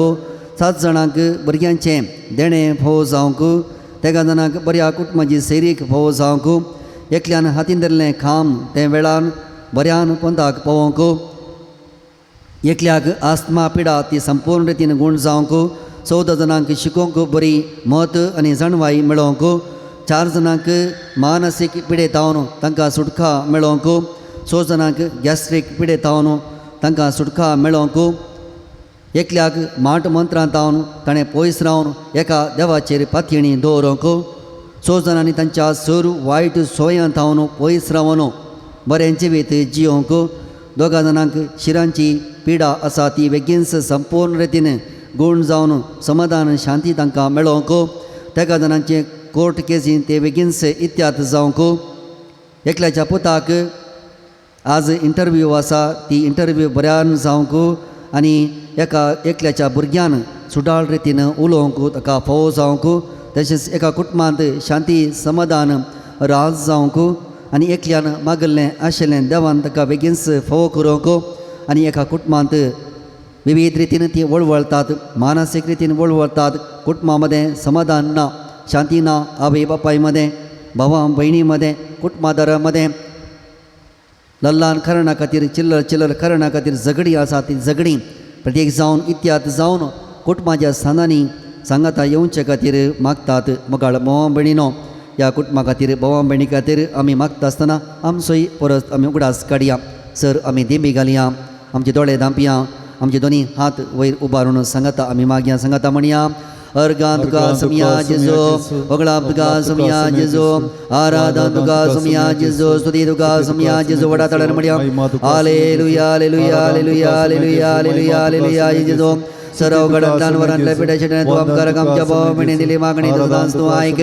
7 जाणांक भुरग्यांचें देणें फोव जावंक, 13 जाणांक बऱ्या कुटुंबाची सैरीक फोव जावंक, एकल्यान हातीन धरलें काम तें वेळान बऱ्यान पंथाक पावोवंक, एकल्याक आस्मा पिडा ती संपूर्ण रितीन गूण जावंक, 14 जाणांक शिकोवंक बरी मत आनी जाणवाय मेळोवंक, 4 जाणांक मानसीक पिडे तावन तांकां सुटका मेळोवंक, 6 जाणांक गॅस्ट्रीक पिडे तावन तांकां सुटका मेळोवंक, एकल्याक माट मंत्रां तावन ताणें पयस रावन एका देवाचेर पातयेणी दवरूंक, 6 जाणांनी तांच्या सर वायट सोयां तावन पयस रावन बरें जिवीत जियोवंक, 2 जाणांक शिरांची पिडा आसा ती बेगीनच संपूर्ण रितीन गूण जावन समाधान शांती तांकां मेळोवंक, 13 जाणांचे कोर्ट केसीन ते बेगीनच इत्याद जावंक, एकल्याच्या पुताक आज इंटरव्यू आसा ती इंटरव्यू बऱ्यान जावंक आनी एका एकल्याच्या भुरग्यान सुडाळ रितीन उलोवंक ताका फोव जावंक, तशेंच एका कुटुंबांत शांती समाधान राज जावंक आनी एकल्यान मागल्लें आशिल्लें देवान ताका बेगीनच फोव करूंक आनी एका कुटुंबांत विविध रितीन ती वळवळतात, मानसीक रितीन वळवळतात, कुटुंबा मदें समाधान ना, शांती ना, आवय बापाय मदें, भावा भयणी मदें, कुटुंबादारा मदें लल्लान करणा खातीर चिल्लर चिल्लर करणा खातीर झगडीं आसा ती झगडीं प्रत्येक जावन इत्याद जावन कुटुंबाच्या स्थानांनी सांगाता येवचे खातीर मागतात. मोगाळ भावा भयणीनो, ह्या कुटुंबा खातीर भावा भयणी खातीर आमी मागता आसतना आमचोय परत आमी उगडास काडया. सर आमी दिंबी घालया, आमचे दोळे धांपया, आमचे दोनी हात वयर उबारून सांगाता आमी मागया, सांगाता म्हणया. अर्गां तुका समिया जेजो, वगळाप तुका समिया जेजो, आराधन तुका समिया जेजो, स्तुती तुका समिया जेजो. वडा तळण म्हणया hallelujah hallelujah hallelujah hallelujah hallelujah hallelujah जेजो. सरव घडांतल्यान वरांतल्या पिड्या शेट्यान तूं आमकां आमच्या भावा भयणी दिली मागणी तुझांच तूं आयक.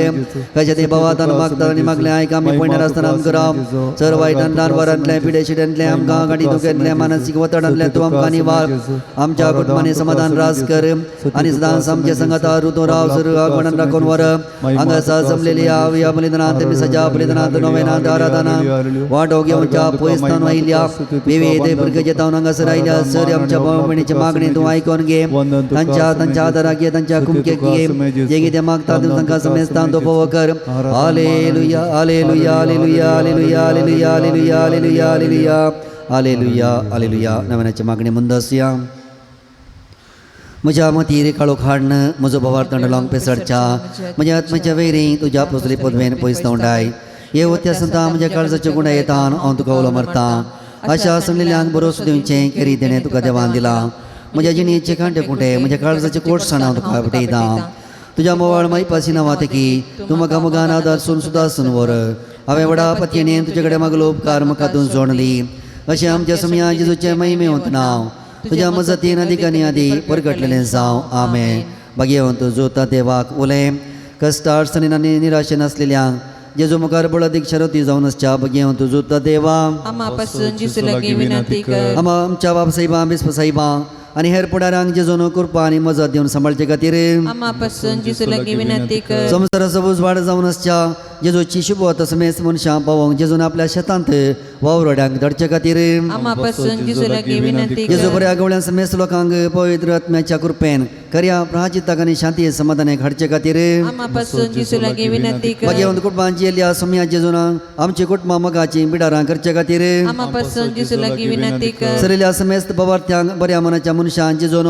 कशें ते भावातान मागता आनी मागलें आयक आमी पयणार आसतना आमकां राव. सर वायटांतल्यान वरांतलें पिड्या शेट्यांतलें आमकां गाडी दुखेंतलें मानसीक वतडांतलें तूं आमकां निवार. आमच्या कुटुंबांनी समाधान रास कर आनी सदांच आमच्या संगाता रुतूं राव. सर आगमनान राखून वर. हांगासर जमलेली ह्या बलिदानांत मिसाच्या बलिदानांत नोवेनांत आराधना वांटो घेवच्या पयसतान आयल्या विविध भुरग्याच्या तावन हांगासर आयल्या. सर आमच्या भावा भयणीची मागणी तूं आयकून घे. तांच्या तांच्या आदाराक घे, तांच्या कुमकेक घे, जे कितें मागता तूं तांकां समेस्तान तो पवो कर. Hallelujah hallelujah hallelujah hallelujah hallelujah hallelujah hallelujah hallelujah hallelujah hallelujah. नव्याची मागणी मुंद आसुया. म्हज्या मतीर काळोख हाडन म्हजो भवार्थ लावंक पेसडच्या म्हज्या आत्म्याच्या वैरी तुज्या पोसली पदवेन पयस तोंडाय. ये वत्या संता म्हज्या काळजाच्या गुणा येतान हांव तुका उलो मारता. आशा सणलेल्यांक भरोसो दिवचें केरी देणें तुका देवान दिलां. म्हज्या जिणेचे कांटे कुंटे म्हज्या काळजाचे कोटसाण हांव तुका भेटयतां. तुज्या मोवाळ मायपासी नांवात की तूं म्हाका मोगान आदार सून सुद्दां सून व्हर. हांवें व्हडा पतयेन तुजे कडेन मागलो उपकार म्हाका तूं जोडली. अशें आमच्या समया जेजूचें महिमेवंत नांव तुज्या मजतीन अदीक आनी आदी परगटलेलें जावं. आमेन. भाग्यवंत जोता देवाक उलें कश्ट अडचणीन आनी निराशेन आसलेल्यांक जेजू मुखार बळ अदीक शरती जावन आसच्या भाग्यवंत जोता देवा. आमा पासून जेजू लागीं विनंती कर. आमा आमच्या बाप साहेबां बिस्प साहेबां आनी हेर फुडारांक जेजून कृपा आनी मजत दिवन सांबाळचे खातीर आमा पासून जेजू लागीं विनंती कर. संवसाराचो उजवाड जावन आसच्या जेजूची शुभवत समेस्त मनशां पावोवंक जेजून आपल्या शेतांत वावरड्यांक धाडचे खातीर आमा पासून जेजू लागीं विनंती जेजू कर. बऱ्या गवळ्यान समेस्त लोकांक पवित्र आत्म्याच्या कृपेन खऱ्या प्राचिताक आनी शांती समाधानाक हाडचे खातीर आमा पासून जेजू लागीं विनंती कर भगवंत कुटुंबांची येयल्या सोम्या जेजून आमची कुटुंबां मोगाची बिडारां करचे खातीर आमा पासून जेजू लागीं विनंती कर सरिल्ल्या समेस्त बवार्थ्यांक बऱ्या मनाच्या मनशां जेजून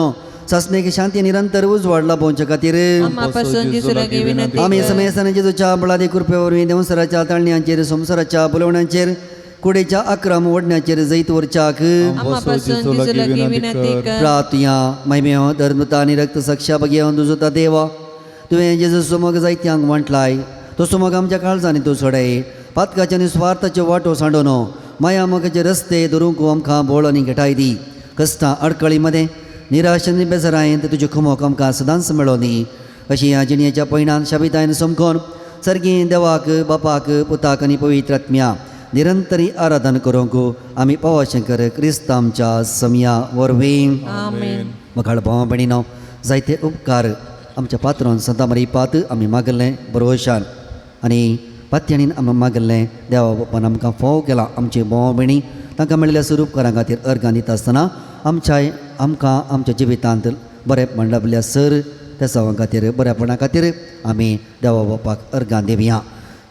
सासणेक शांती निरंतर उजवाड लाभोवचे खातीर आमा पासून जेजू लागीं विनंती आमी कर समेस्तान जेजूच्या बळादी कृपे वरवीं देंवसराच्या ताळण्यांचेर संवसाराच्या बोलवण्यांचेर कुडेच्या आक्रम ओडण्याचेर जैत वरच्याक आमा पासून जेजू लागीं विनंती कर प्रातुया महिमेव धर्मता आनी रक्त साक्षा बगेवन तुजो देवा तुवें जेजू सुमग जायत्यांक म्हटलाय तो सुमग आमच्या काळजांनी तूं सोडय पातकाचे आनी स्वार्थाच्यो वाटो सांडोन माया मोगाचे रस्ते धरूंक आमकां बोळ आनी घटाय दी कश्टां अडकळी मदें निराश आनी बेजारायेन तुज्यो खुमोक आमकां सदांच मेळोनी अशी ह्या जिणेच्या पयणान शाबितायन समकोन सर्गी देवाक बापाक पुताक आनी पवित्र आत्म्या निरंतरी आराधन करूंक आमी पावाशंकर क्रिस्त आमच्या समया वरवीं. आमेन. मखाळ भावा भयणीनो जायते उपकार आमच्या पात्रान सदां मरी पात आमी मागल्लें बरोवशान आनी पातयणीन आमी मागल्लें देवा बापान आमकां फोव केला. आमची भावा भयणी तांकां मेळिल्ल्या सुर उपकारां खातीर अर्गां दिता आसतना आमच्या आमकां आमच्या जिवितांत बरेपण लाबल्या सर त्या सवां खातीर बऱ्यापणा खातीर आमी देवा बापाक अर्गां दिवया.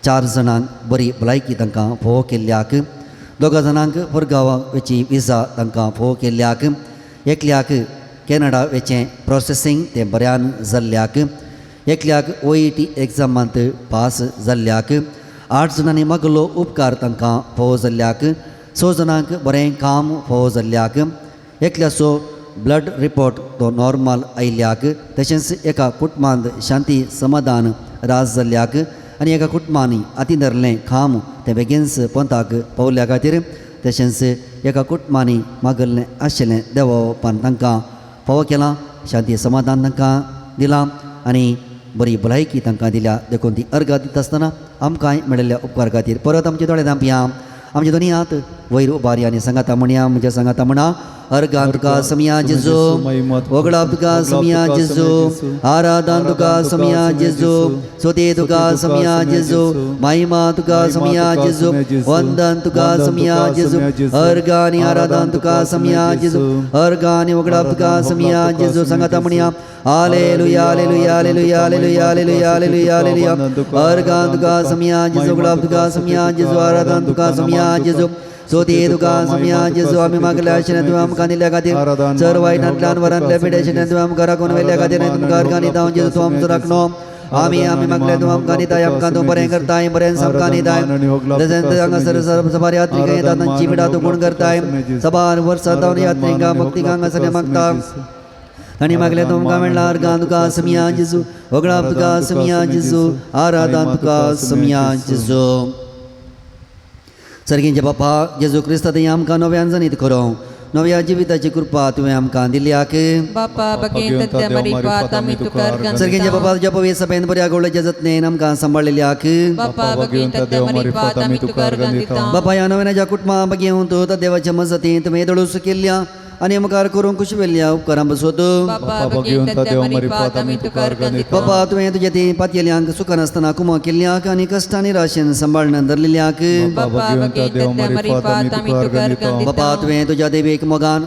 4 जाणांक बरी भलायकी तांकां फोव केल्ल्याक, 2 जाणांक परगांवाक वची विजा तांकां फोव केल्ल्याक, एकल्याक कॅनडा वेचें प्रोसेसींग तें बऱ्यान जाल्ल्याक, एकल्याक OET एग्जामांत पास जाल्ल्याक, 8 जाणांनी मागलो उपकार तांकां फोव जाल्ल्याक, 6 जाणांक बरें काम फोव जाल्ल्याक, एकल्याचो ब्लड रिपोर्ट तो नॉर्मल आयिल्ल्याक, तशेंच एका कुटुंबांत शांती समाधान राज जाल्ल्याक आनी एका कुटुंबांनी हातीन धरलें खाम तें बेगीनच पंथाक पावल्या खातीर, तशेंच एका कुटुंबांनी मागल्लें आशिल्लें देवा बापान तांकां फावो केलां, शांती समाधान तांकां दिलां आनी बरी भलायकी तांकां दिल्या. देखून ती अर्गां दिता आसतना आमकांय मेळिल्ल्या उपकार खातीर परत आमचे दोळे धांपया, आमचे दोनी हात वयर उबारया आनी सांगाता म्हणया, म्हज्या सांगाता म्हणा. अर्गां तुका समया जेजू, वगडाप तुका समया जेजू, आराधन तुका समया जेजू, सोते तुका समया जेजू, महिमा तुका समया जेजू, वंदन तुका समया जेजू, अर्गां आनी आराधन तुका समया जेजू, अर्गां आनी वगडाप तुका समया जेजू. सांगाता म्हणया. Hallelujah hallelujah hallelujah hallelujah hallelujah hallelujah hallelujah. अर्गां तुका समया जेजू, वगडाप तुका समया जेजू, आराधन तुका समया जेजू, सोते तुका समया जेजू. आमी मागल्या आशिल्लें तुवें आमकां दिल्ल्या खातीर, चर वायटांतल्यान वरांतल्या पिडेशिल्ल्यान तुवें आमकां राखून व्हेल्ल्या खातीर तुमकां अर्गां दिता जेजू, तूं आमचो राखणो. आमी आमी मागले तूं आमकां दिताय, आमकां तूं बरें करताय, बरें आमकां दिताय. तशेंच हांगासर सबार यात्रिकां येतात, तांची पिडा तूं गुण करताय. सबार वर्सां जावन यात्रिकां भक्तिकां हांगासर मागता तांणी मागलें तुमकां मेळ्ळां. अर्गां तुका समया जेजू, वगडाप तुका समया जेजू, आराधन तुका समया जेजू. सर्गींचे बापा जेजू क्रिस्ता तुवें आमकां नव्यान जनीत करूं, नव्या जिविताची कृपा तुवें आमकां दिल्याक. बापा बगेन तद्या मरी पात आमी तुका अर्गां सर्गींचे दिता. बापा तुज्या पवित्र सभेन बऱ्या गोवळ्याच्या जतनेन आमकां सांबाळिल्ल्याक. बापा बगेन तद्या मरी पात आमी तुका अर्गां दिता. बापा ह्या नव्याच्या कुटुंबा बगेवन तूं त्या देवाच्या मजतीन तुवें दळूस केल्ल्या आनी मुखार करूंक कुशवेल्ल्या उपकारां बसोत. बापा बगेन तद्या मरी पात आमी तुका अर्गां दिता. बापा तुवें तुज्या ती पातयेल्यांक सुखान आसतना कुमो केल्ल्याक आनी कश्टांनी राशेन सांबाळून धरलेल्याक. बापा बगेन तद्या मरी पात आमी तुका अर्गां दिता. बापा तुवें तुज्या देवीक मोगान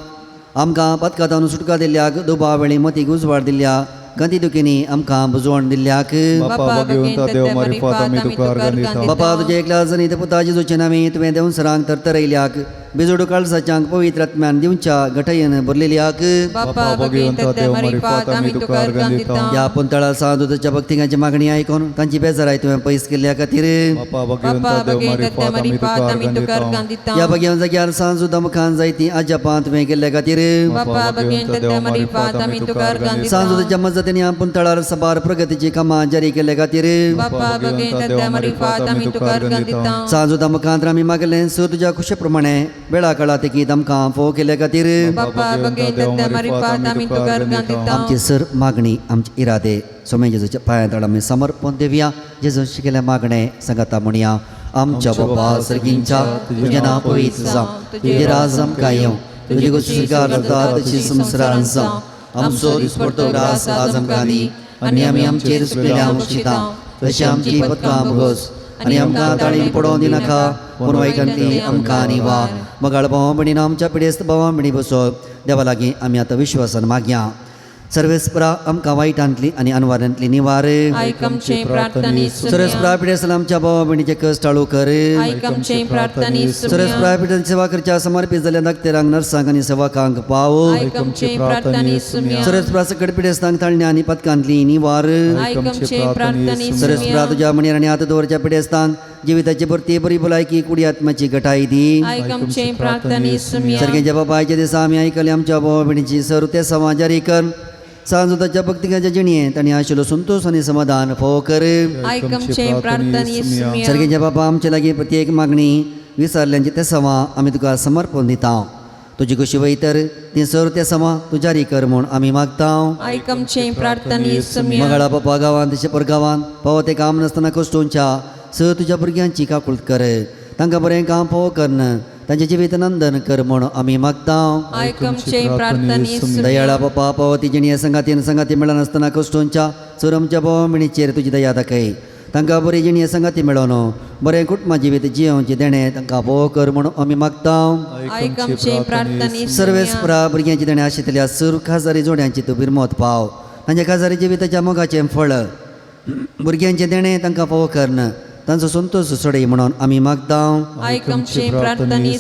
आमकां पथकातान सुटका दिल्ल्याक, दुबाव वेळी मतीक उजवाड दिल्ल्या, गंती दुखींनी आमकां बुजवण दिल्ल्याक. बापा बगेन देव मरी पात आमी तुका अर्गां दिता. बापा तुज्या एकल्या जनीत पुता जेजूचे नांवी तुवें देवसरांक तरतरयल्याक, बिजोडू काळजाच्यांक पवित्र आत्म्यान दिवच्या घटयेन भरलेल्याक. बापा बगेन तद्या मरी पात आमी तुका अर्गां दिता. ह्या पुंतळा साधुताच्या भक्तिकांची मागणी आयकून तांची बेजाराय तुवें पयस केल्ल्या खातीर. बापा बगेन बापा देव बगेन मरी तद्या पात मरी आमी पात तुका आमी अर्गां तुका दिता. अर्गां दिता. ह्या बगेन जाग्यार सांजुदा मुखान जायती अजापां तुवें केल्ल्या खातीर. बापा बगेन तद्या मरी पात आमी तुका अर्गां दिता. सांजुदाच्या मजतीन ह्या पुंतळार सबार प्रगतीची कामां जारी केल्ल्या खातीर. बापा बगेन तद्या मरी पात आमी तुका अर्गां दिता. सांजुदा मुखांत आमी मागलें सो तुज्या खुशे प्रमाणे वेळा काळा तेकीत आमकां फोव केल्ल्या खातीर. बापा बगेन तद्या मरी पात आमी तुका अर्गां दिता. आमची सर मागणी आमचे इरादे सोमे जेजूच्या पांया तळा आमी समर्पण दिवया. जेजू शिकयल्ल्या मागणे सांगाता म्हणया. आमच्या बाबा सर्गींच्या तुजें नांव पवित्र जावं, तुजें राज आमकां येवं, तुजी खोशी स्वर्गार जाता तशी संवसारांत जावं. आमचो दिसपडतो ग्रास आज आमकां दी आनी आमी आमचेर चुकलेल्या बक्षिता तशी आमची पदकां भोगस आनी आमकां ताळीन पडोवन दिनाका, पूण वायटांतली आमकां निवा. मगाळ भावां भयणीन आमच्या पिडेस्त भावां भयणी बसो देवा लागीं आमी आतां विश्वासान मागया. सर्वेस्परा आमकां वायटांतली आनी अनवारांतली निवार. आयक आमचे प्रार्थनी सर्वेस्परा पिडेस्तांक आमच्या भावा भयणीचे कश्ट टाळू कर. आयक आमचे प्रार्थनी सर्वेस्परा पिडेस्तांची सेवा करच्या समर्पित जाल्ल्या दाक्तेरांक, नर्सांक आनी सेवकांक पाव. आयक आमचे प्रार्थनी सर्वेस्परा सकट पिडेस्तांक ताळण्या आनी पथकांतली निवार. आयक आमचे प्रार्थनी सर्वेस्परा तुज्या मणयेर आनी हात दवरच्या पिडेस्तांक जिविताची भरती बरी भलायकी कुडी आत्म्याची घटाय दी. आयक आमचे प्रार्थनी सारकें बाबाच्या दिसा आमी आयकले आमच्या भावा भयणीची सर ते समाजारी कर सांजुताच्या भक्तिकाच्या जिणयेंत तांणी आशिल्लो संतोश आनी समाधान फोव कर. आयक आमचे प्रार्थनी सारकें बाबा आमचे लागीं प्रत्येक मागणी विसरल्यांची ते सवा आमी तुका समर्पण दिता. तुजी कशी वयतर ती सर ते समा तूं जारी कर म्हूण आमी मागता. आयक आमचे प्रार्थनी मंगळा बापा गांवांत तशें परगांवांत पावो तें काम नासतना कश्टोंच्या स तुज्या भुरग्यांची काकूळत कर. तांकां बरें काम फावो करन तांचें जिवीत नंदन कर म्हूण आमी मागता. आयक आमचे प्रार्थनी दयाळा बापा पावो ती जिणी संगातीन संगाती मेळनासतना कश्टोंच्या सर आमच्या भावा भयणीचेर तुजी दया दाखय. तांकां बरी जिणी संगाती मेळोन बरें कुटुंबा जिवीत जियोवचें देणें तांकां फावो कर म्हूण आमी मागता. आयक आमचे प्रार्थनी सर्वेस्परा भुरग्यांची देणें आशिल्ल्या सर खाजारी जोड्यांची तूं बिरमत पाव. तांच्या खाजारी जिविताच्या मोगाचें फळ भुरग्यांचें देणें तांकां फावो करन तांचो संतोश सोडय म्हणून आमी मागता. आयक आमचे प्रार्थनी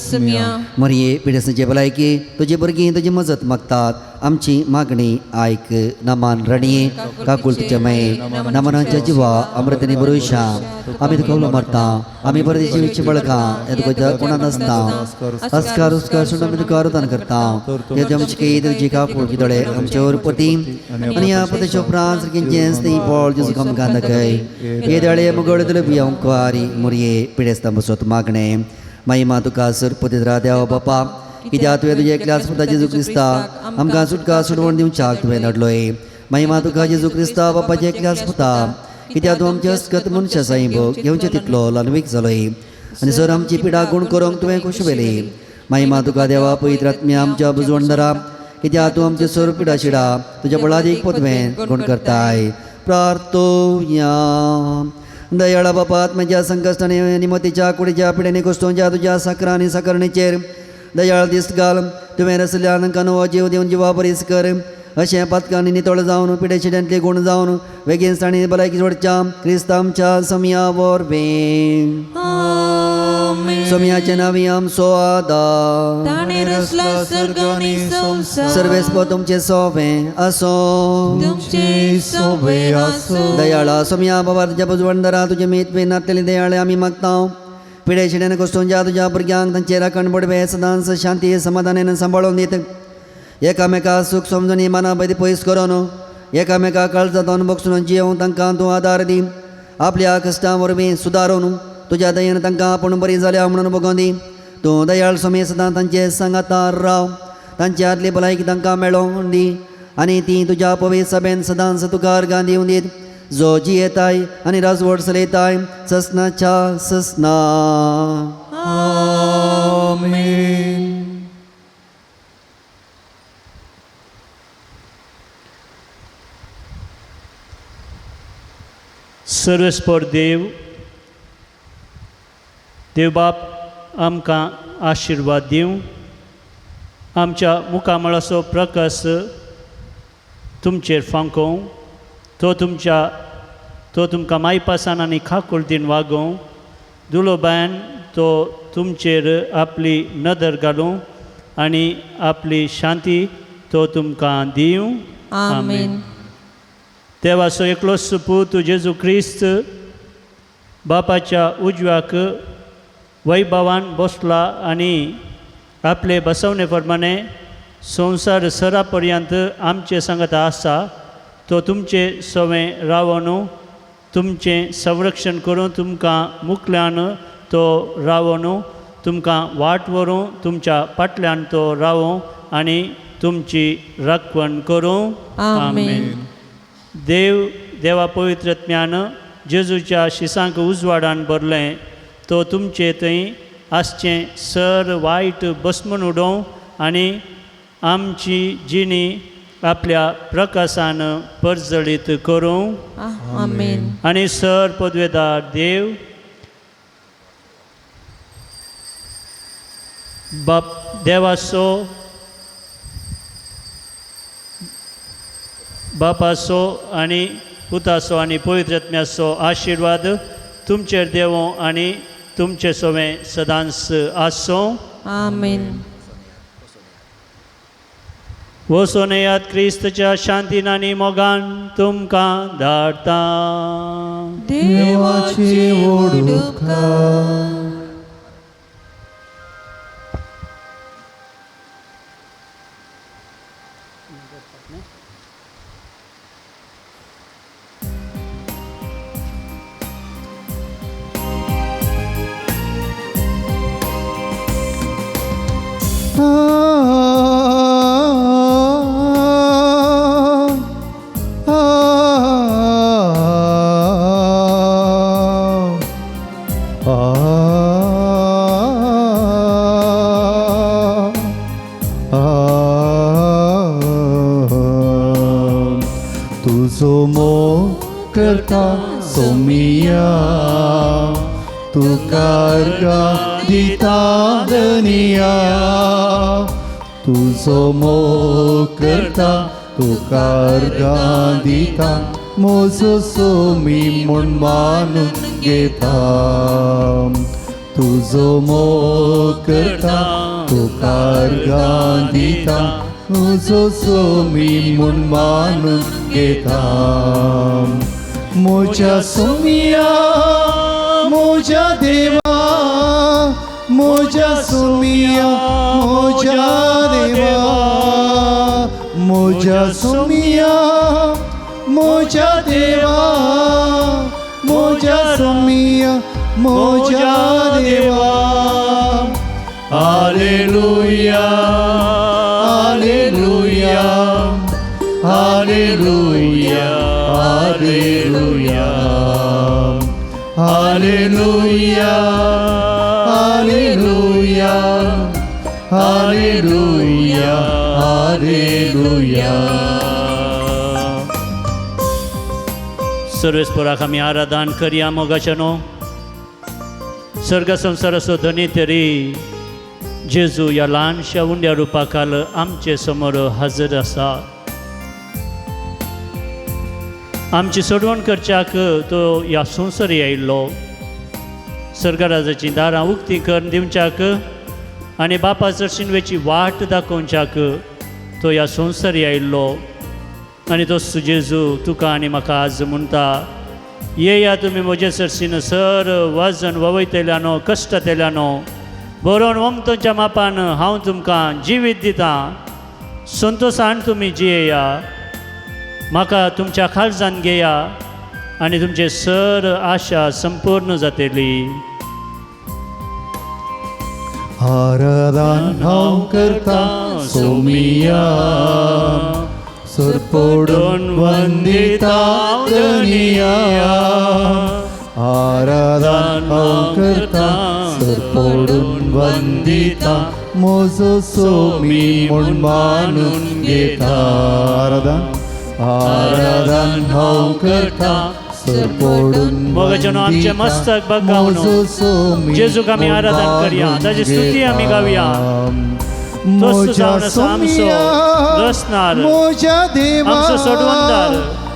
मरये पिडेसांचे भलायकी तुजी भुरगीं तुजी मजत मागतात. आमची मागणी आयक. नमान रणये काकुल तुजे मये नमनाच्या जिवा अमृतनी बरोयशा आमी तुका उलो मारता. आमी बरे जिवीची बळकां हे तुका कोणाक नासता. अस्कार उस्कार सोडून आमी तुका आराधन करता. ते आमची केद तुजी काकुळ दोळे आमच्या वरपती आनी ह्या पदेशो उपरांत सारकें स्नेही पोळ जेजू आमकां दाखय. हे दोळे मुगळ तुले बियांकवारी मुरये पिडेस्तां बसत मागणें माई तुका सर पतित्रा देवा बापा कित्याक तुवें तुज्या एकल्याच पुता जेजू क्रिस्ता आमकां सुटका सुटवण दिवच्याक तुवें धाडलोय. माई तुका जेजू क्रिस्ता बापाच्या एकल्याच पुता कित्याक तूं आमच्या अस्कत मनशा साईं भोग घेवचे तितलो ल्हानवीक जालोय आनी सर आमची पिडा गुण करूंक तुवें खोशी वेली. माई तुका देवा पवित्र आत्म्या आमच्या बुजवणदारा कित्याक तूं आमचे सर पिडा शिडा तुज्या बळादीक पदवें गुण करताय. प्रार्थोया दयाळा बापा आत्म्याच्या संकश्टांनी निमतीच्या कुडीच्या पिडेनी कुश्टोंच्या तुज्या साकरा आनी साकरणीचेर दयाळ दीस घाल. तुवें रसल्या तांकां नवो जीव दिवन जिवा बरीस कर. अशें पातकांनी नितळ जावन पिडे गुण जावन वेगीन साणी भलायकी जोडच्या क्रिस्तांच्या आमच्या समया वरवीं. सोमयाचे नावी आमचो आदार सर्वेस्पर तुमचे सोवे असो. दयाळा सोमया बाबा तुज्या बुजवणदारा तुजे मीत नातलेली दयाळे आमी मागता. पिडे शिड्यान कश्टोंच्या तुज्या भुरग्यांक तांचे राखण बडवे सदांच शांती समाधानान सांबाळून दीत. एकामेका सूख समजून मना बदी पयस करून एकामेका काळजांत बगसून जियोवंक तांकां तूं आदार दी. आपल्या कश्टां वरवीं सुदारून तुज्या दयेन तांकां आपूण बरी जाल्या म्हणून बगोवन दी. तूं दयाळ स्वामी सदां तांचे सांगातार राव. तांची आदली भलायकी तांकां मेळोवन दी आनी ती तुज्या पवित्र सभेन सदांच तुका अर्गां दिवन दीत. जो जियेताय आनी राजवट चलयताय ससनाच्या ससना. आमेन. सर्वेस्पर देव देवबाप आमकां आशिर्वाद दिवं. आमच्या मुखामळाचो प्रकाश तुमचेर फांकोवं. तो तुमकां मायपासान आनी खाकुलतीन वागोवं. दुलोबायन तो तुमचेर आपली नदर घालूं आनी आपली शांती तो तुमकां दिवं. आमेन. देवाचो एकलोच पूत जेजू क्रिस्त बापाच्या उजव्याक वैभवान बसला आनी आपले बसवणे प्रमाणे संवसार सरा पर्यंत आमचे सांगता आसा. तो तुमचे सवें रावन तुमचें संरक्षण करून तुमकां मुकल्यान तो रावन तुमकां वाट व्हरूं तुमच्या फाटल्यान तो रावूं आनी तुमची राखवण करूं. आमेन. देव देवा पवित्र ज्ञान जेजूच्या शिसांक उजवाडान भरलें. तो तुमचे थंय आसचें सर वायट बसमून उडोवं आनी आमची जिणी आपल्या प्रकाशान परजळीत करूं. आमेन. आनी सर पदवेदार देव बाप देवाचो बापाचो आनी पुताचो आनी पवित्र आत्म्याचो आशिर्वाद तुमचेर देवो आनी तुमचे सोवें सदांच आसूं. आमेन. वचून येयात, क्रिस्तच्या शांतीन आनी मोगान तुमकां धाडटा. देवाची ओडुका. तुजो मोग करता सोमिया, तुका अर्गां दिता धनिया. तुजो मोग करता तुका अर्गां दिता, म्हजो सोमी म्हूण मानून घेता. तुजो मोग करता तुका अर्गां दिता, म्हजो सोमी म्हूण मानून घेता. म्हज्या सोमिया म्हज्या देवा, म्हज्या सोमिया म्हज्या देवा, म्हज्या सोमिया म्हज्या देवा, म्हज्या सोमिया म्हज्या देवा. Hallelujah hallelujah hallelujah hallelujah hallelujah hallelujah hallelujah hallelujah. सर्वेस्पराक आमी आराधन करया. मोगाच्या न्हू सर्ग संवसाराचो धनी तरी जेजू ह्या ल्हानशा उंड्या रुपाखाल आमचे समोर हजर आसा. आमची सोडवण करच्याक तो ह्या संवसारी आयिल्लो. सर्गराजाचीं दारां उक्तीं करून दिवच्याक आनी बापा चर्चिनवेची वाट दाखोवच्याक तो ह्या संवसारी आयिल्लो. आनी तो जेजू तुका आनी म्हाका आज म्हणटा, येया तुमी म्हजे सरसीन सर वजन ववयतल्यानो कश्टतेल्यानो बरोवन वमतोच्या मापान हांव तुमकां जिवीत दितां. संतोशान तुमी जियेया, म्हाका तुमच्या खालजान घेया आनी तुमचे सर आशा संपूर्ण जातली. आराधन हांव करता सोमिया, सरपडून वंदिता धनिया. आराधन हांव करता सरपडून वंदिता, म्हजो सोमी म्हूण मानून घेता. आराधन आराधन हांव करता सरपडून मोगाच्यानो आमचें मस्तक बगावन जेजूक आमी आराधन करया, ताजी स्तुती आमी गावया. तोच जावन आसा आमचो रचणार, म्हज्या देवा, आमचो सोडवणदार.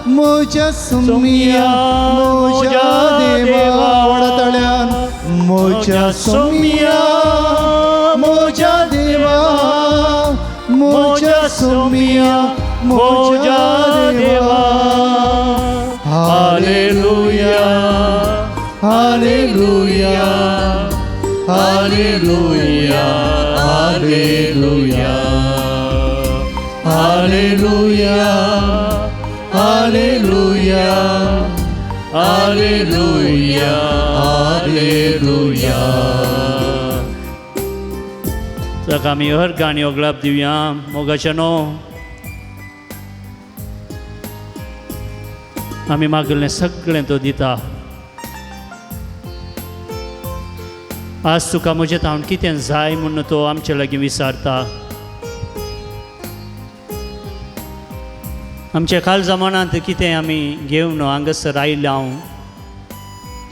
म्हज्या सोमिया म्हज्या देवा, व्हडा ताळ्यान म्हज्या सोमिया म्हज्या देवा, म्हज्या सोमिया म्हज्या देवा. Hallelujah hallelujah hallelujah hallelujah hallelujah hallelujah hallelujah hallelujah. ताका आमी हर गाणी ओगळाप दिवया. मोगाच्यानो आमी मागलें सगळें तो दिता. आज तुका म्हजें तावन कितें जाय म्हूण तो आमचे लागीं विचारता. आमच्या काल जमानांत कितें आमी घेवन हांगासर आयल्या हांव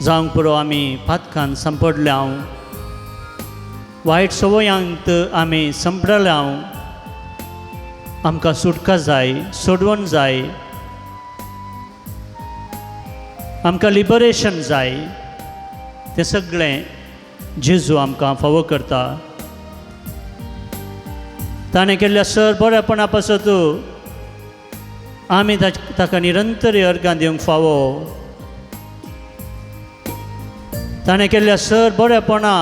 जावंक पुरो, आमी पातकान सांपडल्या हांव, वायट संवयांत आमी संपडल्या हांव. आमकां सुटका जाय, सोडवण जाय. आमकां लिबरेशन जाय, तें सगळें जेजू आमकां फावो करता. ताणें केल्ल्या सर बरेपणा पासत आमी ताका निरंतर अर्गां दिवंक फावो. ताणें केल्ल्या सर बरेपणा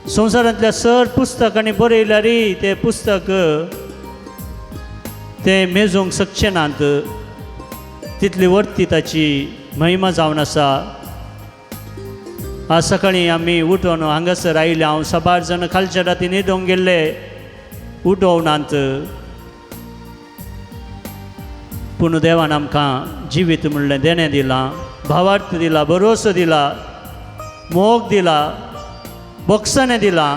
संवसारांतल्या सर पुस्तकांनी बरयल्यार तें पुस्तक तें मेजूंक शकचें नात, तितली वर्ती ताची महिमा जावन आसा. आज सकाळीं आमी उठोवन हांगासर आयले. हांव साबार जाण खालच्या राती न्हिदोंक गेल्ले, उठोवनात, पूण देवान आमकां जिवीत म्हणलें देणें दिलां, भावार्थ दिला, भरोसो दिला, मोग दिला, बोक्साणें दिलां.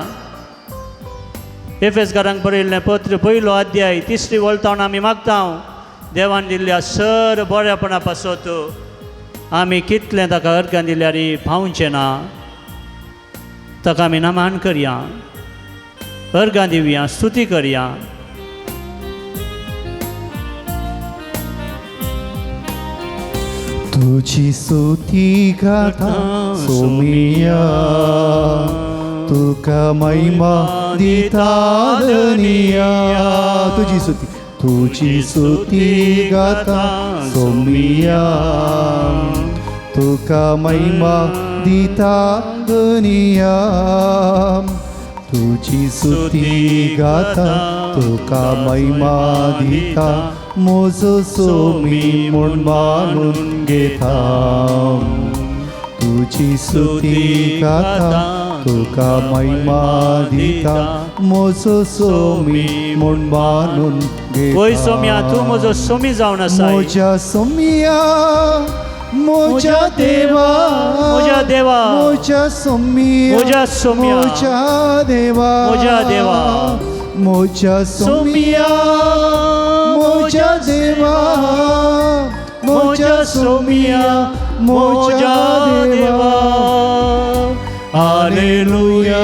एफेसकारांक बरयल्लें पत्र पयलो अध्याय तिसरी वळतावन आमी मागता देवान दिल्ल्या सर बऱ्यापणा पासत आमी कितलें ताका अर्गां दिल्यार पावचें ना. ताका आमी नमान करया, अर्गां दिवया, स्तुती करया. तुजी स्तुती गाता सोमिया, तुका महिमा दिता धनिया. तुजी स्तुती, तुजी स्तुती गाता सोमिया, तुका महिमा दिता धनिया. तुजी स्तुती गाता तुका महिमा दिता, म्हजो सोमी म्हूण मानून घेता. तुजी स्तुती गाता तुका महिमा दिता, म्हजो सोमी म्हूण मानून घेता. वय सोम्या, तूं म्हजो सोमी जावन आसा. म्हज्या सोमिया, म्हज्या देवा, म्हज्या देवा, म्हज्या सोमिया, म्हज्या सोम्या, म्हज्या देवा, म्हज्या देवा, म्हज्या सोमिया, म्हज्या देवा, म्हज्या सोमिया, म्हज्या देवा. Hallelujah,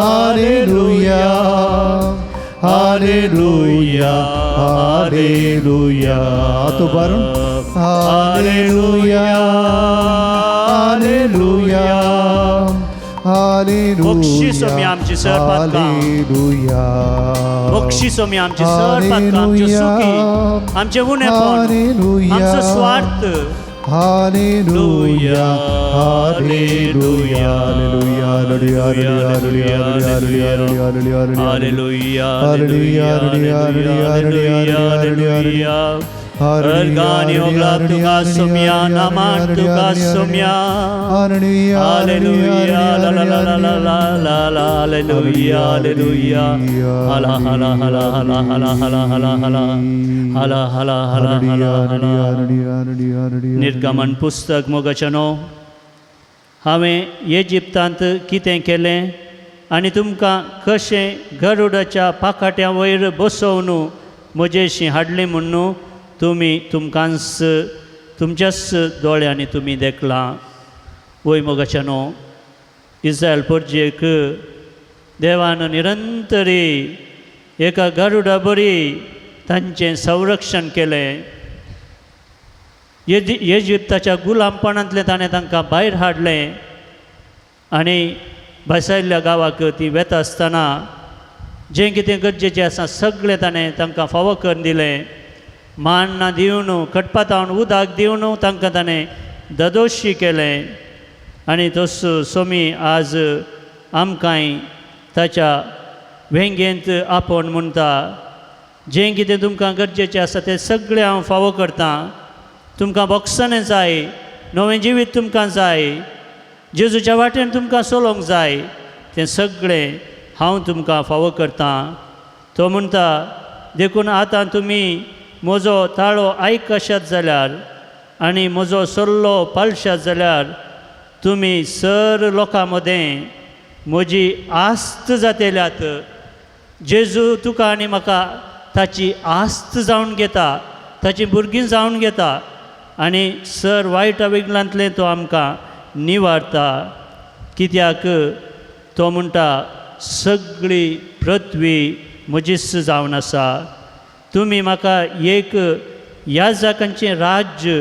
hallelujah, hallelujah, hallelujah. तो बारून हालेलुया, हालेलुया, हालेलुया. बक्षीस आमी आमची सर पातकां. हालेलुया. बक्षीस आमी आमची सर पातकां, आमच्यो सुखी, आमचें उणेपण, आमचो स्वार्थ. Hallelujah, hallelujah, hallelujah, hallelujah, hallelujah, hallelujah, hallelujah, hallelujah, hallelujah, hallelujah, hallelujah. अर्गानी ओगला तुका सोम्या, नामान तुका सोम्या. हालेलुया, ला ला ला ला ला ला ला ला, हालेलुया, हालेलुया. हला हला हला हला हला हला हला हला हला हला हला हला हला. निर्गमन पुस्तक मोगाचनो, हांवें इजिप्तांत कितें केलें आनी तुमकां कशें गरुडाच्या पाखाट्या वयर बसोवन म्हजेशी हाडलें म्हुण्णू तुमी तुमकांच तुमच्याच दोळ्यांनी तुमी देखलां. वय मोगाच्यानो, इस्रायल परजेक देवान निरंतरी एका गरुडा बरी तांचें संरक्षण केलें. इजिप्ताच्या गुलामपणांतलें ताणें तांकां भायर हाडलें आनी भासायल्ल्या गांवाक ती वेता आसतना जें कितें गरजेचें आसा सगळें ताणें तांकां फावो करून दिलें. मान्नां दिवन, खटपातावन उदक दिवन तांकां ताणें ददोशी केलें. आनी तसो सोमी आज आमकांय ताच्या वेंगेंत आपोवन म्हणटा, जें कितें तुमकां गरजेचें आसा तें सगळें हांव फावो करतां. तुमकां बोक्साणें जाय, नवें जिवीत तुमकां जाय, जेजूच्या वाटेन तुमकां चलोवंक जाय, तें सगळें हांव तुमकां फावो करतां. तो म्हणटा, देखून आतां तुमी म्हजो ताळो आयकशात जाल्यार आनी म्हजो सल्लो पाळशात जाल्यार तुमी सर लोकां मदें म्हजी आस्त जातेल्यात. जेजू तुका आनी म्हाका ताची आस्त जावन घेता, ताची भुरगीं जावन घेता आनी सर वायट विघ्नांतलें तो आमकां निवारता. कित्याक तो म्हणटा, सगळी पृथ्वी म्हजीच जावन आसा. तुमी म्हाका एक याजकांचें राज्य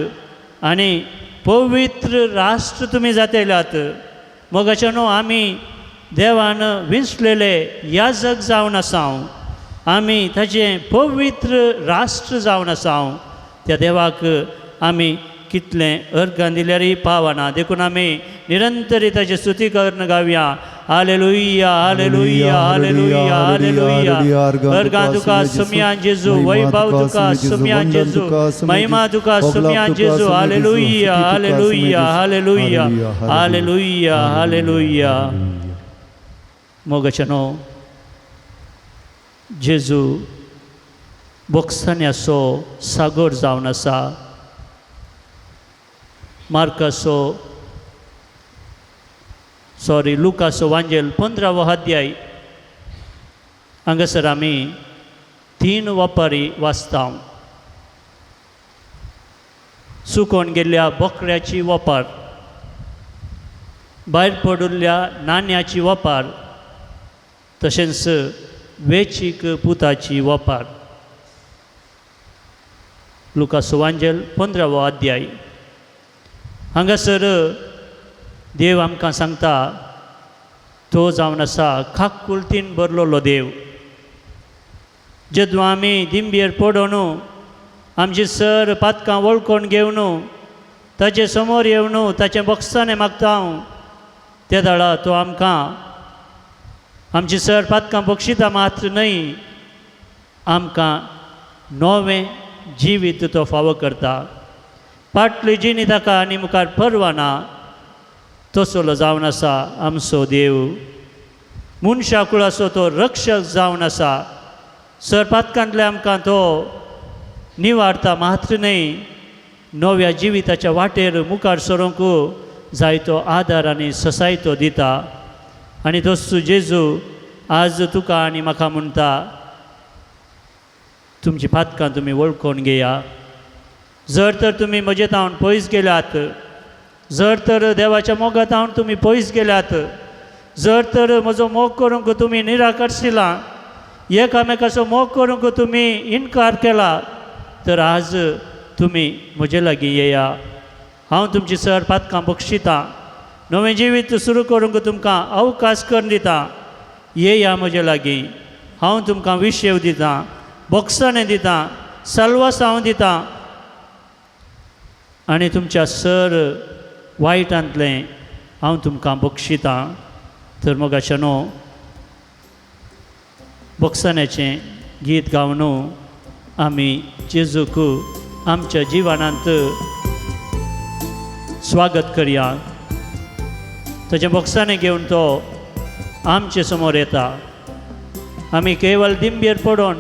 आनी पवित्र राष्ट्र तुमी जातल्यात. मोगाच्या न्हू आमी देवान विंचलेले याजक जावन आसा, आमी ताचें पवित्र राष्ट्र जावन आसा. त्या देवाक आमी कितलें अर्गां दिल्यारय पावना. देखून आमी निरंतर ताची स्तुती करून गावया. Hallelujah, hallelujah, hallelujah, hallelujah. अर्गां तुका सुमया जेजू, वैभव तुका सुमया जेजू, महिमा तुका सुमया जेजू. Hallelujah, hallelujah, hallelujah, hallelujah, hallelujah. मोगाचें न्हू जेजू बोक्सान्याचो सागर जावन आसा. मार्काचो सॉरी लुकाचो वांजेल 15वो अध्याय हांगासर आमी 3 वपारी वाचता. सुकोन गेल्ल्या बोकड्याची वपार, भायर पडिल्ल्या नाण्याची वपार, तशेंच वेचीक पुताची वपार. लुकाचो वांजेल 15वो अध्याय हांगासर देव आमकां सांगता तो जावन आसा काकुळतीन भरलेलो देव. जेदूं आमी दिंबेर पडोन आमची सर पातकां वळखून घेवन ताचे समोर येवन ताचें बक्षाणें मागता हांव, ते दाडा तो आमकां आमची सर पातकां बक्षिता मात्र न्हय, आमकां नवें जिवीत तो फावो करता. पाटली जिणी ताका आनी मुखार परवाना तसलो जावन आसा आमचो देव. मनशा कुळाचो तो रक्षक जावन आसा. सर पातकांतले आमकां तो निवारता मात्र न्हय, नव्या जिविताच्या वाटेर मुखार सरूंक जायतो आदार आनी ससाय तो दिता. आनी दोस्तू जेजू आज तुका आनी म्हाका म्हणटा, तुमची पातकां तुमी वळखून घेया. जर तर तुमी म्हजे तावन पयस गेल्यात, जर तर देवाच्या मोगा तावन तुमी पयस गेल्यात, जर तर म्हजो मोग करूंक तुमी निराकर्शिला, एकामेकाचो मोग करूंक तुमी इनकार केला, तर आज तुमी म्हजे लागीं येया. हांव तुमची सर पातकां बक्षितां, नवें जिवीत सुरू करूंक तुमकां अवकाश करून दितां. येया म्हजे लागीं, हांव तुमकां विशेव दितां, बक्षाणें दितां, साल्वासांव दितां आनी तुमच्या सर वायटांतलें हांव तुमकां बक्षितां. तर मोगाच्या न्हू बक्षाण्याचें गीत गावन आमी जेजूक आमच्या जिवनांत स्वागत करया. ताचें बक्षाणें घेवन तो आमचे समोर येता. आमी केवल दिंबेर पडून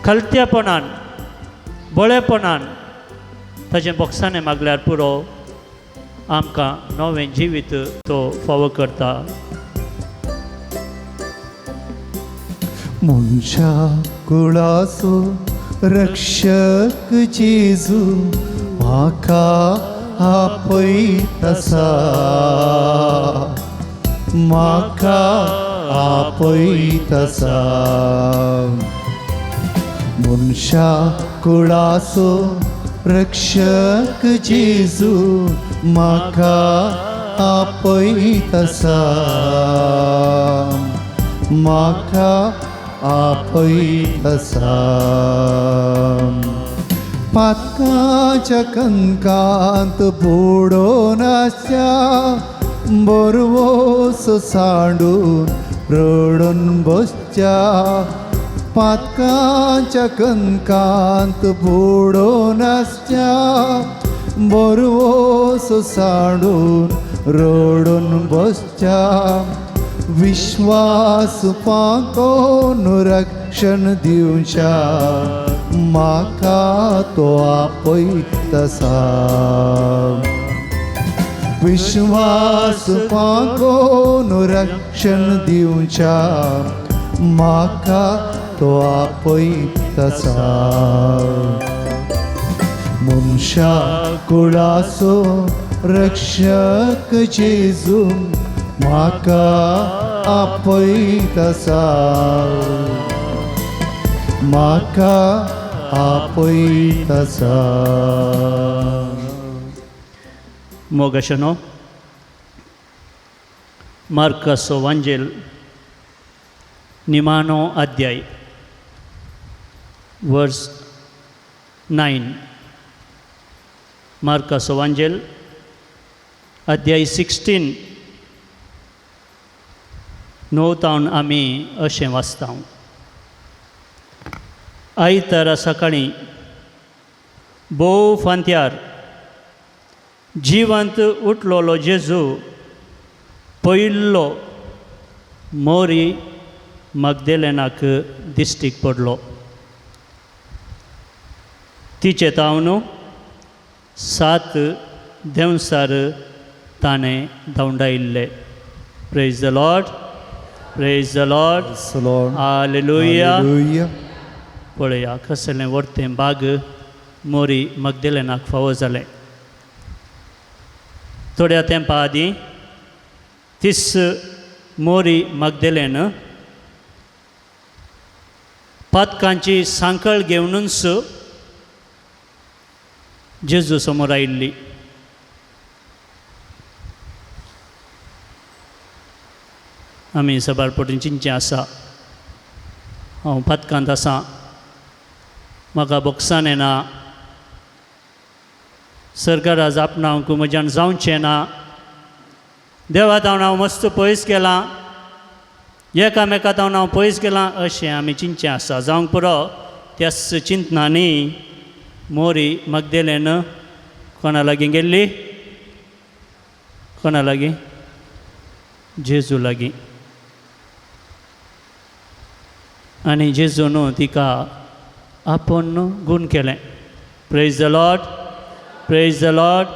खलत्यापणान बळेपणान ताचें बक्षाणें मागल्यार पुरो, आमकां नवें जिवीत तो फावो करता. मनशा कुळाचो रक्षक जेजू म्हाका आपयता, म्हाका आपयता. मनशा कुळाचो रक्षक जेजू म्हाका आपयता, म्हाका आपयता. पातकाच्या कणकांत बुडोवन आसच्या बरवोस सांडून रडून बसच्या, पातकाच्या कणकांत बुडोवन आसच्या बरवोस सांडून रडून बसच्या, विश्वास पाकोन रक्षण दिवच्या म्हाका तो आपयता. विश्वास पाकोन रक्षण दिवच्या म्हाका तो आपयता. मनशा कुळाचो रक्षक जेजू म्हाका आपयता, म्हाका आपयत आसा. मोगाशनो मार्कासो वांजेल निमाणो अध्याय वर्स 9, मार्कासो वांजेल अध्याय 16 9 तावन आमी अशें वाचता. आयतारा सकाळीं भोव फांत्यार जिवंत उठलोलो जेजू पयल्लो मोरी मगदेलेनाक दिश्टीक पडलो. तिचे तावन 7 देंवसार ताणें धांवडायिल्ले. Praise the Lord, praise the Lord, hallelujah. पळया कसलें वर्तें बाग मोरी मगदेलेनाक फावो जालें. थोड्या तेंपा आदीं तीस मोरी मगदेलेन पातकांची सांकळ घेवनूच जेजू समोर आयिल्ली. आमी सबार पटीन चिंतचें आसा, हांव पातकांत आसा, म्हाका बोगसान येना, सरकारा आपणावंक म्हज्यान जावचें ना, देवा तावन हांव मस्त पयस गेलां, एकामेका तावन हांव पयस गेलां अशें आमी चिंतचें आसा. जावंक पुरो त्याच चिंतनांनी मोरी मगदेलेन कोणा लागीं गेल्ली? कोणा लागीं? जेजू लागीं. आनी जेजून तिका आपूण गूण केलें. Praise the Lord, praise the Lord.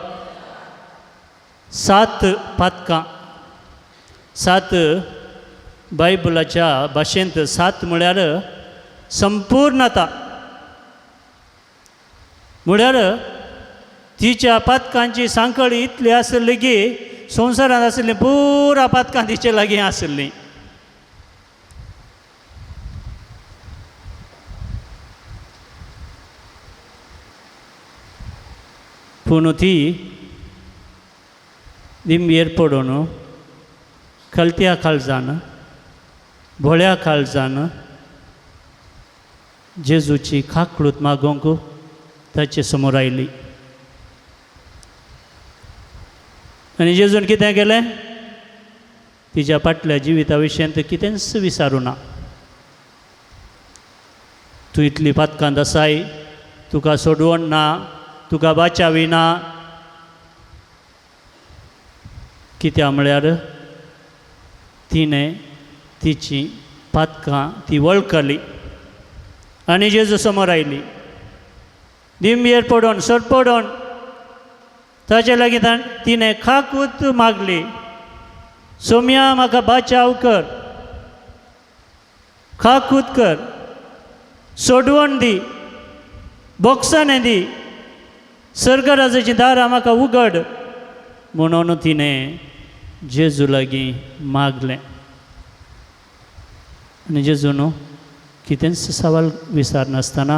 7 पातकां, 7 बायबलाच्या भाशेंत 7 म्हळ्यार संपूर्णता, म्हळ्यार तिच्या पातकांची सांकळ इतली आसली की संवसारांत आशिल्लीं पुरा पातकां तिचे लागीं आशिल्लीं. पूण ती दिंबेर पडून कलत्या काळजान भोळ्या काळजान जेजूची काकळूत मागोवंक ताचे समोर आयली. आनी जेजून कितें केलें? तिच्या फाटल्या जिविता विशयांत कितेंच विचारूं ना. तूं इतली पातकांत आसाय, तुका सोडवण ना, तुका बाचावी ना. कित्याक म्हळ्यार तिणें तिची पातकां ती वळखली आनी जेजू समोर आयली. दिंबेर पडून सरपडून ताचे लागीं तिणें खाकूत मागली, सोम्या म्हाका बाचाव कर, खाकूत कर, सोडवण दी, बोगसाणें दी, सर्गराजाचीं दारां म्हाका उगड म्हणून तिणें जेजू लागीं मागलें. आनी जेजून कितेंच सवाल विचारनासतना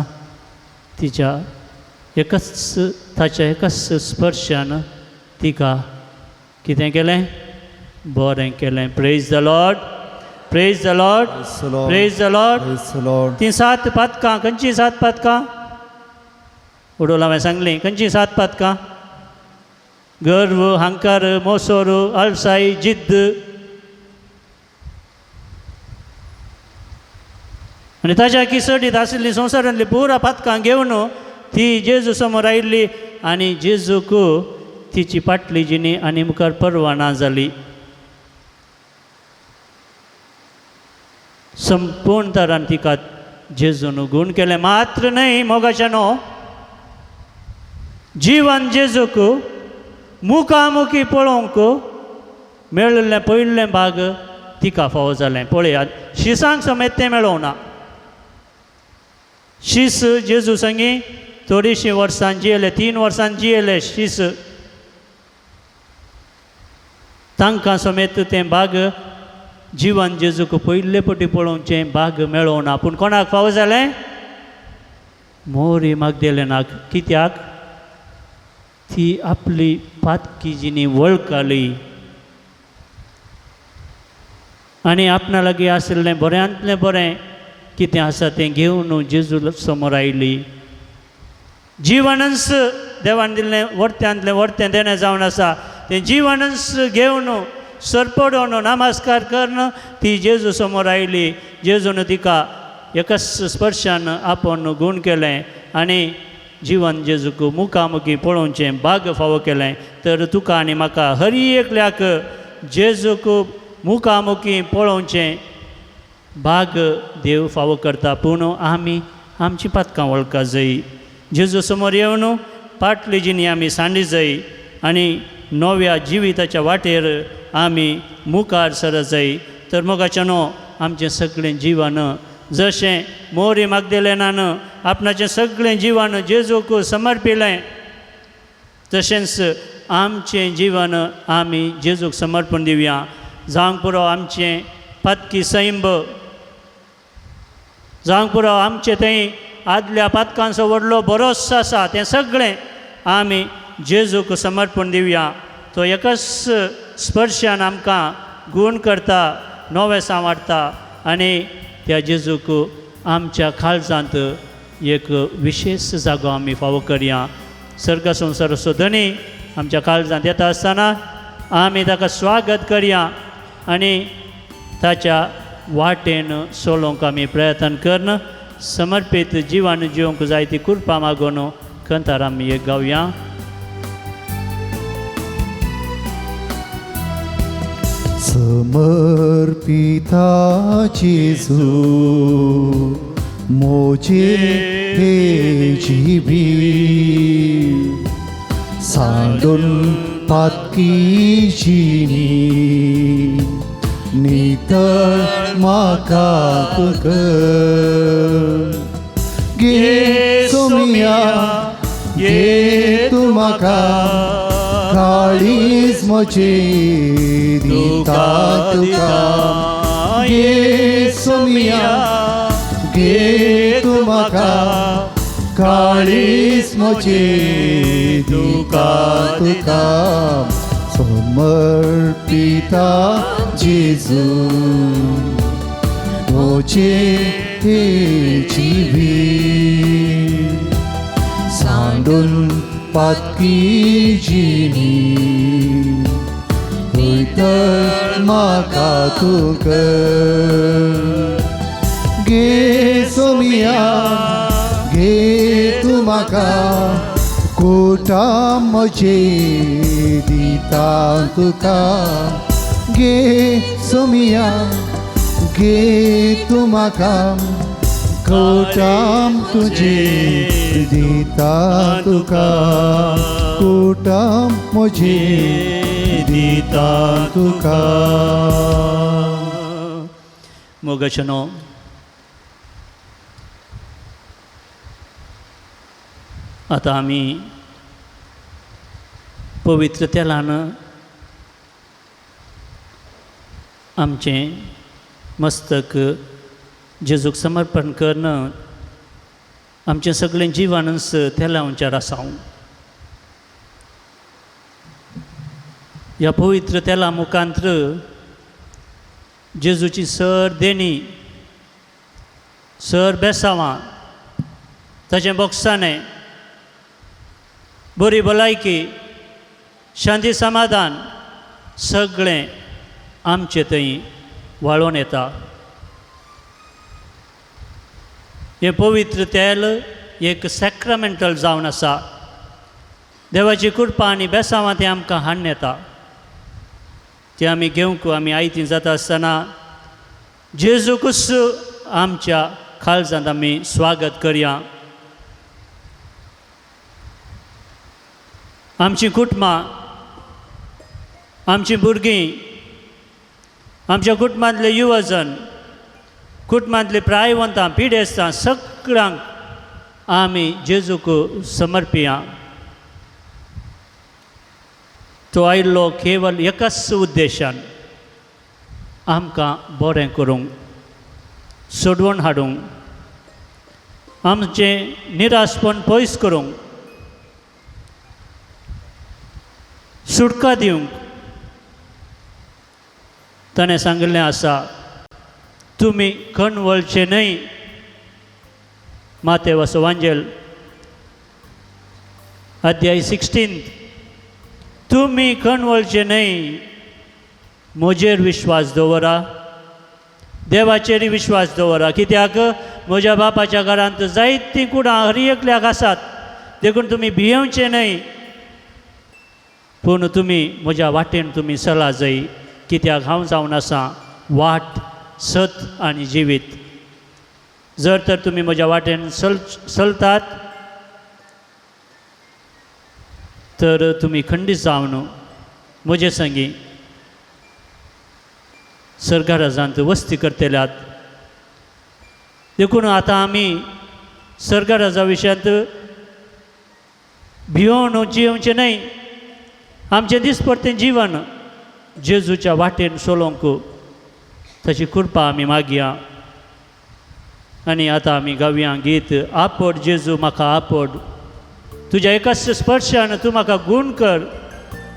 तिच्या एकच ताच्या एकच स्पर्शान तिका कितें केलें? बरें केलें. Praise the Lord, praise the Lord, praise the Lord. तीं 7 पातकां, खंयचीं 7 पातकां? उडोल हांवें सांगलीं, खंयचीं 7 पातकां? गर्व, हंकार, मोसोर, आळसाय, जिद्द. आनी ताच्या किसडीत आशिल्ली संवसारांतली पुरा पातकां घेवन ती जेजू समोर आयिल्ली आनी जेजूक तिची फाटली जिणी आनी मुखार परवाना जाली. संपूर्ण तरान तिका जेजून गूण केलें. मात्र न्हय मोगाच्या न्हू, जिवन जेजूक मुखामुखी पळोवंक मेळिल्लें पयिल्लें भाग तिका फावो जालें. पळयात, शिसांक समेत तें मेळोवंक ना. शीस जेजू संगी थोडीशीं वर्सां जियेले, 3 वर्सां जियेले शीस, तांकां समेत तें भाग जिवन जेजूक पयले पटी पळोवचें भाग मेळोवंक ना. पूण कोणाक फावो जालें? मोरी मागदेलेनाक कित्याक ती आपली पातकी जिणी वळखली आनी आपणा लागीं आशिल्लें बऱ्यांतलें बरें कितें आसा तें घेवन जेजू समोर आयली. जिवनच देवान दिल्लें वर्त्यांतलें वर्तें देणें जावन आसा तें जिवनच घेवन सरपडोवन नमस्कार करून ती जेजू समोर आयली. जेजून तिका एकाच स्पर्शान आपोवन गूण केलें आनी जिवन जेजूक मुखामुखी पळोवचें भाग फावो केलें. तर तुका आनी म्हाका हर एकल्याक जेजूक मुखामुखी पळोवचें भाग देव फावो करता. पूण आमी आमची पातकां वळखा जाय. जेजू समोर येवन पाटली जिणी आमी सांडी जाय आनी नव्या जिविताच्या वाटेर आमी मुखार सरत जाय. तर मोगाच्यानो आमचें सगळें जिवन जशें मोरी मागदेलेनान आपणाचें सगळें जिवन जेजूक समर्पिलें तशेंच आमचें जिवन आमी जेजूक समर्पण दिवया. जावंक पुरो आमचें पातकी सैंब, जावंक पुरो आमचें थंय आदल्या पातकांचो व्हडलो भरोसो आसा तें सगळें आमी जेजूक समर्पण दिवया. तो एकच स्पर्शान आमकां गूण करता, नवें सांवारता आनी त्या जेजूक आमच्या काळजांत एक विशेश जागो आमी फावो करया. सर्ग संवसाराचो धनी आमच्या काळजांत येता आसतना आमी ताका स्वागत करया आनी ताच्या वाटेन चलोवंक आमी प्रयत्न करून समर्पीत जिवान जिवंक जाय ती कृपा मागून कंतार आमी एक गावया. समर्पिता जेजू मोजे हे जिबी सांडून पातकी जिणी नितळ म्हाका कर. गे सोमिया गे तूं म्हाका काळीज म्हजें दिता तुका. गे सोमिया गे तूं म्हाका काळीज म्हजें दिता तुका. समर्पिता जेजू म्हजें हे जिवीत सांडून पातकी जिणी नितळ म्हाका तूं कर. गे सोमिया गे तूं म्हाका कोटा म्हजें दिता तुका. गे सोमिया गे तूं म्हाका कोटाम तुजें दिता तुका. कोटाम म्हजें दिता तुका. मोगाच्यानो आतां आमी पवित्र तेलान आमचें मस्तक जेजूक समर्पण करून आमचें सगळें जिवनच तेला उंचार आसा. ह्या पवित्र तेला मुखांत्र जेजूची सर देणी, सर बेसांवां, ताचें बोगसाणें, बरी भलायकी, शांती समाधान सगळें आमचे थंय वाळोवन येता. हें पवित्र तेल एक सॅक्रामेंटल जावन आसा. देवाची कृपा आनी बेसांवां तें आमकां हाडून येता. तें आमी घेवंक आमी आयती जाता आसतना जेजूकूच आमच्या काळजांत आमी स्वागत करया. आमचीं कुटुंबां, आमचीं भुरगीं, आमच्या कुटुंबांतले युवजन, कुटुंबांतले प्रायवंतां, पिडेस्तां सगळ्यांक आमी जेजूक समर्पिया. तो आयिल्लो केवल एकाच उद्देशान, आमकां बरें करूंक, सोडवण हाडूंक. आमचें निराशपण पयस करूंक, सुटका दिवंक ताणें सांगिल्लें आसा, तुमी कणवळचे न्हय. मातेव वांजेल अध्याय 16, तुमी कणवळचे न्हय, म्हजेर विश्वास दवरा, देवाचेर विश्वास दवरा. कित्याक म्हज्या बापाच्या घरांत जायतीं कुडां हर एकल्याक आसात, देखून तुमी भियेवचे न्हय, पूण तुमी म्हज्या वाटेन तुमी चला जाय, कित्याक हांव जावन आसा वाट, सत आनी जिवीत. जर तर तुमी म्हज्या वाटेन चलतात तर तुमी खंडीत जावन म्हजे संगी सर्गाराजांत वस्ती करतल्यात. देखून आतां आमी सर्गाराजा विशयांत भियोवन जियोवचें न्हय. आमचें दिसपडतें जिवन जेजूच्या वाटेन चलोवंक ताची कृपा आमी मागया. आनी आतां आमी गावया गीत, आपड जेजू म्हाका आपड, तुज्या एकाच स्पर्शान तूं म्हाका गूण कर,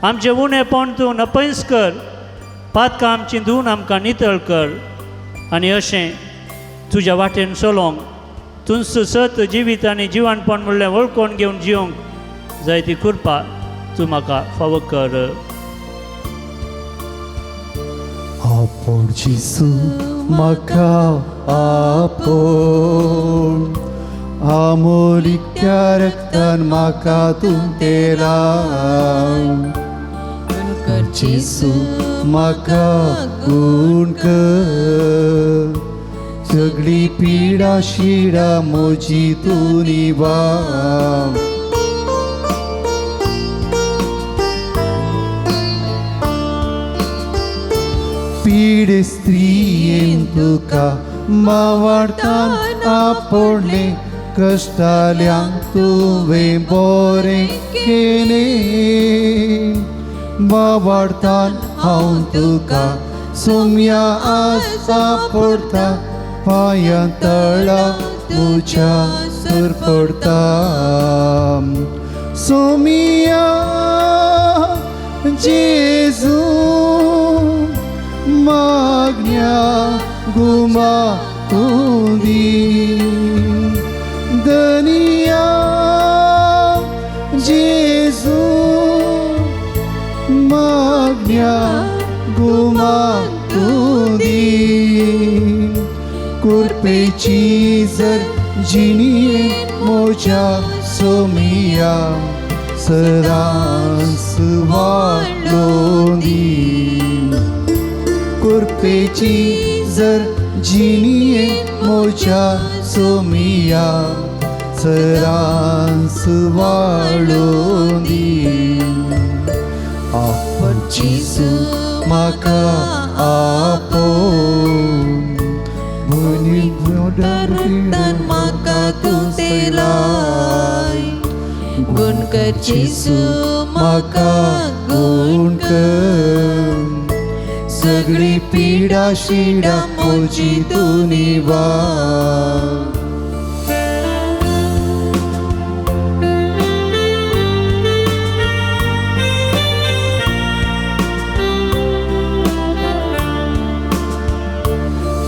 आमचें उणेपण तूं नपयस कर, पातकां आमची धुवन आमकां नितळ कर, आनी अशें तुज्या वाटेन चलोवंक तुंच सत जिवीत आनी जिवानपण म्हणलें वळखून घेवन जिवंक जायती कृपा तूं म्हाका फावो कर. आपोण जेजू म्हाका आपोण, आमोलिकत्या रक्तान म्हाका तूं तेला, जेजू म्हाका गूण कर, सगळी पिडा शिडा म्हजी तूं निवार. पीड स्त्रियेन तुका मावाडतान आपोवणें, कश्टाल्यांक तुवें बरें केलें, मावाडतान हांव तुका सोम्या आज आपोडटा, पांयां तळा म्हज्या सर पडटा. सोमिया जेजू मागण्या गुमा तूं दी, दनिया जेजू मागण्या गुमा तूं दी, कुरपेची जर जिणये म्हज्या सोमिया सदांच वाडलो दी, कुरपेची जर जिणये म्हज्या सोमिया सदांच वाडलो दी. आपण जेजू म्हाका आपोवन, रक्तान म्हाका तूं तेलाय, गुण कर जेजू म्हाका गूण कर, सगळी पिडा शिडा म्हजी तूं निवार.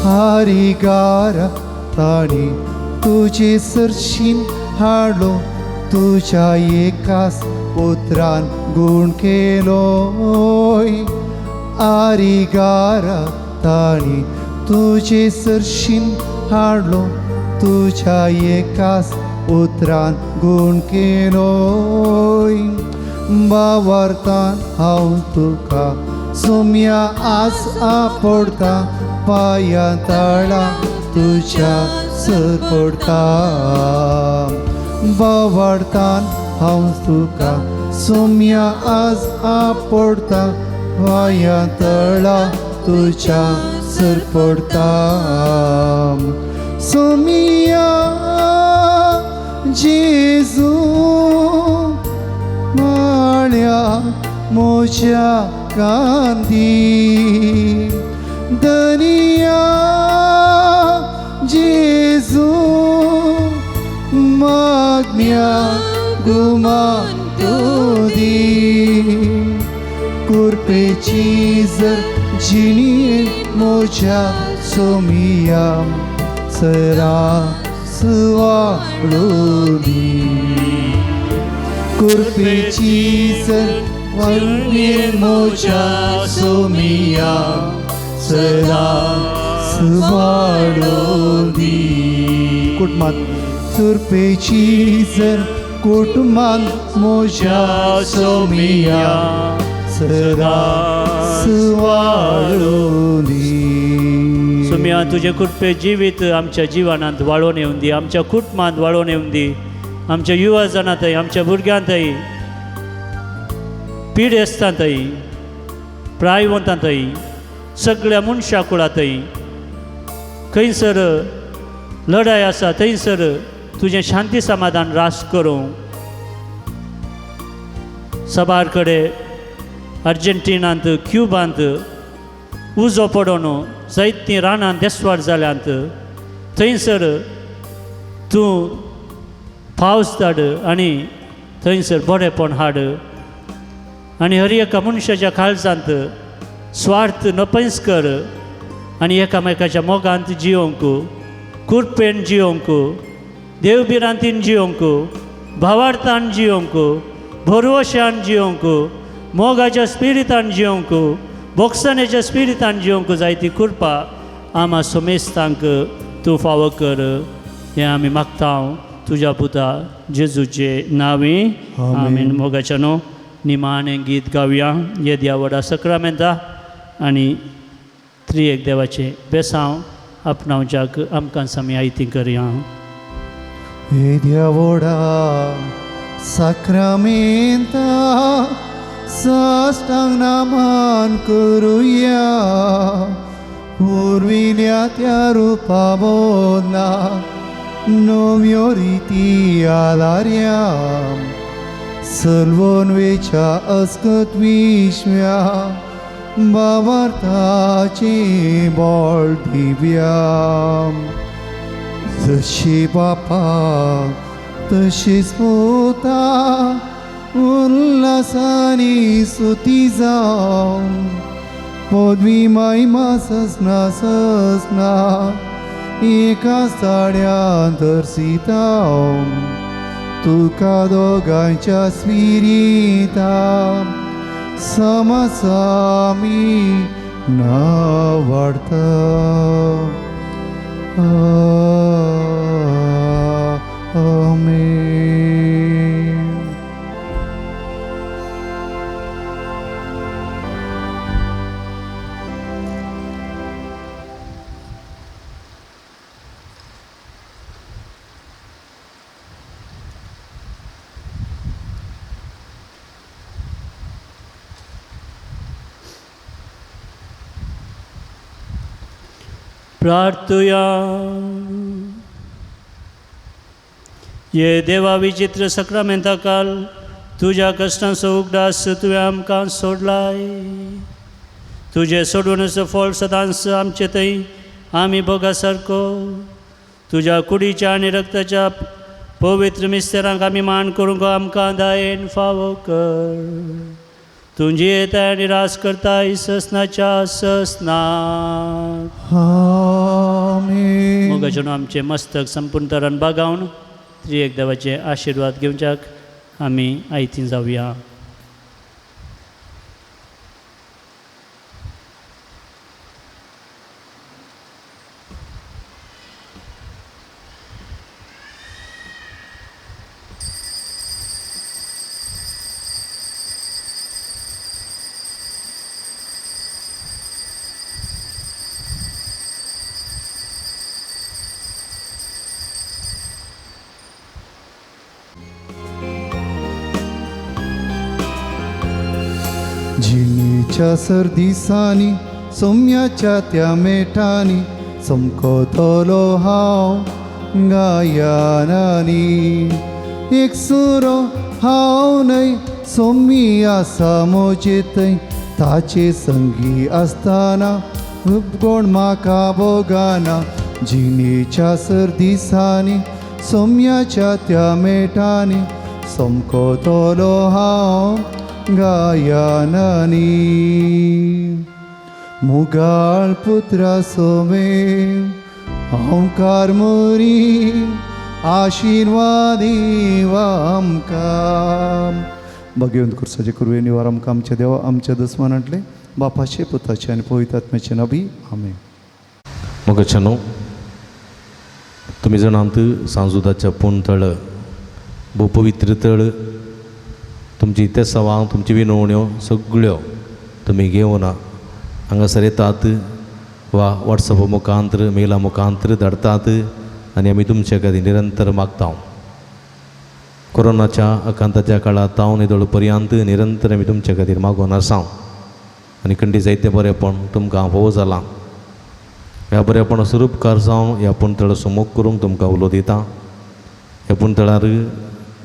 हारिगारा ताणी तुजे सरशीन हाडलो, तुज्या एकाच उतरान गूण केलोय, आरिगारा ताणी तुजे सरशीन हाडलो, तुज्या एकाच उतरान गूण केलोय, बावार्तान हांव तुका सोम्या आज आपोडटा, पांयां तळा तुज्या सर पडटा, बावार्तान हांव तुका सोम्या आज आपोडटा, पांयां तळा तुज्या सर पडटा. सोमिया जेजू माळ्या म्हज्या कांदी, दनिया जेजू मागण्या गुमान तूं दी कुरपेची जर जिणेन म्हज्या सोमिया सरा सुवाळू दी कुरपेची जर जिणेन म्हज्या सोमिया सरा सुवाळू दी कुटुंबात सुरपेची जर कुटुंबात म्हज्या सोमिया सदा सुवाळू दी. सोमिया तुजें कृपे जिवीत आमच्या जिवनांत वाळोवन येवन दी, आमच्या कुटुंबांत वाळोवन येवन दी, आमच्या युवा जाणांतय, आमच्या भुरग्यांतय, पिडेस्तांतय, प्रायवंतांतय, सगळ्या मनशा कुळांतय खंयसर लढाय आसा थंयसर तुजें शांती समाधान रास करूं. सबार कडेन अर्जेंटिनांत, क्युबांत उजो पडोन जायतीं रानां देसवाड जाल्यांत, थंयसर तूं पावस धाड आनी थंयसर बरेपण हाड आनी हर एका मनशाच्या काळजांत स्वार्थ नपयस कर आनी एकामेकाच्या मोगांत जियोंक, कुरपेन जियोंक, देवभिरांतीन जियोंक, भावार्थान जियोंक, भरवशान जियोंक, मोगाच्या स्पिरितान जियोंक, बोक्साण्याच्या स्पिरितान जियोंक जायती कृपा आमा सोमेस्तांक तूं फावो कर. हें आमी मागता तुज्या पुता जेजूचे नांवी, आमेन. मोगाच्या न्हू निमाणें गीत गावया येद्या व्हडा सक्रामेंता आनी त्रिएक देवाचें बेसांव आपणावच्याक आमकां सामी आयती करया. येद्या व्हडा साक्रामेंता साश्टांग नामान करुया, पुर्विल्या त्या रुपा बोना नव्यो रिती आलार्या, सलवोन वेच्या अस्कत विश्व्या बावार्थाचे बोळ दिव्या. जशी बापा तशीच पुता उल्हासानी सुती जावन पदवी महिमा ससना ससना एका साड्यान दर्सिता तुका दोगांच्या स्पिरिता समसामी ना वाडता. आमेन. प्रार्थुया. ये देवा विचित्र सक्रामेंता काल तुज्या कश्टांचो उगडास तुवें आमकां सोडलाय, तुजें सोडवणेचो फळ सदांच आमचे थंय आमी भोगा सारको. तुज्या कुडीच्या आनी रक्ताच्या पवित्र मिस्तेरांक आमी मान करूंक आमकां दायेन फावो कर. तूं जियेताय आनी रास करताय ससनाच्या ससनाक. आमेन. मोगाचें आमचें मस्तक संपूर्ण तरान बागावन त्रिएक देवाचे आशिर्वाद घेवच्याक आमी आयती जावया. जिणेच्या सरदिसांनी सोम्याच्या त्या मेठांनी चमकतलो हांव गायनांनी. एक सुरो हांव न्हय सोमी आसा म्हजे थंय, ताचे संगी आसतना कोण म्हाका भोगाना. जिणेच्या सरदिसांनी सोम्याच्या त्या मेटांनी समकोतलो हांव गायनानी. मुगाळ पुत्रा सोमे ओंकार मोरी आशिर्वादी आमकां. भगवंत कुर्साचे कुरवे निवार आमकां आमच्या देवा आमच्या दुस्मानांतले बापाचे पुताचे आनी पवित्र आत्म्याचे नबी आमेन. मोगाच्यानो, तुमी जाणात सांजुदाच्या पूण तळ भोव पवित्र तळ. तुमची तेसावां, तुमची विनवण्यो सगळ्यो तुमी घेवन हांगासर येतात वा वॉट्सॅप मुखांत्र मेला मुखांत्र धाडटात आनी आमी तुमचे खातीर निरंतर मागता. कोरोनाच्या आकांताच्या काळांत तावन येदोळ पर्यंत निरंतर आमी तुमचे खातीर मागून आसा आनी खंडी जायतें बरेंपण तुमकां भोव जालां. ह्या बरेपणाचो उपकार जावन ह्या पुणतळाचो मोग करूंक तुमकां उलो दिता. ह्या पुणतळार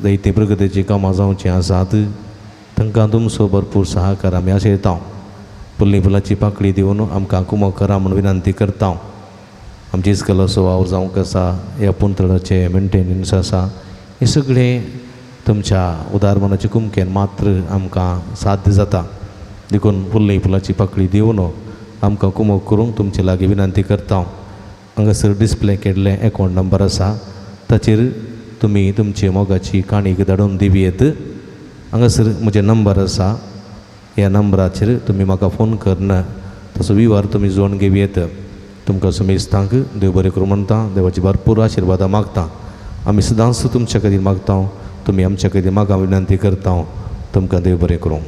जायतीं प्रगतीचीं कामां जावचीं आसात, तांकां तुमचो भरपूर सहकार आमी आशयता. फुल्ली फुलाची पाकळी दिवन आमकां कुमक करा म्हूण विनंती करता. आमची इस्कलाचो वावर जावंक आसा, ह्या पुणतळाचें मेंटेनन्स आसा, हें सगळें तुमच्या उदार मनाचे कुमकेन मात्र आमकां साध्य जाता. देखून फुल्ली फुलाची पाकळी दिवन आमकां कुमक करूंक तुमचे लागीं विनंती करता. हांगासर डिस्प्ले केल्लें एकावंट नंबर आसा, ताचेर तुमी तुमची मोगाची काणीक धाडून दिवं येत. हांगासर म्हजें नंबर आसा, ह्या नंबराचेर तुमी म्हाका फोन करून तसो विवार तुमी जोडून घेवं येत. तुमकां सुमेस्तांक देव बरें करूं म्हणटा, देवाची भरपूर आशिर्वादां मागता. आमी सदांच तुमच्या खातीर मागता, तुमी आमच्या खातीर मागा विनंती करता. तुमकां देव बरें करूं.